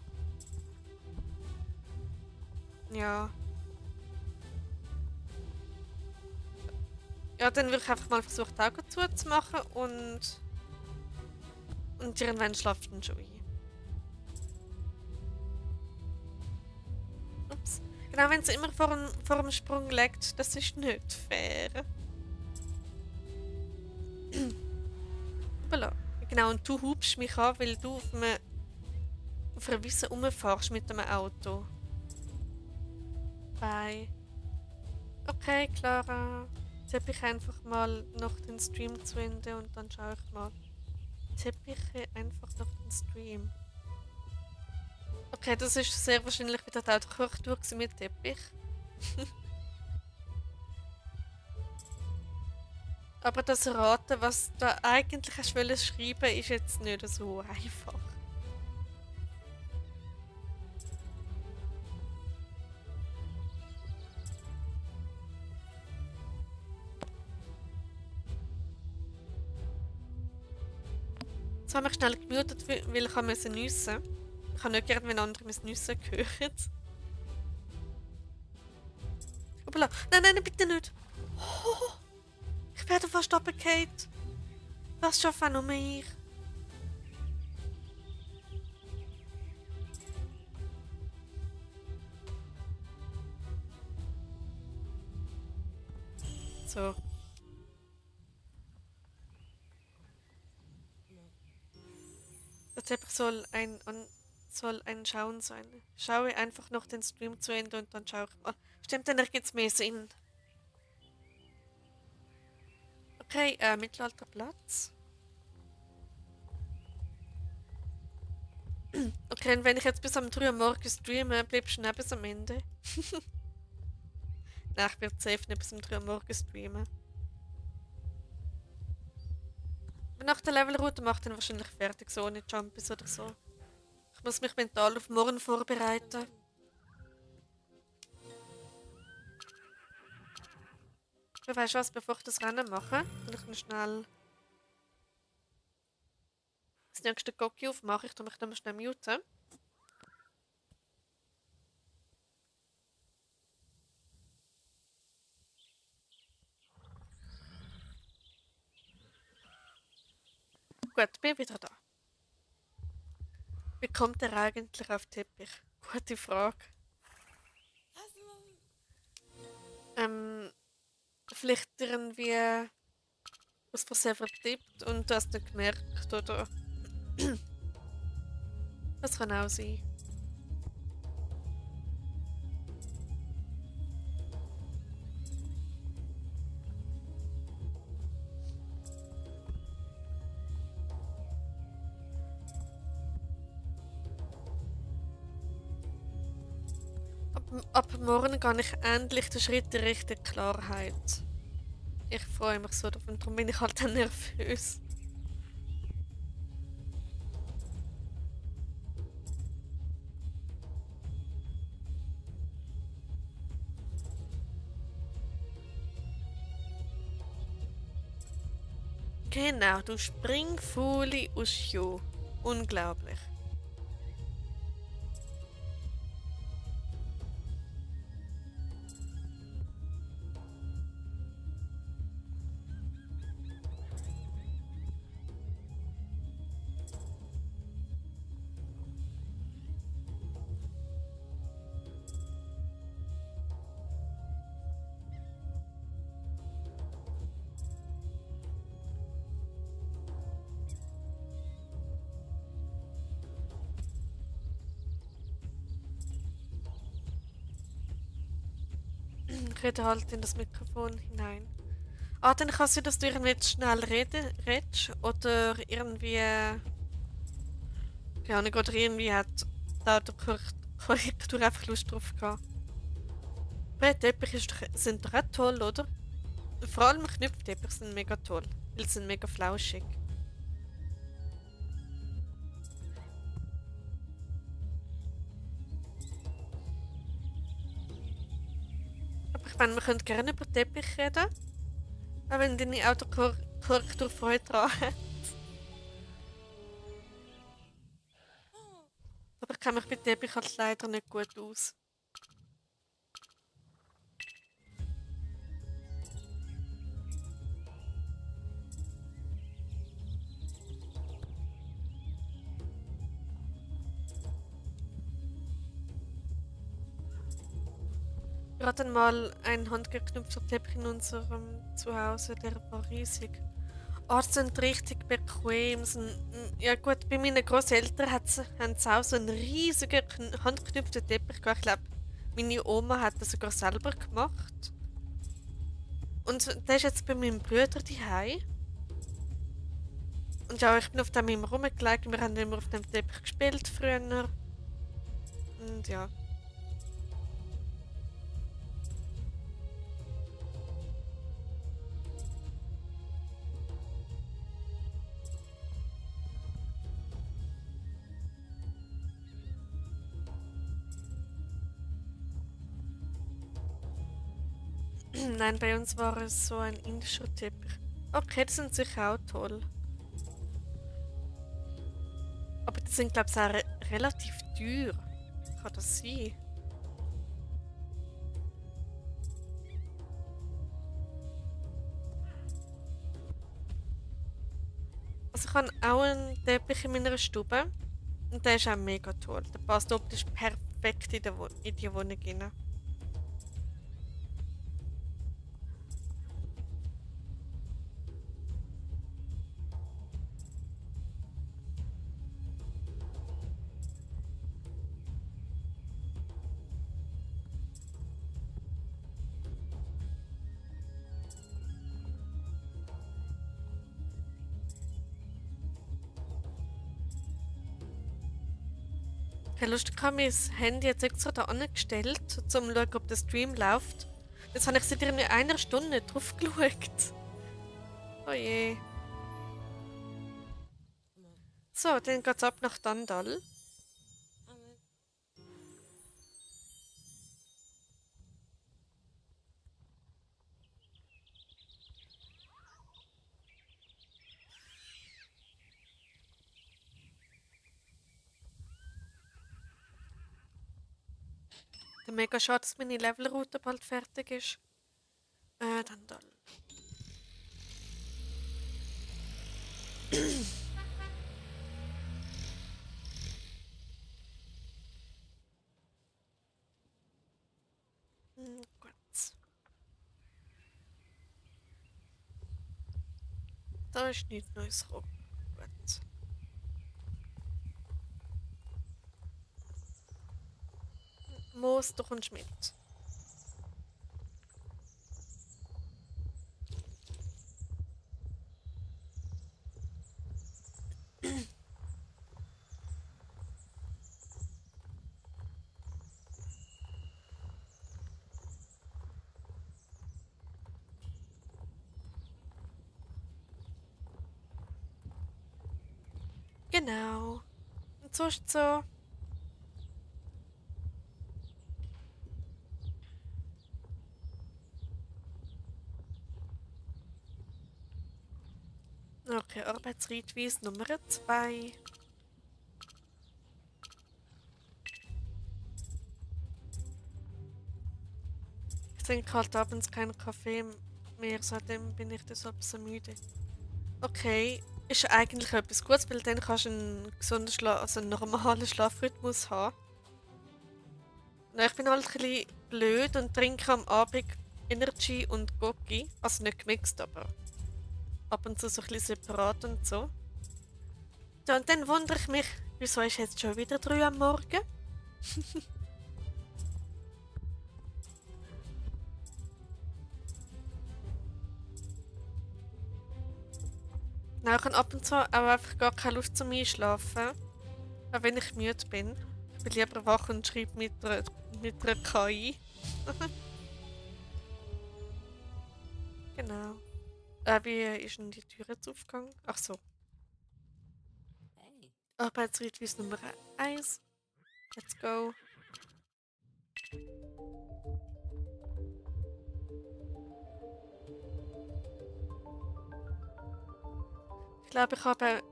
Ja. Ja, dann würde ich einfach mal versuchen, die Augen zuzumachen und irgendwann schlaft dann schon ein. Ups. Genau, wenn sie immer vor dem Sprung legt, das ist nicht fair. Voilà. Genau, und du hubst mich an, weil du auf einer Wiese rumfährst mit dem Auto. Bye. Okay, Clara. Tippe ich einfach mal noch den Stream zu Ende und dann schaue ich mal. Tippe ich einfach noch den Stream. Okay, das ist sehr wahrscheinlich wieder die Autokorrektur mit Teppich. Aber das Raten, was da eigentlich hast wollen schreiben, ist jetzt nicht so einfach. Jetzt habe ich schnell gemutet, weil ich nüssen musste. Ich habe nicht gerne, wenn andere mein Nüssen hören. Hoppla. Nein, nein, bitte nicht. Oh, ich werde fast runtergefallen. Was schaffe nur ich? So. Der Teppich soll ein Schauen sein. Schaue einfach noch den Stream zu Ende und dann schaue ich mal. Stimmt, dann ergibt es mehr Sinn. Okay, Mittelalterplatz. Okay, und wenn ich jetzt bis am 3 Uhr morgens streame, bleibst du nicht bis am Ende. Nein, ich werde safe nicht bis um 3 Uhr morgens streamen. Aber nach der Levelroute macht dann wahrscheinlich fertig, so ohne Jumpies oder so. Ich muss mich mental auf morgen vorbereiten. Aber weißt du was, bevor ich das Rennen mache, will ich noch schnell das nächste Cookie aufmachen. Ich tue mich dann mal schnell muten. Gut, bin wieder da. Wie kommt er eigentlich auf Teppich? Gute Frage. Ähm, vielleicht irgendwie aus Versehen vertippt und du hast nicht gemerkt, oder? Das kann auch sein. Ab morgen gehe ich endlich den Schritt in Richtung Klarheit. Ich freue mich so drauf und darum bin ich halt dann nervös. Genau, du Springfolie aus Schuh. Unglaublich. und rede halt in das Mikrofon hinein. Ah, dann kann es sein, dass du irgendwie jetzt schnell redest oder irgendwie, keine Ahnung, oder irgendwie hat da der Korrektur einfach Lust drauf gehabt. Teppiche sind doch auch toll, oder? Vor allem Knüpfteppiche sind mega toll, weil sie sind mega flauschig. Aber ich meine, wir können gerne über Teppich reden, auch wenn deine Autokorrektur Freude daran hat. Aber ich kenne mich bei Teppich halt leider nicht gut aus. Wir hatten mal einen handgeknüpfter Teppich in unserem Zuhause, der war riesig. Oh, die sind richtig bequem. Ja gut, bei meinen Großeltern haben sie auch so einen riesigen handgeknüpften Teppich gehabt. Ich glaube, meine Oma hat das sogar selber gemacht. Und der ist jetzt bei meinem Bruder daheim. Und ja, ich bin auf dem immer rumgelegt. Wir haben immer auf dem Teppich gespielt früher. Und ja. Nein, bei uns war es so ein indischer Teppich. Okay, die sind sicher auch toll. Aber die sind, glaube ich, auch relativ teuer. Kann das sein? Also ich habe auch einen Teppich in meiner Stube. Und der ist auch mega toll. Der passt optisch perfekt in die Wohnung rein. Hey, lustig, ich habe mein Handy jetzt extra da angestellt, um zu schauen, ob der Stream läuft. Jetzt habe ich seit irgendwie einer Stunde drauf geschaut. Oh je. So, dann geht's ab nach Dandal. Mega schade, dass meine Levelroute bald fertig ist. Dandal. Gut. Da ist nichts Neues gekommen. Gut. Moos, du kommst mit. Genau. Und so ist es so. Okay, Arbeitsreitweise Nummer 2. Ich trinke halt abends keinen Kaffee mehr, seitdem bin ich deshalb so müde. Okay, ist eigentlich etwas Gutes, weil dann kannst du einen gesunden also einen normalen Schlafrhythmus haben. Na, ich bin halt ein bisschen blöd und trinke am Abend Energy und Goki. Also nicht gemixt, aber ab und zu so ein bisschen separat und so. Ja, und dann wundere ich mich, wieso ist jetzt schon wieder 3 am Morgen? Nein, ich habe ab und zu auch einfach gar keine Lust zum Einschlafen. Auch wenn ich müde bin. Ich bin lieber wach und schreibe mit einer KI. Genau. Wie ist denn die Tür jetzt aufgegangen? Ach so. Arbeitsreitweise Nummer 1. Let's go. Ich glaube, ich habe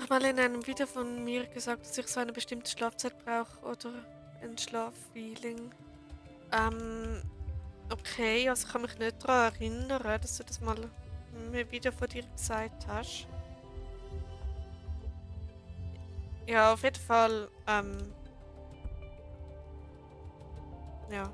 mal in einem Video von mir gesagt, dass ich so eine bestimmte Schlafzeit brauche oder ein Schlafweiling. Okay, also ich kann mich nicht daran erinnern, dass du das mal in einem Video von dir gesagt hast. Ja, auf jeden Fall, ja.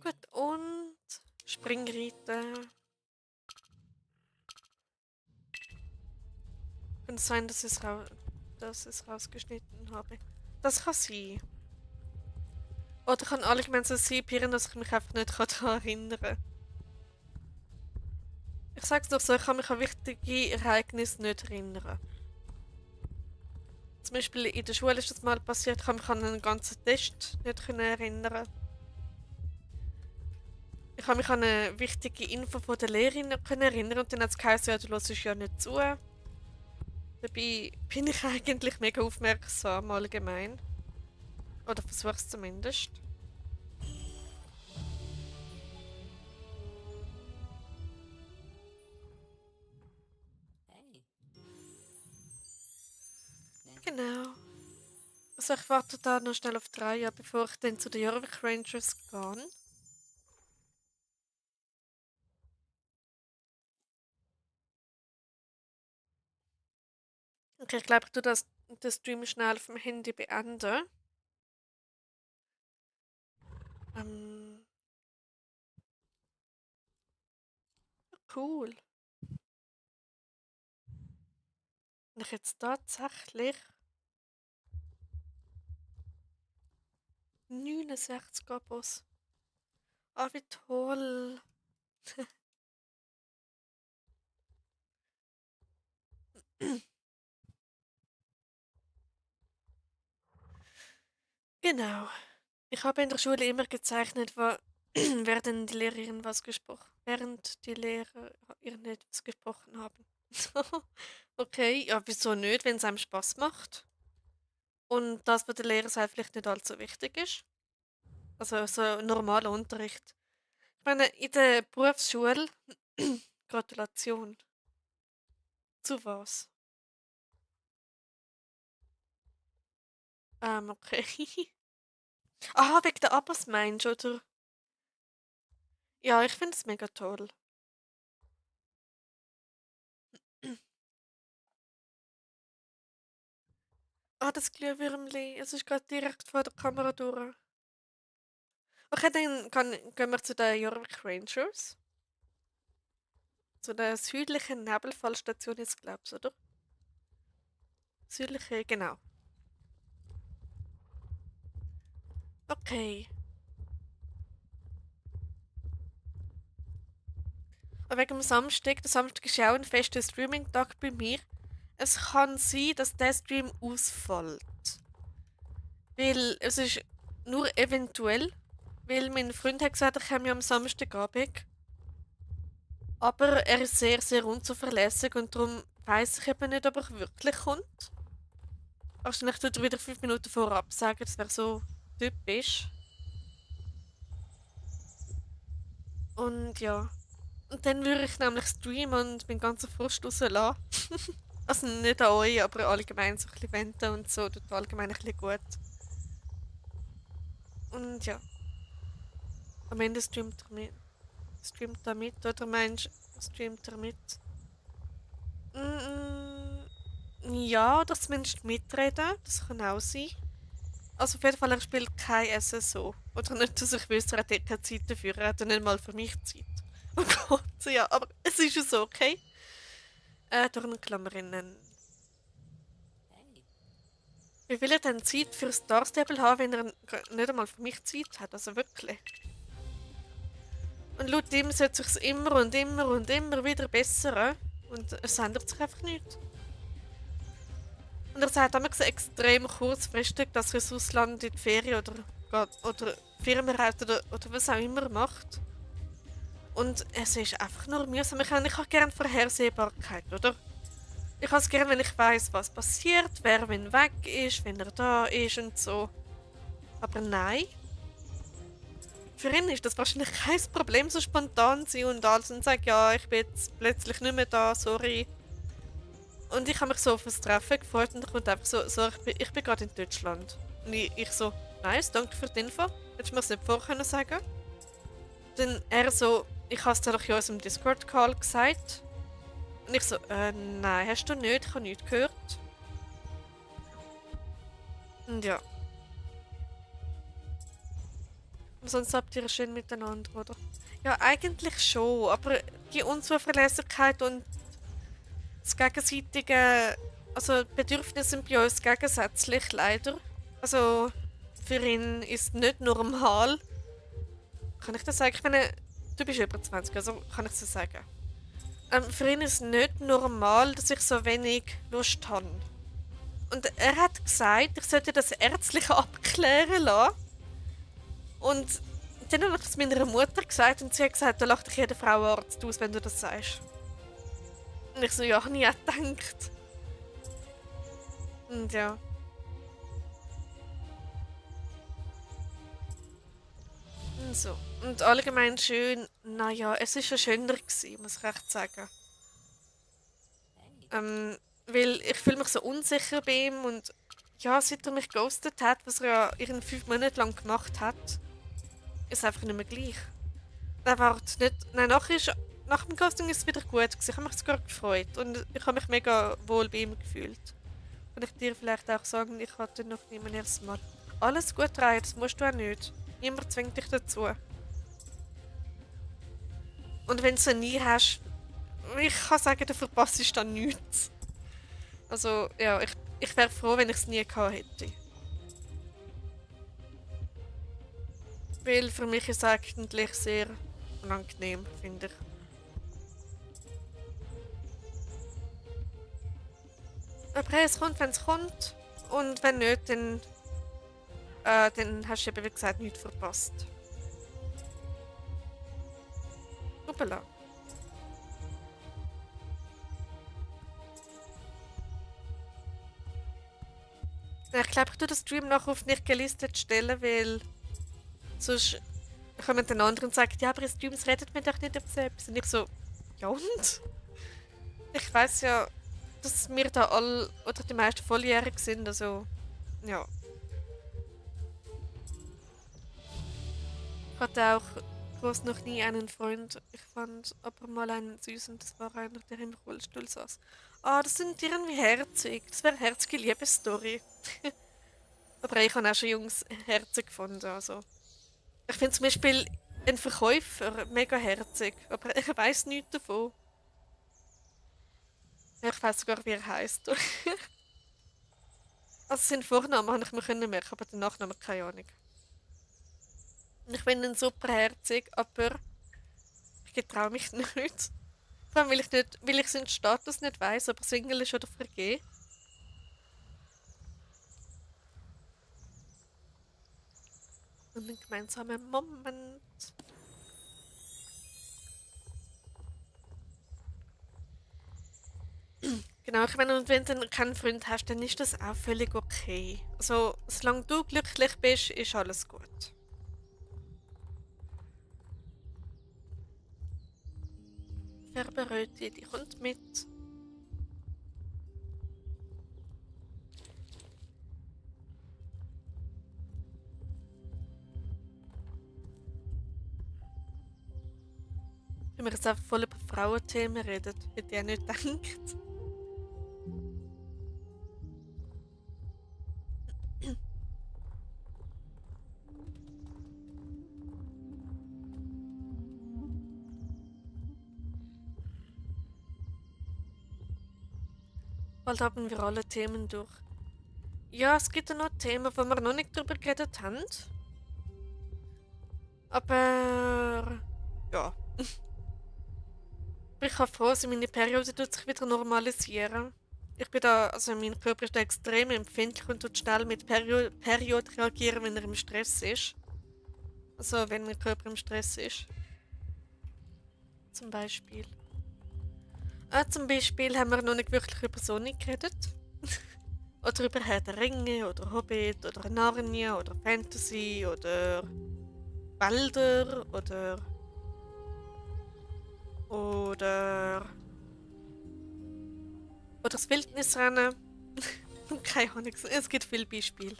Gut, und Springreiten. Kann es sein, dass ich es rausgeschnitten habe? Das kann sein. Oder kann allgemein so sein, dass ich mich einfach nicht daran erinnern kann. Ich sag's doch so, ich kann mich an wichtige Ereignisse nicht erinnern. Zum Beispiel in der Schule ist das mal passiert, ich kann mich an einen ganzen Test nicht erinnern. Ich kann mich an eine wichtige Info von der Lehrerin erinnern und dann hat es geheißen, ja, du hörst ja nicht zu. Dabei bin ich eigentlich mega aufmerksam allgemein. Oder versuch's zumindest. Genau. Also ich warte da noch schnell auf 3, bevor ich dann zu den Jorvik Rangers gehe. Okay, ich glaube, ich tue den Stream schnell auf dem Handy beenden. Ähm, cool. Wenn ich jetzt tatsächlich 69 Abos. Ah, wie toll. Genau. Ich habe in der Schule immer gezeichnet, während die Lehrerin was gesprochen, während die Lehrer ihr etwas gesprochen haben. Okay, ja, wieso nicht, wenn es einem Spaß macht? Und das, was der Lehrer sagt, vielleicht nicht allzu wichtig ist. Also so normaler Unterricht. Ich meine, in der Berufsschule, Gratulation. Zu was? Okay. Ah, wegen der Abos meinst du, oder? Ja, ich finde es mega toll. Ah, das Glühwürmli. Es ist gerade direkt vor der Kamera durch. Okay, gehen wir zu den Jorvik Rangers. Zu der südlichen Nebelfallstation jetzt, glaubst du, oder? Südliche, genau. Okay. Und wegen dem Samstag, der Samstag ist ja auch ein fester Streaming-Tag bei mir. Es kann sein, dass der Stream ausfällt. Weil es ist nur eventuell, weil mein Freund hat gesagt, er komme ja am Samstagabend. Aber er ist sehr, sehr unzuverlässig und darum weiß ich eben nicht, ob er wirklich kommt. Wahrscheinlich tut er wieder 5 Minuten vorab sagen, das wäre so typisch. Und ja. Und dann würde ich nämlich streamen und meinen ganzen Frust rauslassen. Also nicht an euch, aber allgemein so ein bisschen wenden und so, tut allgemein ein bisschen gut. Und ja, am Ende streamt er mit, oder meinst du, streamt er mit? Ja, oder zumindest mitreden, das kann auch sein. Also auf jeden Fall, er spielt kein SSO. Oder nicht, dass ich wüsste, er hat keine Zeit dafür, er hat ja nicht mal für mich Zeit. Oh Gott, ja, aber es ist ja so, okay? Durch eine Klammerinnen. Wie will er denn Zeit für Star Stable haben, wenn er nicht einmal für mich Zeit hat? Also wirklich. Und laut ihm sollte sich immer und immer und immer wieder bessern. Und es ändert sich einfach nichts. Und er sagt immer so extrem kurzfristig, dass er ins Ausland in die Ferien oder Firmenreise oder was auch immer macht. Und es ist einfach nur mühsam. Ich habe gerne Vorhersehbarkeit, oder? Ich habe es gerne, wenn ich weiß, was passiert, wer wenn weg ist, wenn er da ist und so. Aber nein. Für ihn ist das wahrscheinlich kein Problem, so spontan zu sein und alles und sagen, ja, ich bin jetzt plötzlich nicht mehr da, sorry. Und ich habe mich so auf das Treffen gefreut und ich kommt einfach so ich bin gerade in Deutschland. Und ich so, nice, danke für die Info. Hättest du mir das nicht vorher können sagen? Dann er so, ich habe es dir doch in unserem Discord-Call gesagt. Und ich so, nein, hast du nicht, ich habe nichts gehört. Und ja, und sonst habt ihr schön miteinander, oder? Ja, eigentlich schon, aber die Unzuverlässigkeit und das gegenseitige, also die Bedürfnisse sind bei uns gegensätzlich, leider. Also für ihn ist nicht normal. Kann ich das sagen? Ich meine, du bist über 20, also kann ich das sagen. Für ihn ist nicht normal, dass ich so wenig Lust habe. Und er hat gesagt, ich sollte das ärztlich abklären lassen. Und dann habe ich es meiner Mutter gesagt und sie hat gesagt, da lacht dich jeder Frauenarzt aus, wenn du das sagst. Und ich so, ja, nie gedacht. Und ja. Und so. Und allgemein schön, naja, es ist schon schöner gewesen, muss ich echt sagen. Weil ich fühle mich so unsicher bei ihm und ja, seit er mich ghostet hat, was er ja irgendwie 5 Monate lang gemacht hat, ist einfach nicht mehr gleich. Er wartet nicht. Nein, nach dem Ghosting ist es wieder gut gewesen. Ich habe mich sogar gefreut und ich habe mich mega wohl bei ihm gefühlt. Kann ich dir vielleicht auch sagen, ich hatte noch nie mein erstes Mal. Alles gut rein, das musst du auch nicht. Niemand zwingt dich dazu. Und wenn du es nie hast, ich kann sagen, du verpasst dann nichts. Also, ja, ich wäre froh, wenn ich es nie gehabt hätte. Weil für mich ist es eigentlich sehr unangenehm, finde ich. Aber hey, es kommt, wenn es kommt. Und wenn nicht, dann hast du eben, wie gesagt, nichts verpasst. Hoppala. Ja, ich glaube, ich tue den Stream noch auf nicht gelistet stellen, weil sonst kommen dann andere und sagen, ja, aber in Streams redet man doch nicht über so etwas. Und ich so, ja und? Ich weiß ja, dass wir da alle, oder die meisten volljährig sind, also, ja. Ich hatte auch groß noch nie einen Freund. Ich fand aber mal einen süß und das war einer, der im Rollstuhl saß. Ah, das sind irgendwie herzig. Das wäre eine herzige Liebesstory. Aber ich habe auch schon Jungs herzig gefunden, also. Ich finde zum Beispiel einen Verkäufer mega herzig, aber ich weiß nichts davon. Ja, ich weiß sogar, wie er heißt. Also seinen Vornamen habe ich mir können merken, aber den Nachnamen keine Ahnung. Und ich finde ihn super herzig, aber ich getraue mich nicht. Vor allem, weil ich seinen Status nicht weiß, ob er Single ist oder vergeben. Und einen gemeinsamen Moment. Genau, ich meine, und wenn du keinen Freund hast, dann ist das auch völlig okay. Also, solange du glücklich bist, ist alles gut. Färberöte, die kommt mit. Wenn wir jetzt einfach voll über Frauenthemen reden, hätte ich auch nicht gedacht. Bald haben wir alle Themen durch. Ja, es gibt ja noch Themen, wo wir noch nicht drüber geredet haben. Aber ja. Ich bin froh, dass meine Periode tut sich wieder normalisieren. Ich bin da, also mein Körper ist da extrem empfindlich und tut schnell mit Periode reagieren, wenn er im Stress ist. Also wenn mein Körper im Stress ist. Zum Beispiel. Zum Beispiel haben wir noch nicht wirklich über Sonic geredet. Oder über Herr der Ringe oder Hobbit oder Narnia oder Fantasy oder Wälder oder das Wildnisrennen. Keine Ahnung, es gibt viele Beispiele.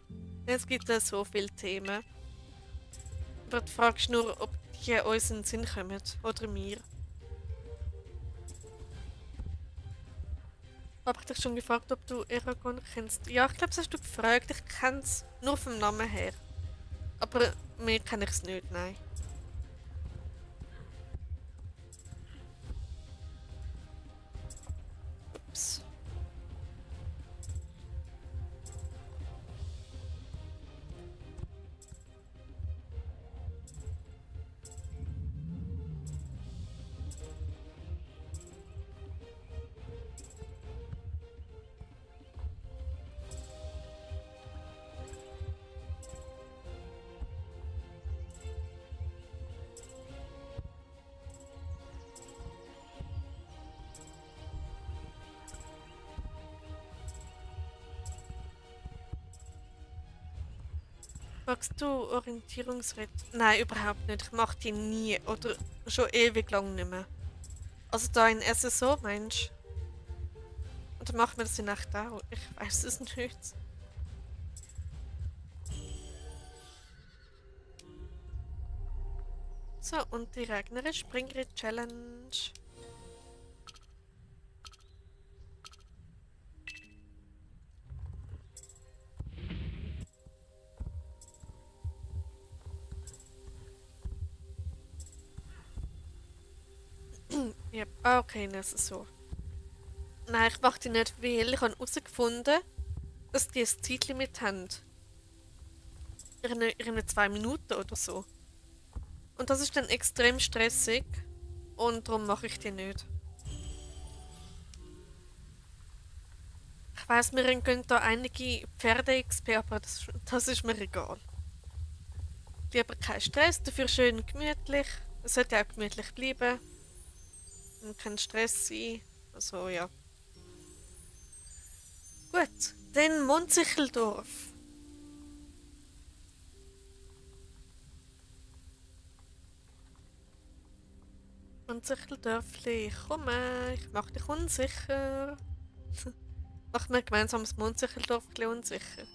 Es gibt so viele Themen. Aber die Frage ist nur, ob die uns in den Sinn kommen. Oder mir. Habe ich dich schon gefragt, ob du Eragon kennst? Ja, ich glaube, das hast du gefragt. Ich kenne es nur vom Namen her. Aber mir kenne ich es nicht, nein. Ups. Magst du Orientierungsritt? Nein, überhaupt nicht. Ich mache die nie. Oder schon ewig lang nicht mehr. Also da in SSO, meinst du? Oder macht man das in echt auch? Ich weiß es nicht. So, und die Regnerin Springritt Challenge. Ja, okay, das ist so. Nein, ich mache die nicht, weil ich habe herausgefunden, dass die ein Zeitlimit haben. Ihre 2 Minuten oder so. Und das ist dann extrem stressig. Und darum mache ich die nicht. Ich weiss, mir gehen da einige Pferde-XP, aber das ist mir egal. Lieber kein Stress, dafür schön gemütlich. Es sollte auch gemütlich bleiben. Und kein Stress sein. Also ja. Gut, dann Munzicheldorf. Munzicheldörfli, komm, ich mach dich unsicher. Mach mir gemeinsam das Munzicheldorf unsicher.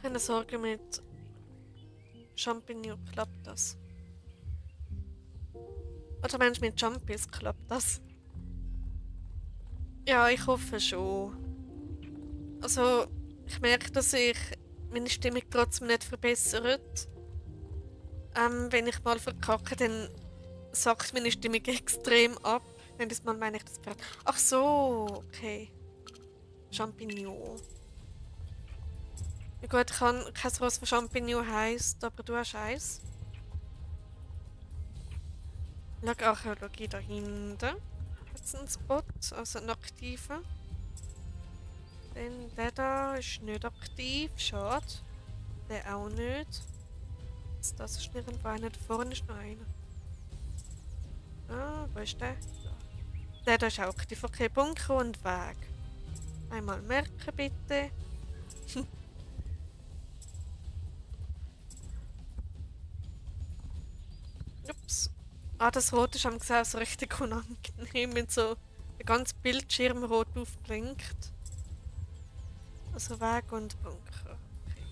Keine Sorge, mit Champignon klappt das. Oder meinst du, mit Jumpis klappt das? Ja, ich hoffe schon. Also, ich merke, dass sich meine Stimmung trotzdem nicht verbessert. Wenn ich mal verkacke, dann sackt meine Stimmung extrem ab. Jedes Mal meine ich das Pferd. Ach so, okay. Champignon. Ja gut, ich kann kein was von Champignon heisst, aber du hast eins. Schau Archäologie da hinten. Jetzt ein Spot, also einen aktiven. Dann der da ist nicht aktiv, schade. Der auch nicht. Jetzt das ist nirgendwo einer, da vorne ist noch einer. Ah, wo ist der? Da. Der da ist auch aktiv. Okay, Bunker und Weg. Einmal merken bitte. Ups. Ah, das Rot ist am gesehen so richtig unangenehm mit so der ganze Bildschirm rot aufblinkt. Also Weg und Bunker. Okay.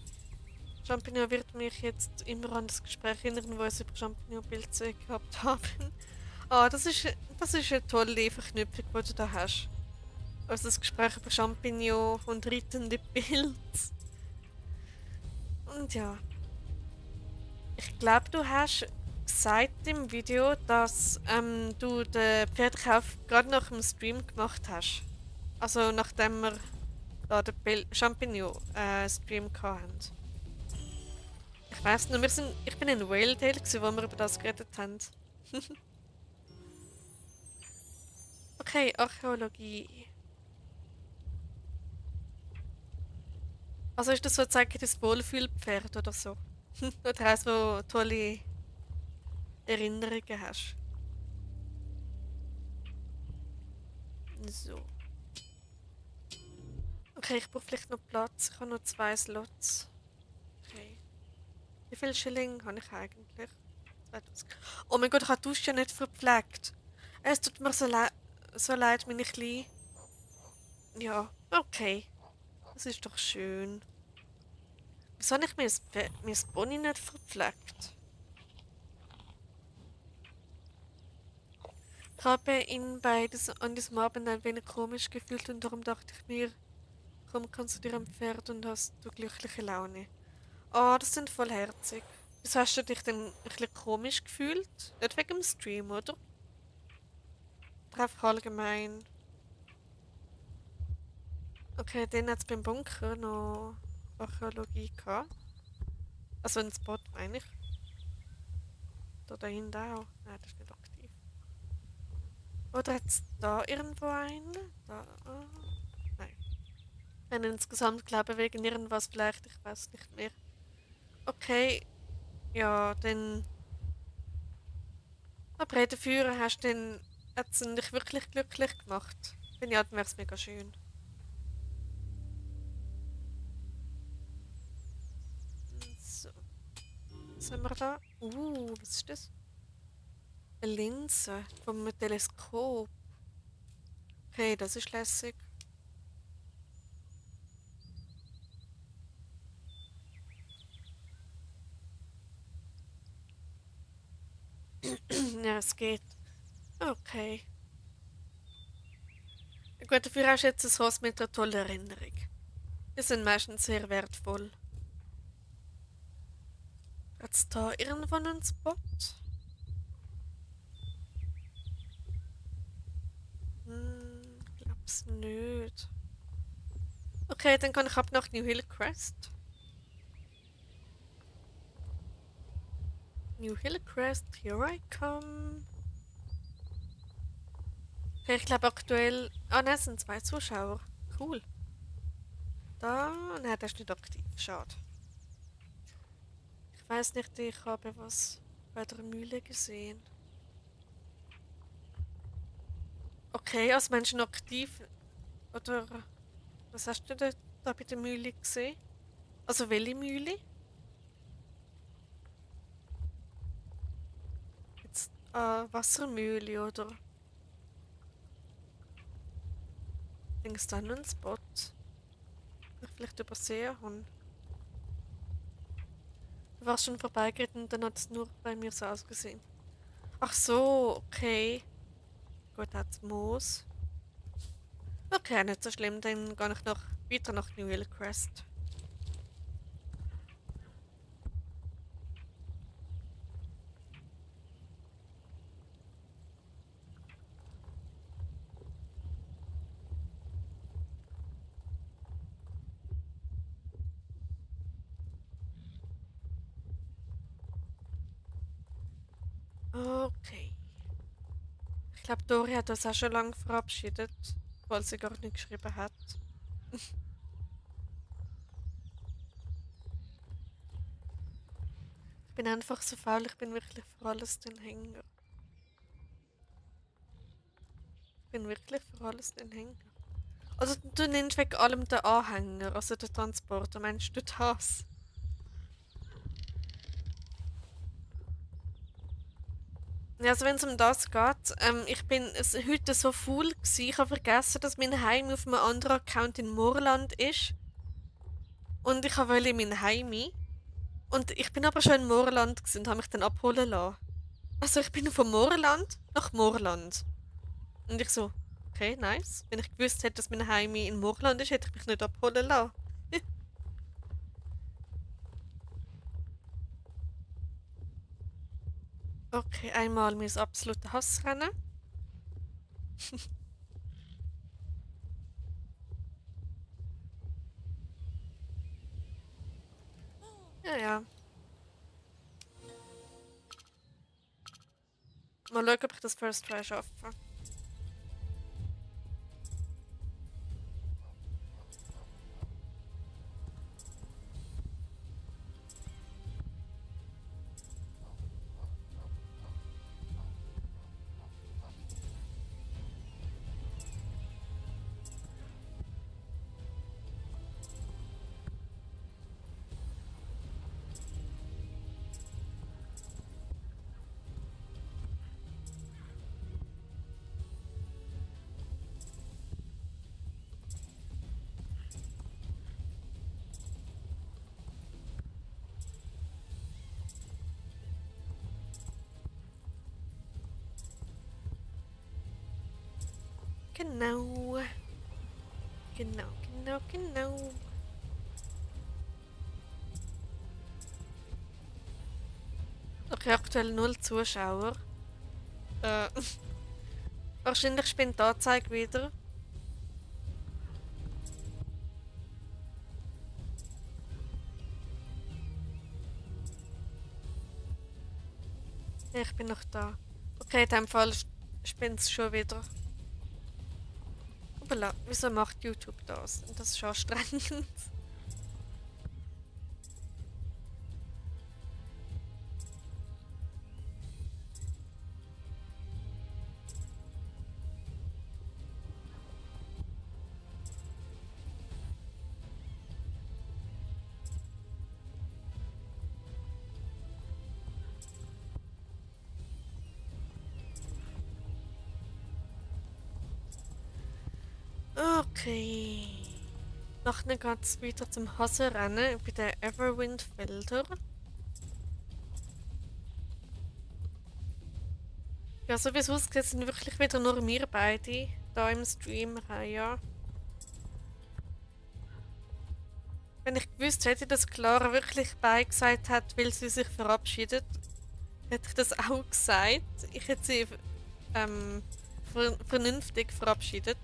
Champignon wird mich jetzt immer an das Gespräch erinnern, wo wir über Champignon-Pilze gehabt haben. Ah, das ist eine tolle Verknüpfung, die du da hast. Also das Gespräch über Champignon und reitende Pilze. Und ja, ich glaube, du hast gesagt im Video, dass du den Pferdekauf gerade nach dem Stream gemacht hast. Also nachdem wir da den Champignon-Stream hatten. Ich weiss noch, ich bin in Whale-Tale, wo wir über das geredet haben. Okay, Archäologie. Also ist das sozusagen das Wohlfühlpferd oder so? Oder eins, wo tolle Erinnerungen hast. So. Okay, ich brauche vielleicht noch Platz. Ich habe noch 2 Slots. Okay. Wie viel Schilling habe ich eigentlich? 2000. Oh mein Gott, ich habe die Dusche nicht verpflegt. Es tut mir so leid, meine Kleine. Ja, okay. Das ist doch schön. Wieso habe ich mein Pony nicht verpflegt? Ich habe ihn an diesem Abend ein wenig komisch gefühlt und darum dachte ich mir, komm, kannst du dir ein Pferd und hast du glückliche Laune. Oh, das sind voll herzig. Wieso hast du dich denn ein bisschen komisch gefühlt? Nicht wegen dem Stream, oder? Oder einfach allgemein. Okay, dann hat es beim Bunker noch Archäologie gehabt. Also ein Spot, meine ich. Da dahinter auch. Nein, das ist nicht aktiv. Oder hat es da irgendwo einen? Da. Nein. Wenn insgesamt glaube wegen irgendwas vielleicht, ich weiß nicht mehr. Okay, ja, dann. Aber dafür hast du den. Hat es dich wirklich glücklich gemacht. Wenn ja, dann wäre es mega schön. So. Was haben wir da? Was ist das? Eine Linse vom Teleskop. Okay, das ist lässig. Ja, es geht. Okay. Gut, dafür hast du jetzt ein Haus mit einer tollen Erinnerung. Die sind meistens sehr wertvoll. Hat es da irgendwo einen Spot? Glaub's nicht. Okay, dann kann ich ab nach New Hillcrest. New Hillcrest, here I come. Okay, ich glaube aktuell. Ah, nein, es sind 2 Zuschauer. Cool. Da. Nein, der ist nicht aktiv. Schade. Ich weiß nicht, ich habe was bei der Mühle gesehen. Okay, als Menschen aktiv. Oder was hast du da bei der Mühle gesehen? Also welche Mühle? Jetzt Wassermühle oder denkst du an einen Spot? Den ich vielleicht übersehen habe. Du warst schon vorbeigeritten und dann hat es nur bei mir so ausgesehen. Ach so, okay. Gut, hat's Moos. Okay, nicht so schlimm, dann gehe ich noch weiter nach New Hillcrest. Okay. Ich glaube, Dori hat das auch schon lange verabschiedet, weil sie gar nicht geschrieben hat. Ich bin einfach so faul, ich bin wirklich für alles den Hänger. Ich bin wirklich für alles den Hänger. Also du nennst wegen allem den Anhänger, also den Transporter, meinst du das? Ja, also wenn es um das geht, ich bin heute so faul gewesen, ich habe vergessen, dass mein Heim auf einem anderen Account in Moorland ist. Und ich wollte in mein Heim. Und ich bin aber schon in Moorland gewesen und habe mich dann abholen lassen. Also ich bin vom Moorland nach Moorland. Und ich so, okay, nice. Wenn ich gewusst hätte, dass mein Heim in Moorland ist, hätte ich mich nicht abholen lassen. Okay, einmal mein absolutes Hassrennen. Ja, ja. Mal schauen, ob ich das First Try schaffe. Genau. Genau, genau, genau. Okay, aktuell null Zuschauer. Äh, wahrscheinlich spinnt die Anzeige wieder. Ja, ich bin noch da. Okay, in dem Fall spinnt es schon wieder. Hoppala, wieso macht YouTube das? Das ist anstrengend. Okay. Nachher geht es weiter zum Hasenrennen bei den Everwind-Feldern. Ja, so wie es aussieht, sind wirklich wieder nur wir beide da im Stream. Ja. Wenn ich gewusst hätte, dass Clara wirklich Bye gesagt hat, weil sie sich verabschiedet, hätte ich das auch gesagt. Ich hätte sie vernünftig verabschiedet.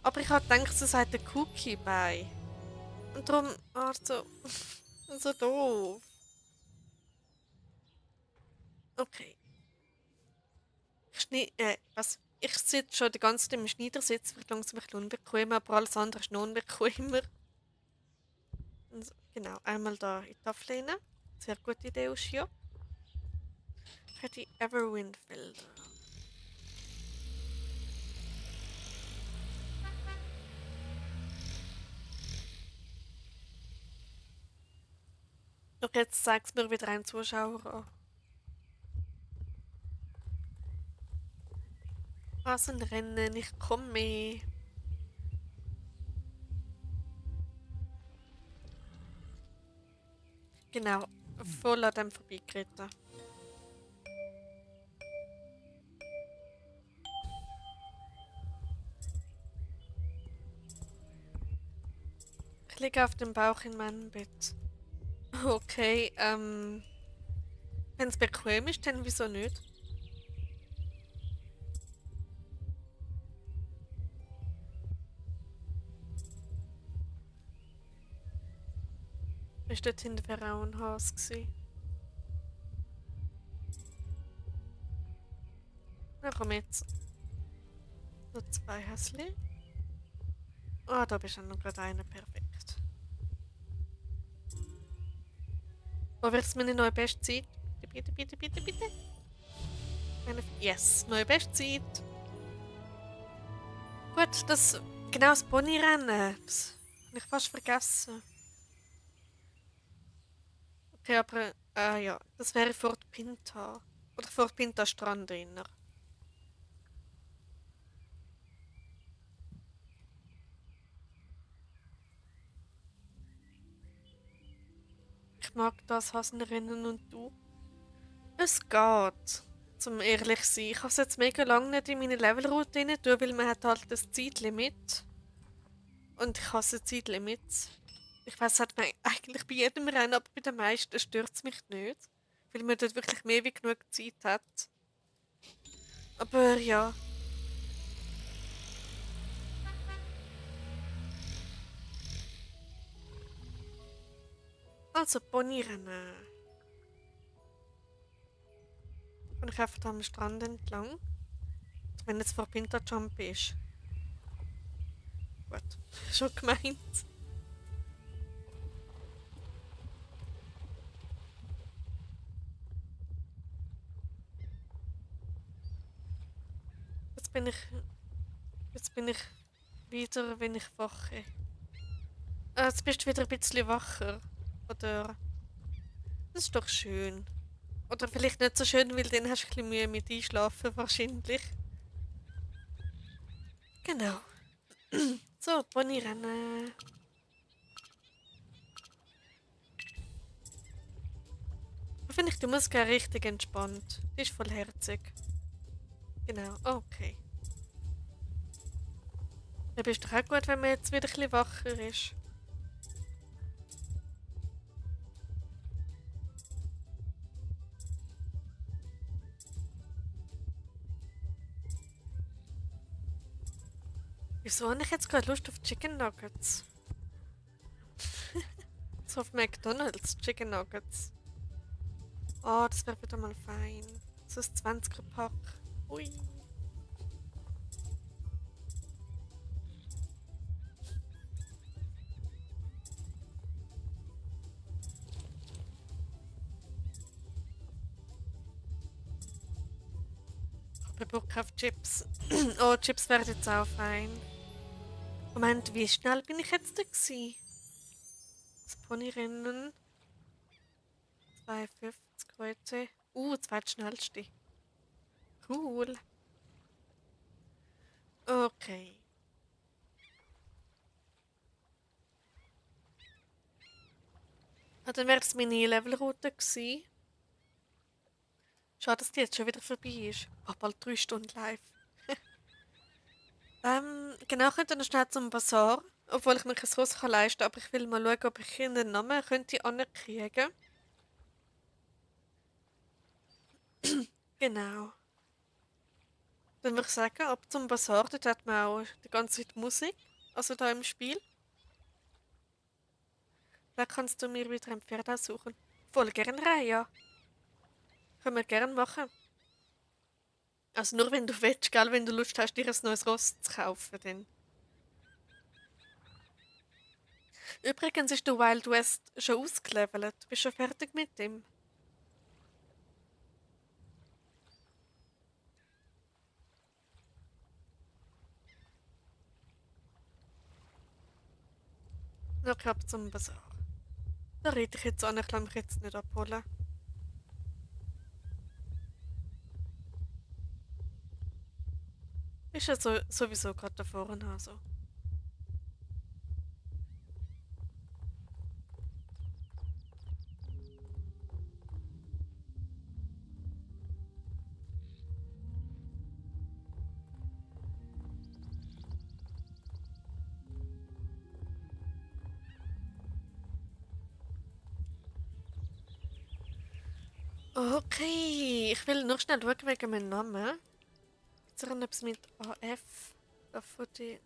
Aber ich habe gedacht, sie sagt der Cookie Bye. Und darum, so, so doof. Okay. Was? Ich sitze schon die ganze Zeit im Schneidersitz, wird langsam ein bisschen unbequem, aber alles andere ist noch unbequemer. Genau, einmal da in die Tafel rein. Sehr gute Idee, Ushio. Für die Everwind-Felder. Doch jetzt zeigt mir wieder ein Zuschauer an. Rasenrennen, ich komme. Genau, voll an dem vorbeigeritten. Ich liege auf dem Bauch in meinem Bett. Okay, wenn es bequem ist, dann wieso nicht? Ist dort hinten auch ein Haus gewesen? Na komm jetzt. Noch zwei Häsli. Ah, da bist du noch gerade einer. Perfekt. Wo wird es meine neue Bestzeit? Bitte, bitte, bitte, bitte, bitte. Yes, neue Bestzeit. Gut, genau das Ponyrennen. Das habe ich fast vergessen. Okay, aber, ja, das wäre Fort Pinta. Oder vor Pinta Strand drinnen. Ich mag das Hasenrennen und du. Es geht. Zum ehrlich sein. Ich habe es jetzt mega lange nicht in meine Levelroute rein tun, weil man hat halt das Zeitlimit. Und ich hasse Zeitlimits. Ich weiß, hat man eigentlich bei jedem Rennen, aber bei den meisten stört es mich nicht. Weil man dort wirklich mehr wie genug Zeit hat. Aber ja. Also Ponyrennen. Und ich einfach da am Strand entlang. Wenn jetzt vor Pinta Jump ist. Gut. Schon gemeint. Jetzt bin ich. Jetzt bin ich wieder, wenn ich wache. Jetzt bist du wieder ein bisschen wacher. Oder? Das ist doch schön. Oder vielleicht nicht so schön, weil dann hast du ein bisschen Mühe mit Einschlafen wahrscheinlich. Genau. So, Ponyrennen. Finde ich die Musik auch richtig entspannt. Die ist voll herzig. Genau, okay. Dann ist doch auch gut, wenn man jetzt wieder ein bisschen wacher ist. Wieso habe ich jetzt gerade Lust auf Chicken Nuggets? So auf McDonald's Chicken Nuggets. Oh, das wäre wieder mal fein. So ein 20er-Pack. Ui. Ich habe Bock auf Chips. Oh, Chips wären jetzt auch fein. Moment, wie schnell bin ich jetzt da gewesen? Das Ponyrennen. 2,50 heute. Zweitschnellste. Cool. Okay. Dann wäre es meine Levelroute gewesen. Schade, dass die jetzt schon wieder vorbei ist. Oh, bald 3 Stunden live. Genau, ich könnte noch schnell zum Bazar. Obwohl ich mir kein Ross leisten kann, aber ich will mal schauen, ob ich einen Namen könnte ankriegen. Genau. Dann würde ich sagen, ab zum Bazar, dort hat man auch die ganze Zeit Musik. Also da im Spiel. Da kannst du mir wieder ein Pferd aussuchen. Voll gern rein, ja. Können wir gerne machen. Also nur wenn du willst, gell, wenn du Lust hast, dir ein neues Ross zu kaufen, dann. Übrigens ist der Wild West schon ausgelevelt. Du bist schon fertig mit dem. Okay, ab zum Bazar. Da rede ich jetzt an, ich lasse mich jetzt nicht abholen. Ist ja sowieso gerade da vorne, also. Okay, ich will noch schnell schauen wegen meinem Namen. Ist da etwas mit AF? Von die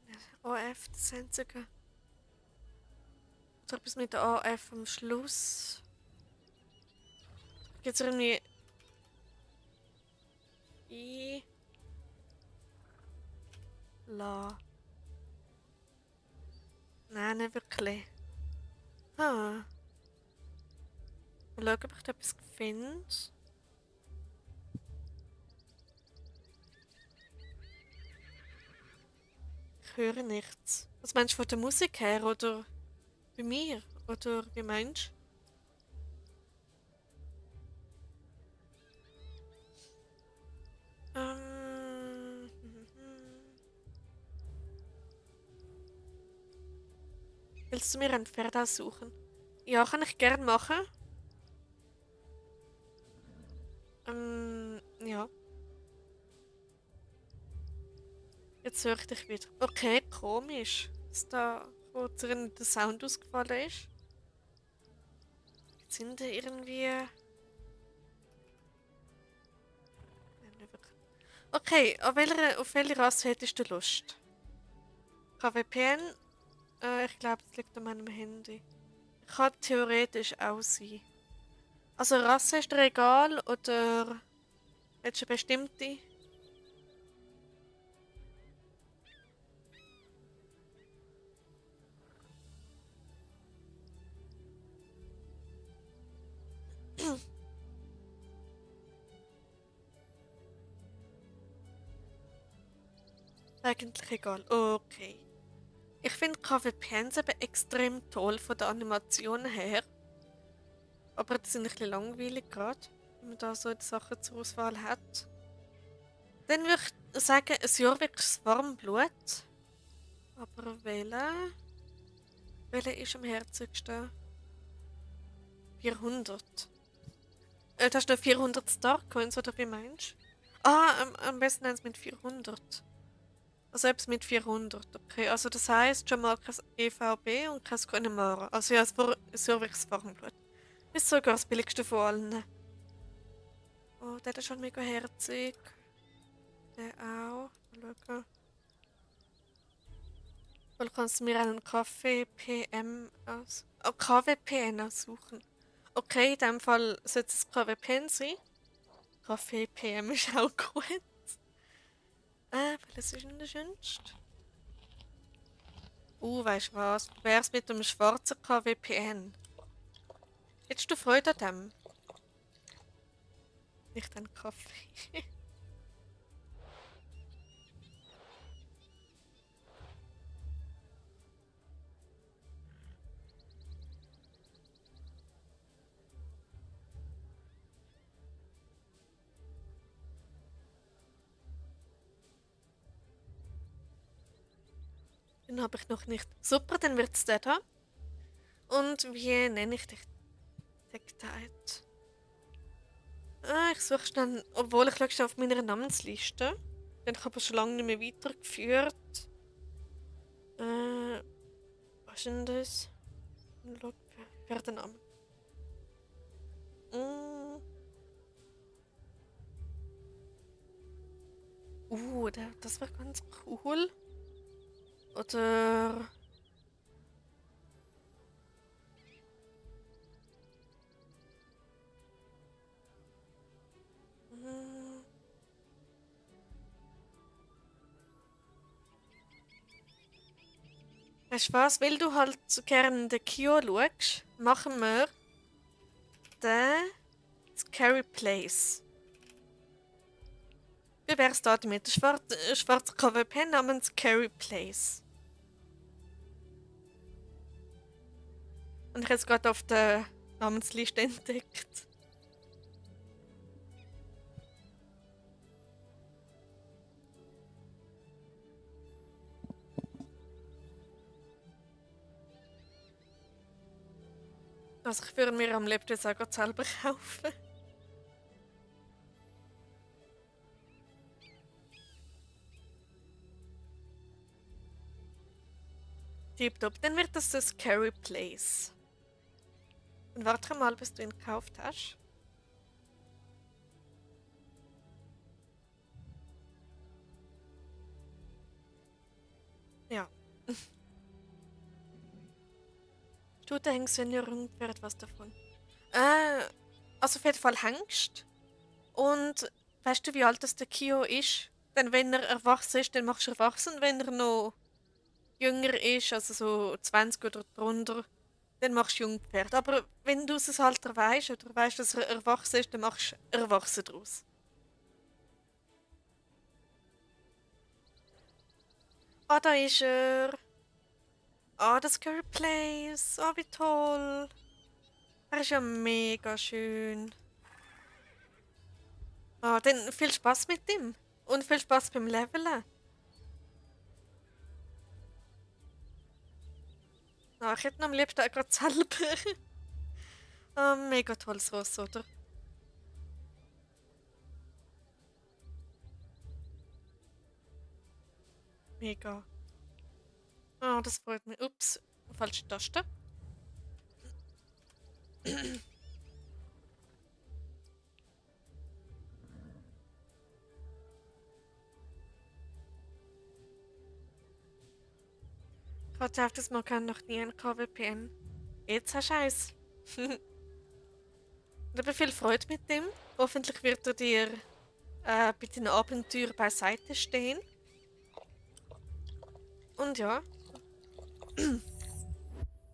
AF, das einzige. Ist da etwas mit AF am Schluss? Gibt es irgendwie I La? Nein, nicht wirklich. Ah. Mal schauen, ob ich da etwas finde. Ich höre nichts. Was meinst du von der Musik her oder bei mir? Oder wie meinst Willst du mir ein Pferd aussuchen? Ja, kann ich gern machen. Ja. Jetzt höre ich dich wieder. Okay, komisch, dass da kurz der Sound ausgefallen ist. Jetzt sind da irgendwie... Okay, auf welche Rasse hättest du Lust? KWPN? Ich glaube, das liegt an meinem Handy. Kann theoretisch auch sein. Also Rasse ist dir egal oder hättest du eine bestimmte? Eigentlich egal. Okay. Ich finde KWPNs eben extrem toll von der Animation her. Aber die sind ein bisschen langweilig gerade, wenn man da so die Sachen zur Auswahl hat. Dann würde ich sagen, ein Jorviks Warmblut. Aber welcher? Welcher ist am herzigsten? 400. Das ist noch 400 Star Coins, oder wie meinst du? Am besten eins mit 400. Also etwas mit 400, okay. Also das heisst schon mal kein EVB und kein Connemara. Also ja, es Jorviks Warmblut. Ist sogar das billigste von allen. Oh, der ist schon mega herzig. Der auch. Mal schauen. Oder kannst du mir einen Kaffee PM aus... Oh, KWPN aussuchen. Okay, in dem Fall sollte es KWPN sein. Kaffee PM ist auch gut. Welches ist denn der schönste? Weißt du was? Wie wär's mit dem schwarzen KWPN? Hättest du Freude an dem? Nicht an Kaffee. Den habe ich noch nicht. Super, dann wird's der da. Und wie nenne ich dich? Dictate. Ich suche schnell, obwohl ich schaue schnell auf meiner Namensliste. Den habe ich aber schon lange nicht mehr weitergeführt. Was ist denn das? Pferdenamen. Mm. Das wäre ganz cool. Oder... Mm. Weißt du was? Weil du halt so gerne den Kio schaust, machen wir den Scary Place. Wie wär's da damit? Ein schwarzer KWP namens Scary Place. Und ich habe es gerade auf der Namensliste entdeckt. Also ich würde mir am liebsten auch gerade selber kaufen. Tipptopp, dann wird das ein Scary Place. Dann warte mal, bis du ihn gekauft hast. Ja. Stutenhengst, wenn ihr irgendwer was davon. Also auf jeden Fall Hengst. Und weißt du, wie alt das der Kio ist? Denn wenn er erwachsen ist, dann machst du erwachsen. Wenn er noch jünger ist, also so 20 oder drunter, dann machst du Jungpferd. Aber wenn du das Alter weißt oder weißt, dass er erwachsen ist, dann machst du erwachsen draus. Ah, da ist er. Ah, das Scary Place. Ah, wie toll. Er ist ja mega schön. Ah, dann viel Spaß mit ihm. Und viel Spaß beim Leveln. Ah, ich hätte ihn am liebsten auch gerade selber. Mega tolles Ross, oder? Mega. Ah, das freut mich. Ups, falsche Taste. Ich hatte auf das mal noch nie ein KWPN. Jetzt hast du eins. Und aber viel Freude mit dem. Hoffentlich wird er dir bei deinen Abenteuern beiseite stehen. Und ja.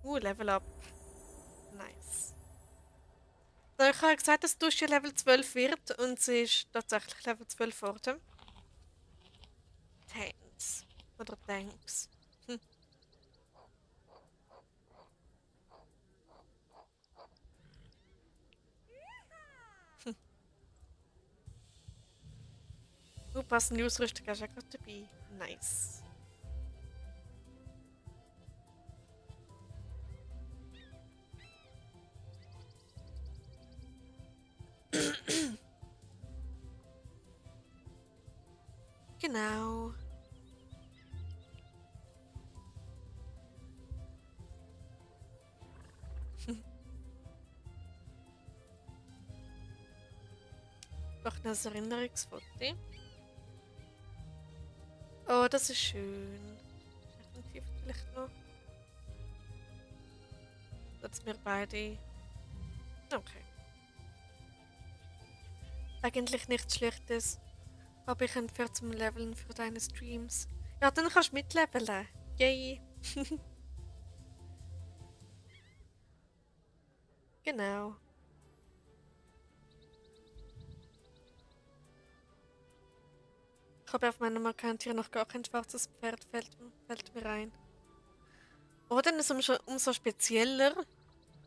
Level up. Nice. So, ich habe gesagt, dass Dusche Level 12 wird und sie ist tatsächlich Level 12 geworden. Thanks. Oder thanks. Hm. Passende Ausrüstung hast du auch gerade dabei. Nice. Genau. Noch ein Erinnerungsfoto. Oh, das ist schön. Definitiv vielleicht noch. Dass wir beide. Okay. Eigentlich nichts Schlechtes. Aber ich entferne zum Leveln für deine Streams. Ja, dann kannst du mitleveln. Yay. Genau. Ich habe auf meinem Account hier noch gar kein schwarzes Pferd, fällt mir ein. Oder dann ist es umso spezieller,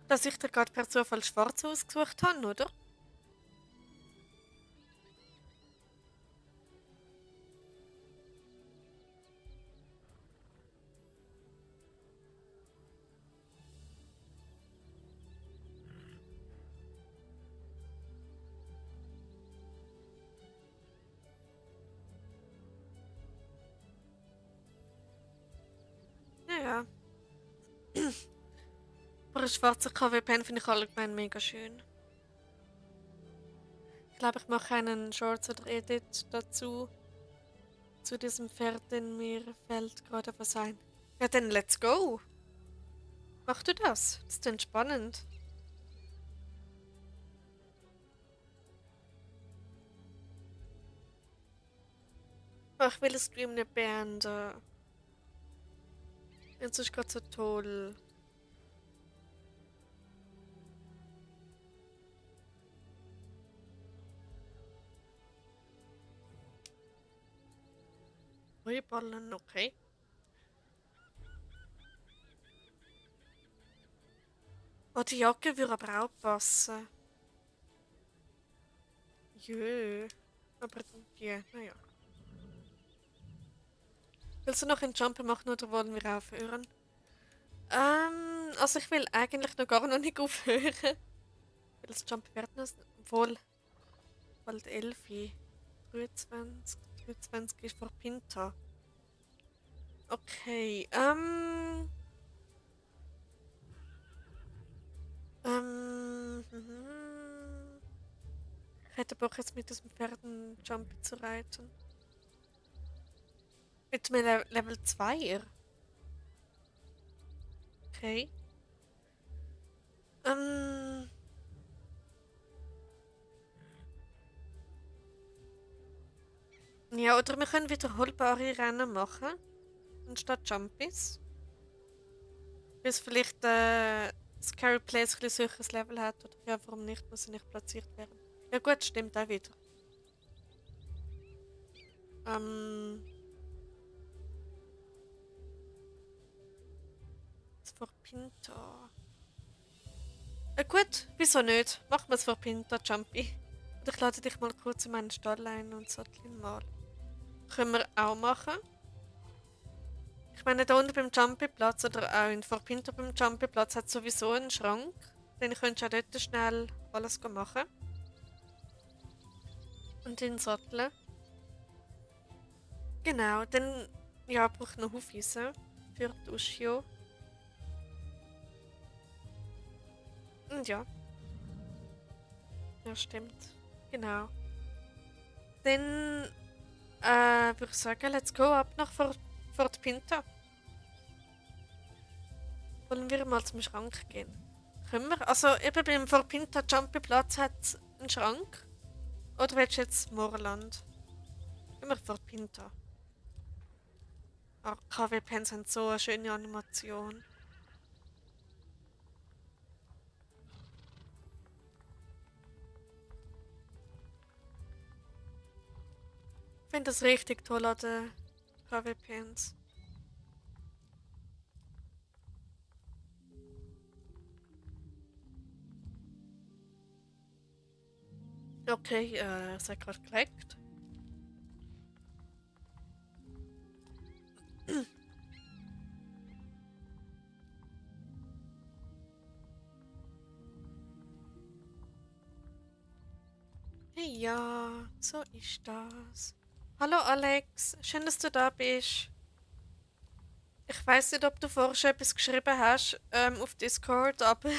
dass ich dir gerade per Zufall schwarz ausgesucht habe, oder? Ja, ja. Aber ein schwarzer KW-Pen finde ich allgemein mega schön. Ich glaube, ich mache einen Shorts oder Edit dazu. Zu diesem Pferd, denn mir fällt gerade was ein. Ja, dann let's go! Mach du das? Das ist entspannend. Oh, ich will den Stream nicht beenden. Jetzt ist gerade so toll. Heuballen, okay. Oh, die Jacke würde aber auch passen. Jö. Aber die, naja. Willst du noch einen Jumper machen oder wollen wir aufhören? Also ich will eigentlich noch gar noch nicht aufhören. Weil das Jumper wird noch wohl bald 11. 23. 23 ist vor Pinta. Okay, ich hätte Bock jetzt mit diesem Pferden Jumpy zu reiten. Mit einem Level 2er. Okay. Ähm. Ja, oder wir können wiederholbare Rennen machen. Anstatt Jumpies. Bis vielleicht Scary Place ein bisschen höheres Level hat. Oder ja, warum nicht? Muss er nicht platziert werden. Ja gut, stimmt auch wieder. Ähm. Das vor Pinta. Gut, wieso nicht? Machen wir es vor Pinta Jumpy. Oder ich lade dich mal kurz in meinen Stall ein und sattel ihn mal. Können wir auch machen. Ich meine, da unten beim Jumpy-Platz oder auch in Fort Pinto beim Jumpy-Platz hat sowieso einen Schrank. Dann könntest du auch dort schnell alles machen. Und den satteln. Genau, dann ja, braucht noch Hufeisen für die Ushio. Und ja. Ja, stimmt. Genau. Dann würde ich sagen, let's go ab nach Fort Pinto. Wollen wir mal zum Schrank gehen? Können wir? Also eben beim Fort Pinto Jumpy Platz hat es einen Schrank. Oder willst du jetzt Moorland? Gehen wir Fort Pinto. Oh, KW-Pens haben so eine schöne Animation. Ich finde das richtig toll an den KW-Pens. Okay, es hat gerade geleckt. Hey, ja, so ist das. Hallo Alex, schön, dass du da bist. Ich weiß nicht, ob du vorher schon etwas geschrieben hast auf Discord, aber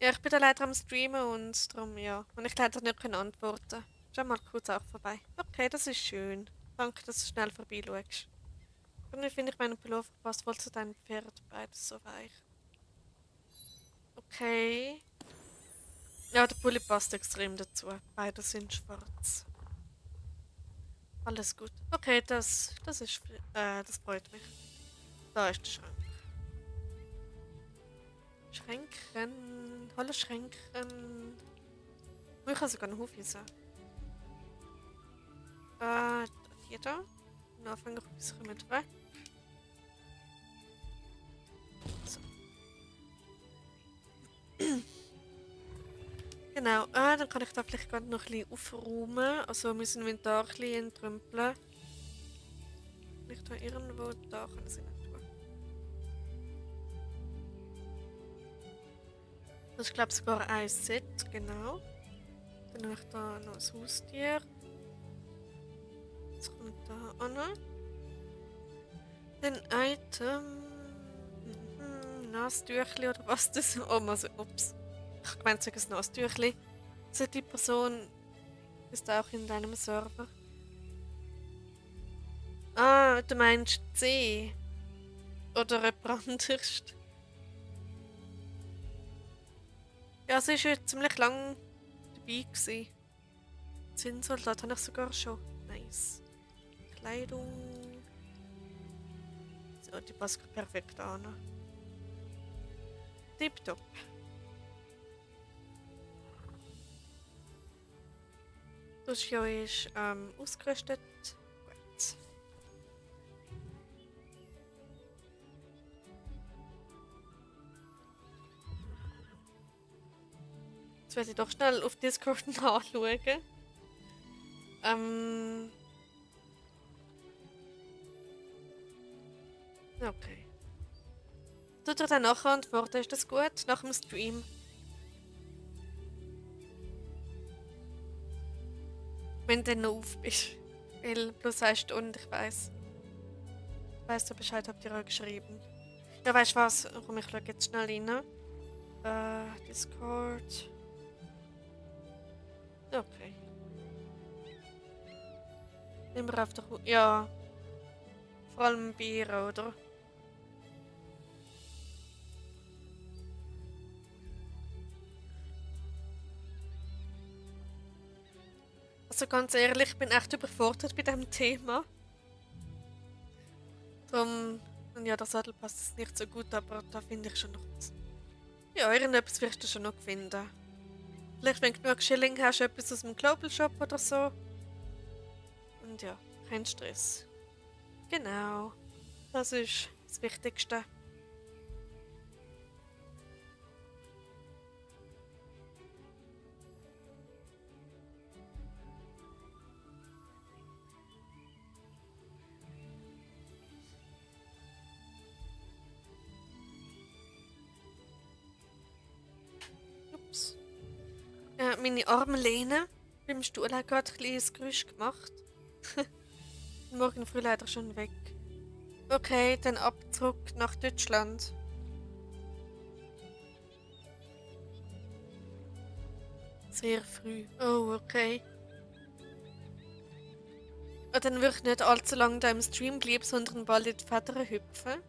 ja, ich bin da leider am Streamen und darum ja. Und ich leider nicht antworten. Schau mal kurz auch vorbei. Okay, das ist schön. Danke, dass du schnell vorbeischaust. Und wie finde ich meinen Pullover passt wohl zu deinem Pferd, beides so weich. Okay. Ja, der Pulli passt extrem dazu. Beide sind schwarz. Alles gut. Okay, das freut mich. Da ist der Schrank. Schränken. Hallo Schränken. Oh, ich kann sogar einen Hufeisen. Die da. Am Anfang ein bisschen mit weg. So. Genau, dann kann ich da vielleicht gerade noch ein bisschen aufräumen. Also wir müssen Inventar ein bisschen entrümpeln. Vielleicht da irgendwo, da kann ich sie nicht tun. Das ist glaube ich sogar ein Set, genau. Dann habe ich da noch ein Haustier. Das kommt da an. Dann Item. Nasstüchli oder was das? Oh, also, ups. Ich meine, es ist ein Nasstüchli. Also die Person ist auch in deinem Server. Ah, du meinst C. Oder jemand anderes. Ja, sie war ja ziemlich lang dabei gewesen. Zinnsoldat habe ich sogar schon. Nice. Kleidung. So, die passt perfekt an. Tipptopp. Das hier ist ausgerüstet. Gut. Jetzt werde ich doch schnell auf Discord nachschauen. Okay. Tut er dann nachher antworten, ist das gut? Nach dem Stream? Wenn du dann noch auf bist. Weil plus 1 Stunde, ich weiss. Ich weiss, du Bescheid habt ihr auch geschrieben. Ja, weißt du was? Komm, ich schau jetzt schnell rein. Discord. Okay. Nehmen wir auf der ja. Vor allem Bier, oder? Also ganz ehrlich, ich bin echt überfordert bei diesem Thema. Darum, ja, der Sattel passt nicht so gut, aber da finde ich schon noch was. Ja, irgendetwas wirst du schon noch finden. Vielleicht, wenn du genug Schilling hast, etwas aus dem Global Shop oder so. Und ja, kein Stress. Genau. Das ist das Wichtigste. meine Armlehne beim Stuhl hat gerade ein kleines Geräusch gemacht. Morgen früh leider schon weg. Okay, dann ab zurück nach Deutschland. Sehr früh. Oh, okay. Und dann würde ich nicht allzu lange da im Stream bleiben, sondern bald in die Federn hüpfen.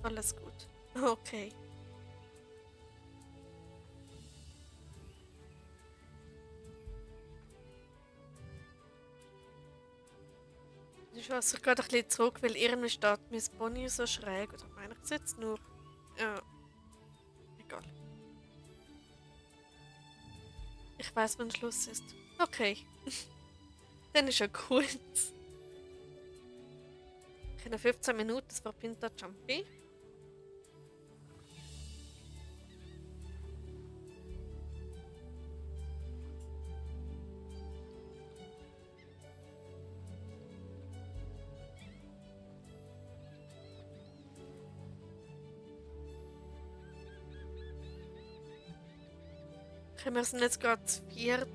Alles gut. Okay. Ich lasse gerade ein bisschen zurück, weil irgendwie steht mein Pony so schräg. Oder meine ich es jetzt nur? Ja. Egal. Ich weiß, wann Schluss ist. Okay. Dann ist ja gut. Ich habe 15 Minuten, das war Pinta Jumpy. Okay, wir sind jetzt gerade das 4.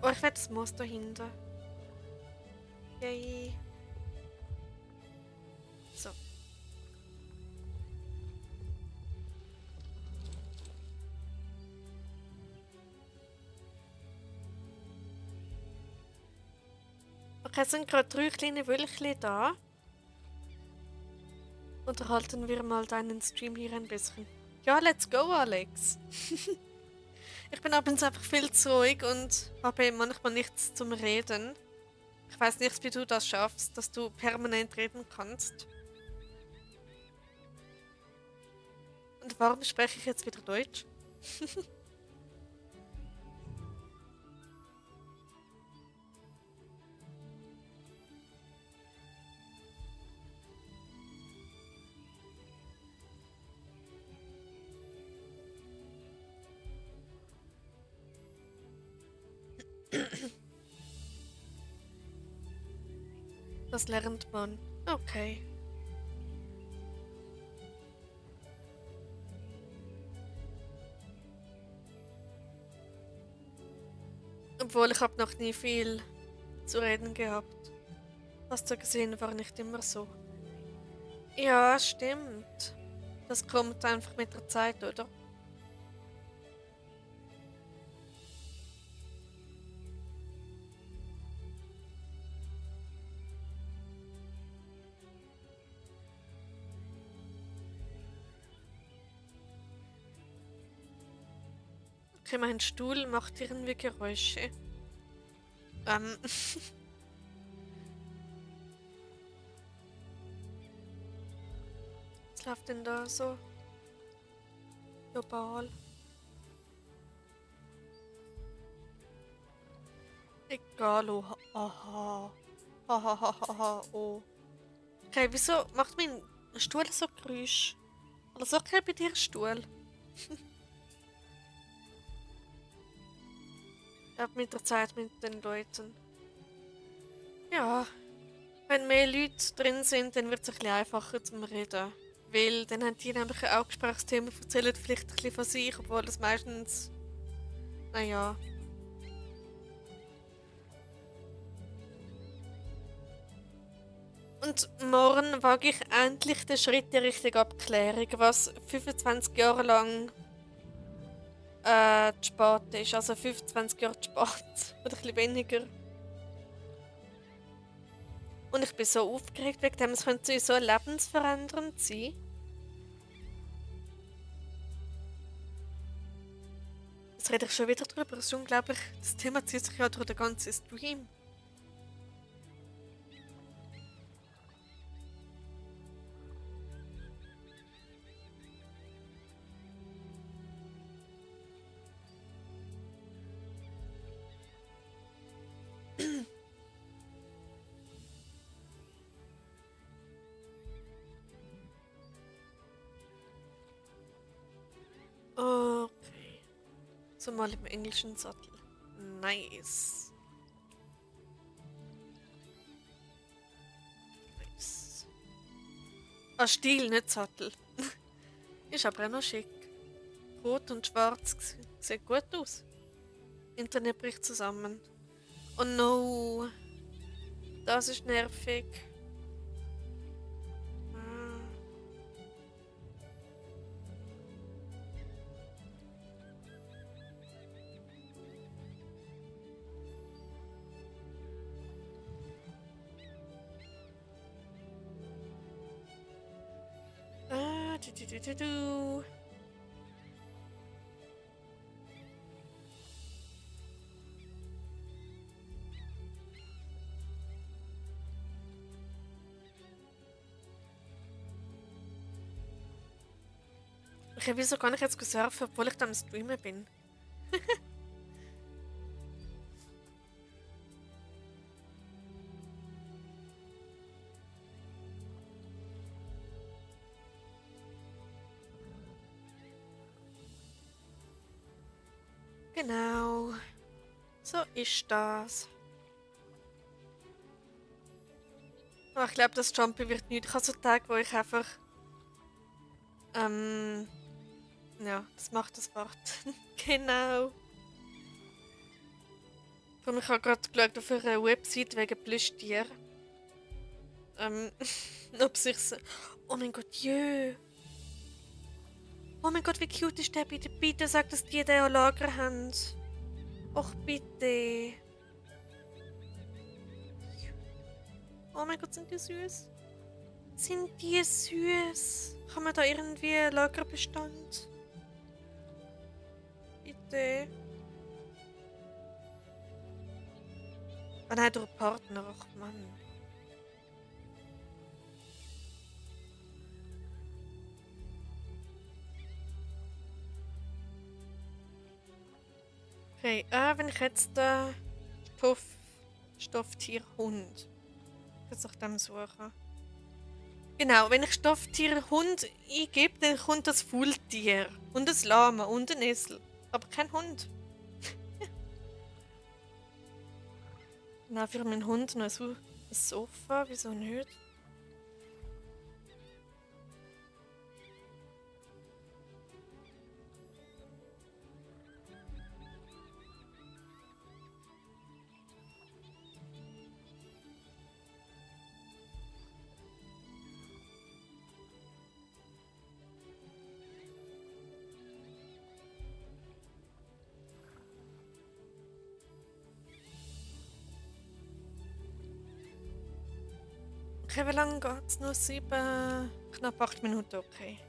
Oh, ich werde das Moos da hinten. Yay. So. Okay, es sind gerade 3 kleine Wölkchen da. Unterhalten wir mal deinen Stream hier ein bisschen. Ja, let's go, Alex. Ich bin abends einfach viel zu ruhig und habe manchmal nichts zum Reden. Ich weiß nicht, wie du das schaffst, dass du permanent reden kannst. Und warum spreche ich jetzt wieder Deutsch? Das lernt man. Okay. Obwohl ich habe noch nie viel zu reden gehabt. Hast du gesehen, war nicht immer so. Ja, stimmt. Das kommt einfach mit der Zeit, oder? Okay, mein Stuhl macht irgendwie Geräusche. Was läuft denn da so? Global. Egal, oh. Aha. Hahaha, oh. Okay, wieso macht mein Stuhl so Geräusch? Alles okay bei dir, Stuhl? Ja, mit der Zeit mit den Leuten. Ja, wenn mehr Leute drin sind, dann wird es ein bisschen einfacher zum Reden. Weil dann haben die nämlich auch Gesprächsthemen, erzählen vielleicht ein bisschen von sich, obwohl das meistens, naja. Und morgen wage ich endlich den Schritt in Richtung Abklärung, was 25 Jahre lang zu spät ist. Also 25 Jahre zu spät. Oder ein bisschen weniger. Und ich bin so aufgeregt wegen dem, es könnte so lebensverändernd sein. Jetzt rede ich schon wieder drüber, das ist unglaublich. Das Thema zieht sich ja durch den ganzen Stream. Zumal im englischen Sattel. Nice. Nice. Ah, Stil, nicht Sattel. Ist aber auch noch schick. Rot und schwarz sieht gut aus. Internet bricht zusammen. Oh no. Das ist nervig. Ah. Du. Okay, wieso kann ich jetzt surfen, obwohl ich da am Streamen bin? Genau. So ist das. Oh, ich glaube, das Jumpy wird nicht. Ich habe so Tage, wo ich einfach. Ja, das macht das Wort. Genau. Und ich habe gerade geschaut auf einer Website wegen Plüschtier. Ob sich's. Oh mein Gott, jö. Oh mein Gott, wie cute ist der bitte? Bitte sag, dass die den an Lager haben. Och, bitte. Oh mein Gott, sind die süß? Sind die süß? Kann man da irgendwie Lagerbestand? Bitte. Ah nein, durch Partner. Ach Mann. Okay, wenn ich jetzt Stofftier Hund. Jetzt nach dem suchen. Genau, wenn ich Stofftier Hund eingebe, dann kommt das Faultier. Und ein Lama und ein Esel. Aber kein Hund. Na, für meinen Hund noch ein Sofa, wieso nicht? Okay, wie lange geht's? Nur 7, knapp 8 Minuten, okay.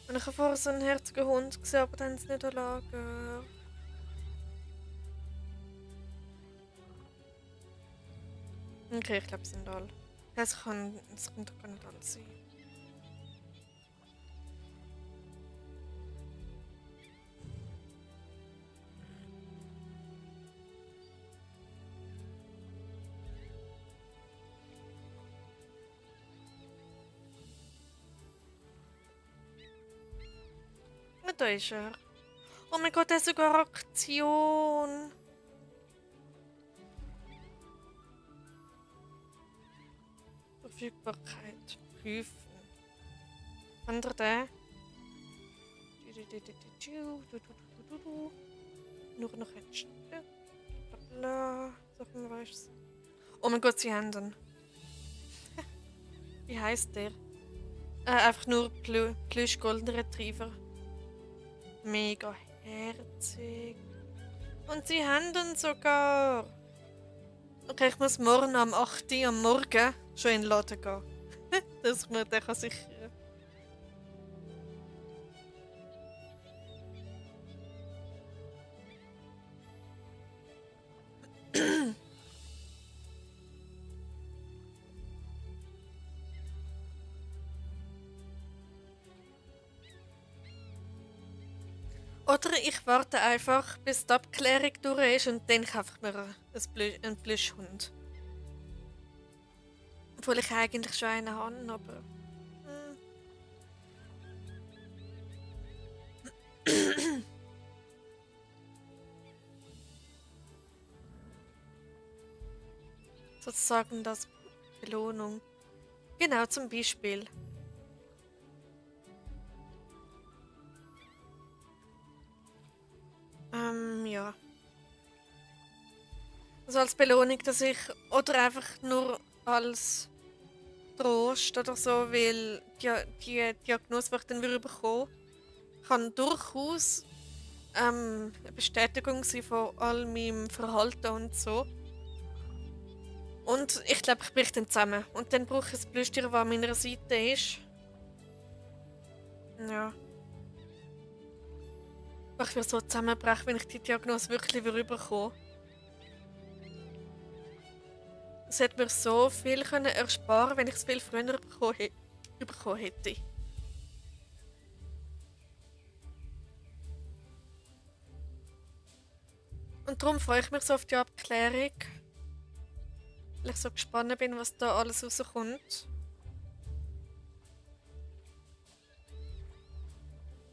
Und ich habe vorher so einen herzigen Hund gesehen, aber dann haben sie nicht an Lager. Okay, ich glaube, sie sind alle. Es kann doch gar nicht alles sein. Ah, da ist er. Oh mein Gott, er hat sogar Aktion. Verfügbarkeit prüfen. Andere der. Nur noch ein Stück. Bla. Sagen wir was. Oh mein Gott, sie haben ihn. Wie heißt der? Einfach nur Plüsch Golden Retriever. Mega herzig. Und sie haben ihn sogar. Okay, ich muss morgen am 8 Uhr am Morgen schon in den Laden gehen. Dass ich mir den sichern kann. Oder ich warte einfach, bis die Abklärung durch ist und dann kaufe ich mir einen Plüschhund. Obwohl ich eigentlich schon einen habe, aber... Sozusagen das Belohnung. Genau, zum Beispiel. Ja. Also als Belohnung, dass ich... Oder einfach nur als Trost oder so, weil die Diagnose, die ich dann wieder bekomme, kann durchaus eine Bestätigung sein von all meinem Verhalten und so. Und ich glaube, ich bricht dann zusammen. Und dann brauche ich ein Plüschtier, das an meiner Seite ist. Ja. Ich würde so zusammenbrechen, wenn ich die Diagnose wirklich bekomme. Es hätte mir so viel können ersparen, wenn ich es viel früher bekommen hätte. Und darum freue ich mich so auf die Abklärung. Weil ich so gespannt bin, was da alles rauskommt.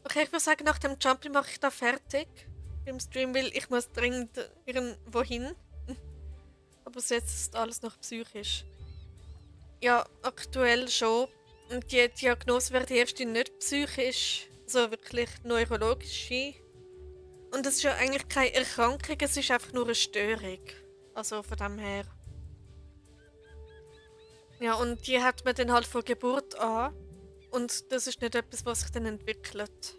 Okay, ich würde sagen, nach dem Jumping mache ich da fertig. Im Stream, weil ich muss dringend irgendwo hin. Aber jetzt ist alles noch psychisch. Ja, aktuell schon. Und die Diagnose wird erst nicht psychisch, also wirklich neurologische. Und es ist ja eigentlich keine Erkrankung, es ist einfach nur eine Störung. Also von dem her. Ja, und die hat man dann halt von Geburt an. Und das ist nicht etwas, was sich dann entwickelt.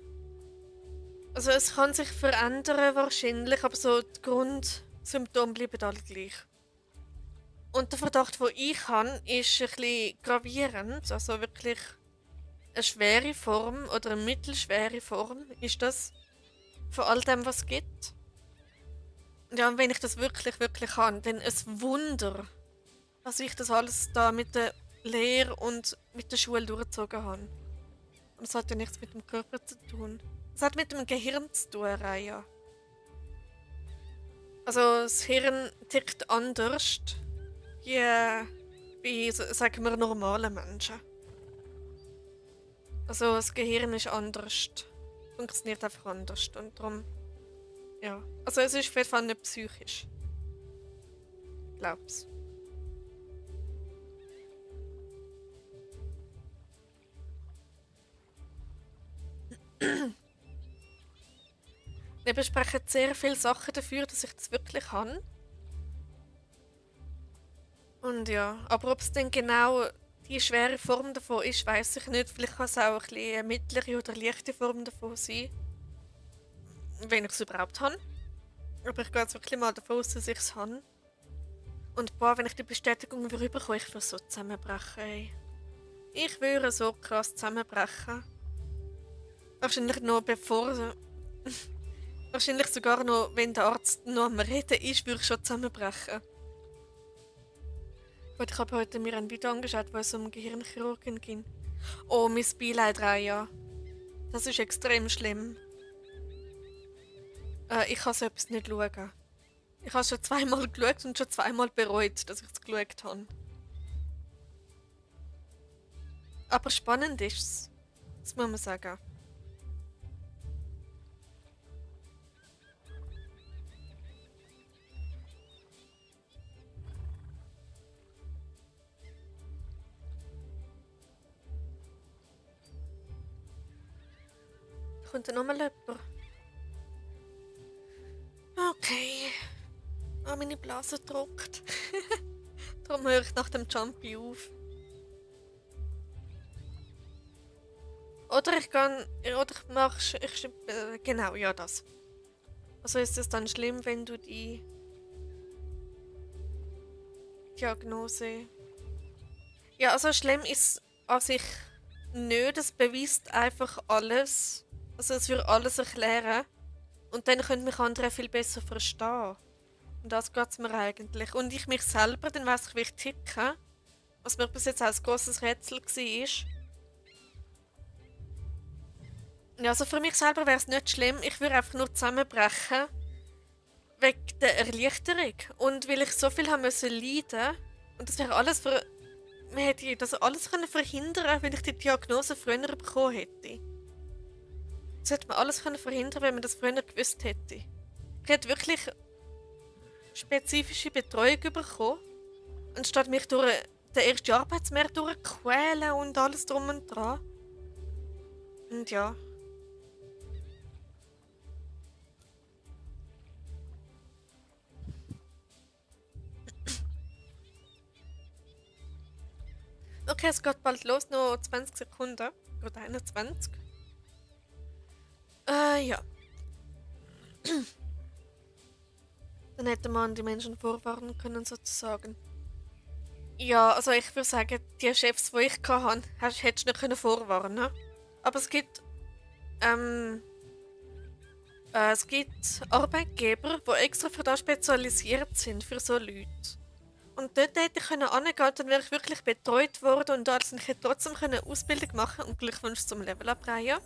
Also es kann sich verändern wahrscheinlich, aber so die Grundsymptome bleiben alle gleich. Und der Verdacht, den ich habe, ist ein bisschen gravierend. Also wirklich eine schwere Form oder eine mittelschwere Form ist das von all dem, was es gibt. Ja, und wenn ich das wirklich, wirklich habe, dann ein Wunder, dass ich das alles da mit der Lehre und mit der Schule durchgezogen habe. Und das hat ja nichts mit dem Körper zu tun. Das hat mit dem Gehirn zu tun, Raya. Also das Hirn tickt anders wie sagen wir, normale Menschen. Also das Gehirn ist anders. Funktioniert einfach anders. Und darum, ja. Also es ist auf jeden Fall nicht psychisch. Glaub's. Wir besprechen sehr viele Sachen dafür, dass ich das wirklich habe. Und ja, aber ob es denn genau die schwere Form davon ist, weiß ich nicht. Vielleicht kann es auch ein bisschen eine mittlere oder leichte Form davon sein. Wenn ich es überhaupt habe. Aber ich gehe jetzt wirklich mal davon aus, dass ich es habe. Und boah, wenn ich die Bestätigung wieder bekomme, ich würde so zusammenbrechen, ey. Ich würde so krass zusammenbrechen. Wahrscheinlich noch bevor... Wahrscheinlich sogar noch, wenn der Arzt noch am Reden ist, würde ich schon zusammenbrechen. Gut, ich habe heute mir ein Video angeschaut, wo es um Gehirnchirurgen ging. Oh, mein Beileid, Raya. Das ist extrem schlimm. Ich kann so etwas nicht schauen. Ich habe schon zweimal geschaut und schon zweimal bereut, dass ich es geschaut habe. Aber spannend ist es. Das muss man sagen. Kommt da nochmal jemand? Okay. Ah, meine Blase druckt. Darum höre ich nach dem Jumpy auf. Oder ich kann. Oder ich mache. Genau, ja, das. Also ist es dann schlimm, wenn du die Diagnose. Ja, also schlimm ist an sich nicht. Es beweist einfach alles. Also es würde alles erklären. Und dann können mich andere viel besser verstehen. Und das geht es mir eigentlich. Und ich mich selber, dann weiss ich, wie ich ticke. Was mir bis jetzt auch ein grosses Rätsel war. Ja, also für mich selber wäre es nicht schlimm. Ich würde einfach nur zusammenbrechen wegen der Erleichterung. Und weil ich so viel haben müssen leiden. Und das wäre alles für. Man hätte das alles können verhindern, wenn ich die Diagnose früher bekommen hätte. Das hätte man alles können verhindern, wenn man das früher gewusst hätte. Ich hätte wirklich spezifische Betreuung bekommen, anstatt mich durch den ersten Arbeitsmarkt durchquälen und alles drum und dran. Und ja. Okay, es geht bald los, noch 20 Sekunden. Oder 21. Ja. Dann hätte man die Menschen vorwarnen können, sozusagen. Ja, also ich würde sagen, die Chefs, die ich hatte, hättest du nicht können vorwarnen. Aber es gibt Arbeitgeber, die extra für das spezialisiert sind, für so Leute. Und dort hätte ich können hingehen, dann wäre ich wirklich betreut worden und dort hätte ich trotzdem können Ausbildung machen und Glückwunsch zum Level abreihen.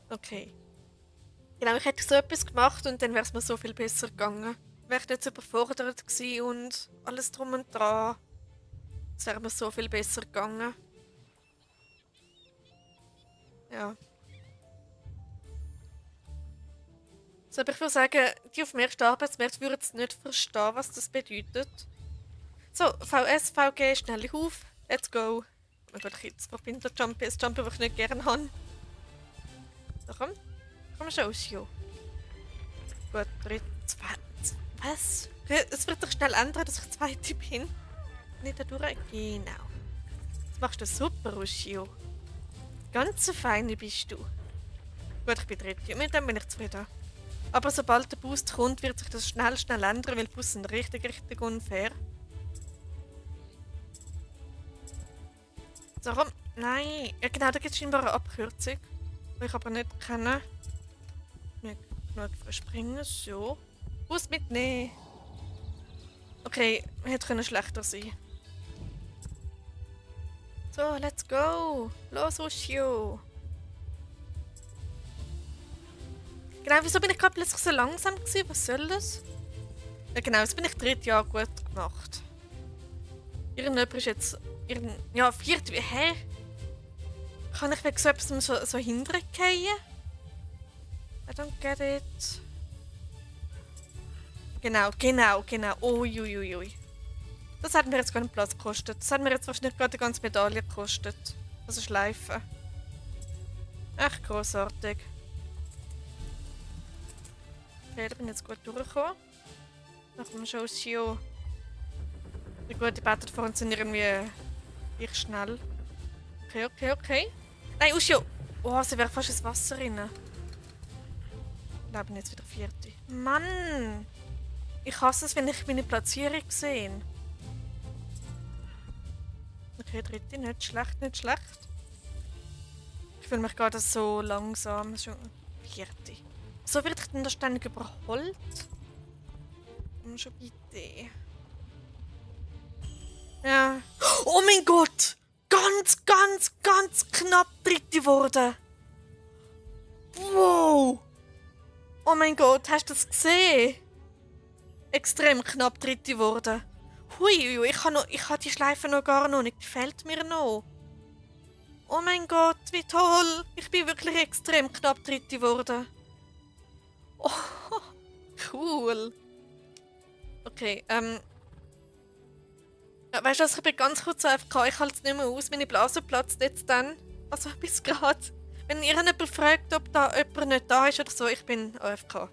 Okay. Genau, ich hätte so etwas gemacht und dann wäre es mir so viel besser gegangen. Wäre ich nicht so überfordert gewesen und alles drum und dran. Es wäre mir so viel besser gegangen. Ja. So, aber ich würde sagen, die auf dem ersten Arbeitsmarkt würden es nicht verstehen, was das bedeutet. So, VS, VG, schnell auf. Let's go. Oh mein Gott, ich verbinde das Jumpy, das Jumpy, das ich nicht gerne habe. So, komm. Komm schon, Shio. Gut, dritt, zweit. Was? Es wird doch schnell ändern, dass ich Zweite bin. Nicht da durch. Genau. Das machst du super, Ushio. Ganz so feine bist du. Gut, ich bin Dritte. Mit dem bin ich zufrieden. Aber sobald der Boost kommt, wird sich das schnell ändern, weil die Bus sind richtig unfair. So, komm. Nein. Ja, genau, da gibt es scheinbar eine Abkürzung. Die ich aber nicht kenne. Nicht genug verspringen. So. Bus mitnehmen. Okay, hätte schlechter sein. So, let's go. Los, Ushio. Genau, wieso bin ich gerade plötzlich so langsam gewesen? Was soll das? Ja genau, jetzt bin ich 3 Jahre gut gemacht. Irgendjemand ist jetzt... Ja, 4... Hä? Kann ich wegen so etwas so hintergehen? I don't get it. Genau. Uiuiui. Das hat mir jetzt gar einen Platz gekostet. Das hat mir jetzt wahrscheinlich gerade eine ganze Medaille gekostet. Also Schleifen. Echt großartig. Okay, da bin ich jetzt gut durchgekommen. Nach dem Shoushio. Die guten Plattformen sind irgendwie nicht schnell. Okay. Nein, Ushio! Oh, sie wäre fast ins Wasser rein. Ich bin jetzt wieder Vierte. Mann! Ich hasse es, wenn ich meine Platzierung sehe. Okay, Dritte, nicht schlecht. Ich fühle mich gerade so langsam. Schon Vierte. So wird ich denn da ständig überholt? Schon bitte. Ja. Oh mein Gott! Ganz knapp Dritte geworden. Wow! Oh mein Gott, hast du das gesehen? Extrem knapp Dritte geworden. Hui, ich habe die Schleife noch gar noch nicht. Die fehlt mir noch. Oh mein Gott, wie toll! Ich bin wirklich extrem knapp Dritte geworden. Oh, cool. Okay, ja, weißt du was, ich bin ganz kurz AFK. Ich halte es nicht mehr aus. Meine Blase platzt jetzt dann. Also bis gerade. Wenn jemand fragt, ob da jemand nicht da ist oder so, ich bin AFK.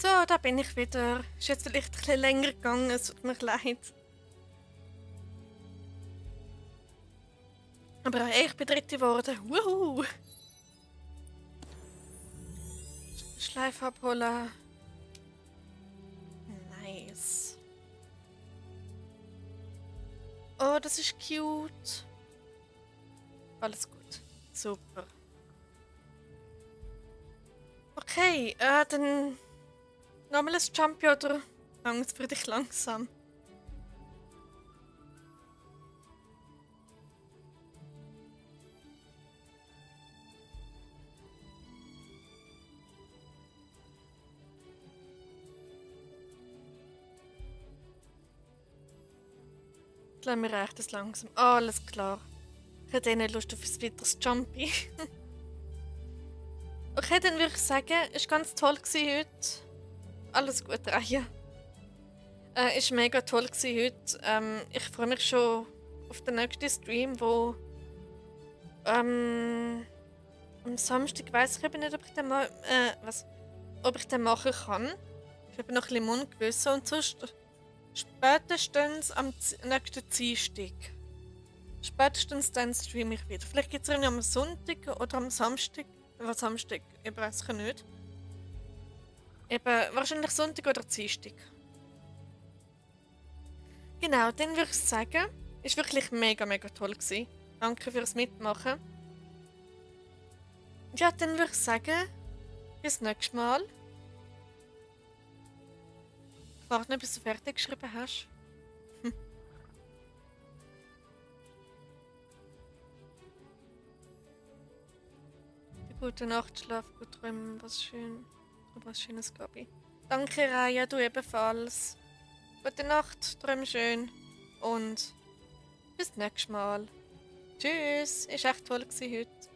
So, da bin ich wieder. Ist jetzt vielleicht ein bisschen länger gegangen, es tut mir leid. Aber auch ich bin Dritte geworden. Wuhu! Schleif abholen. Nice. Oh, das ist cute. Alles gut. Super. Okay, dann nochmal ein Jumpy oder langt's für dich langsam? Lass mir reicht das langsam. Alles klar. Ich hätte eh nicht Lust auf ein weiteres Jumpy. Okay, dann würde ich sagen, es war ganz toll heute. Alles gut, Raya. Es war mega toll heute. Ich freue mich schon auf den nächsten Stream, wo am Samstag weiss ich eben nicht, ob ich den ob ich den machen kann. Ich habe noch ein bisschen ungewiss und sonst spätestens am nächsten Dienstag. Spätestens dann streame ich wieder. Vielleicht gibt es irgendwie am Sonntag oder am Samstag. Was Samstag? Ich weiß ich nicht. Eben, wahrscheinlich Sonntag oder Dienstag. Genau, dann würde ich sagen, es war wirklich mega, mega toll gewesen. Danke fürs Mitmachen. Ja, dann würde ich sagen, bis nächstes Mal. Ich warte noch, bis du fertig geschrieben hast. Gute Nacht, schlaf gut, träumen, was Schönes, glaube ich. Danke, Raya, du ebenfalls. Gute Nacht, träum schön und bis nächstes Mal. Tschüss, ist echt toll gewesen heute.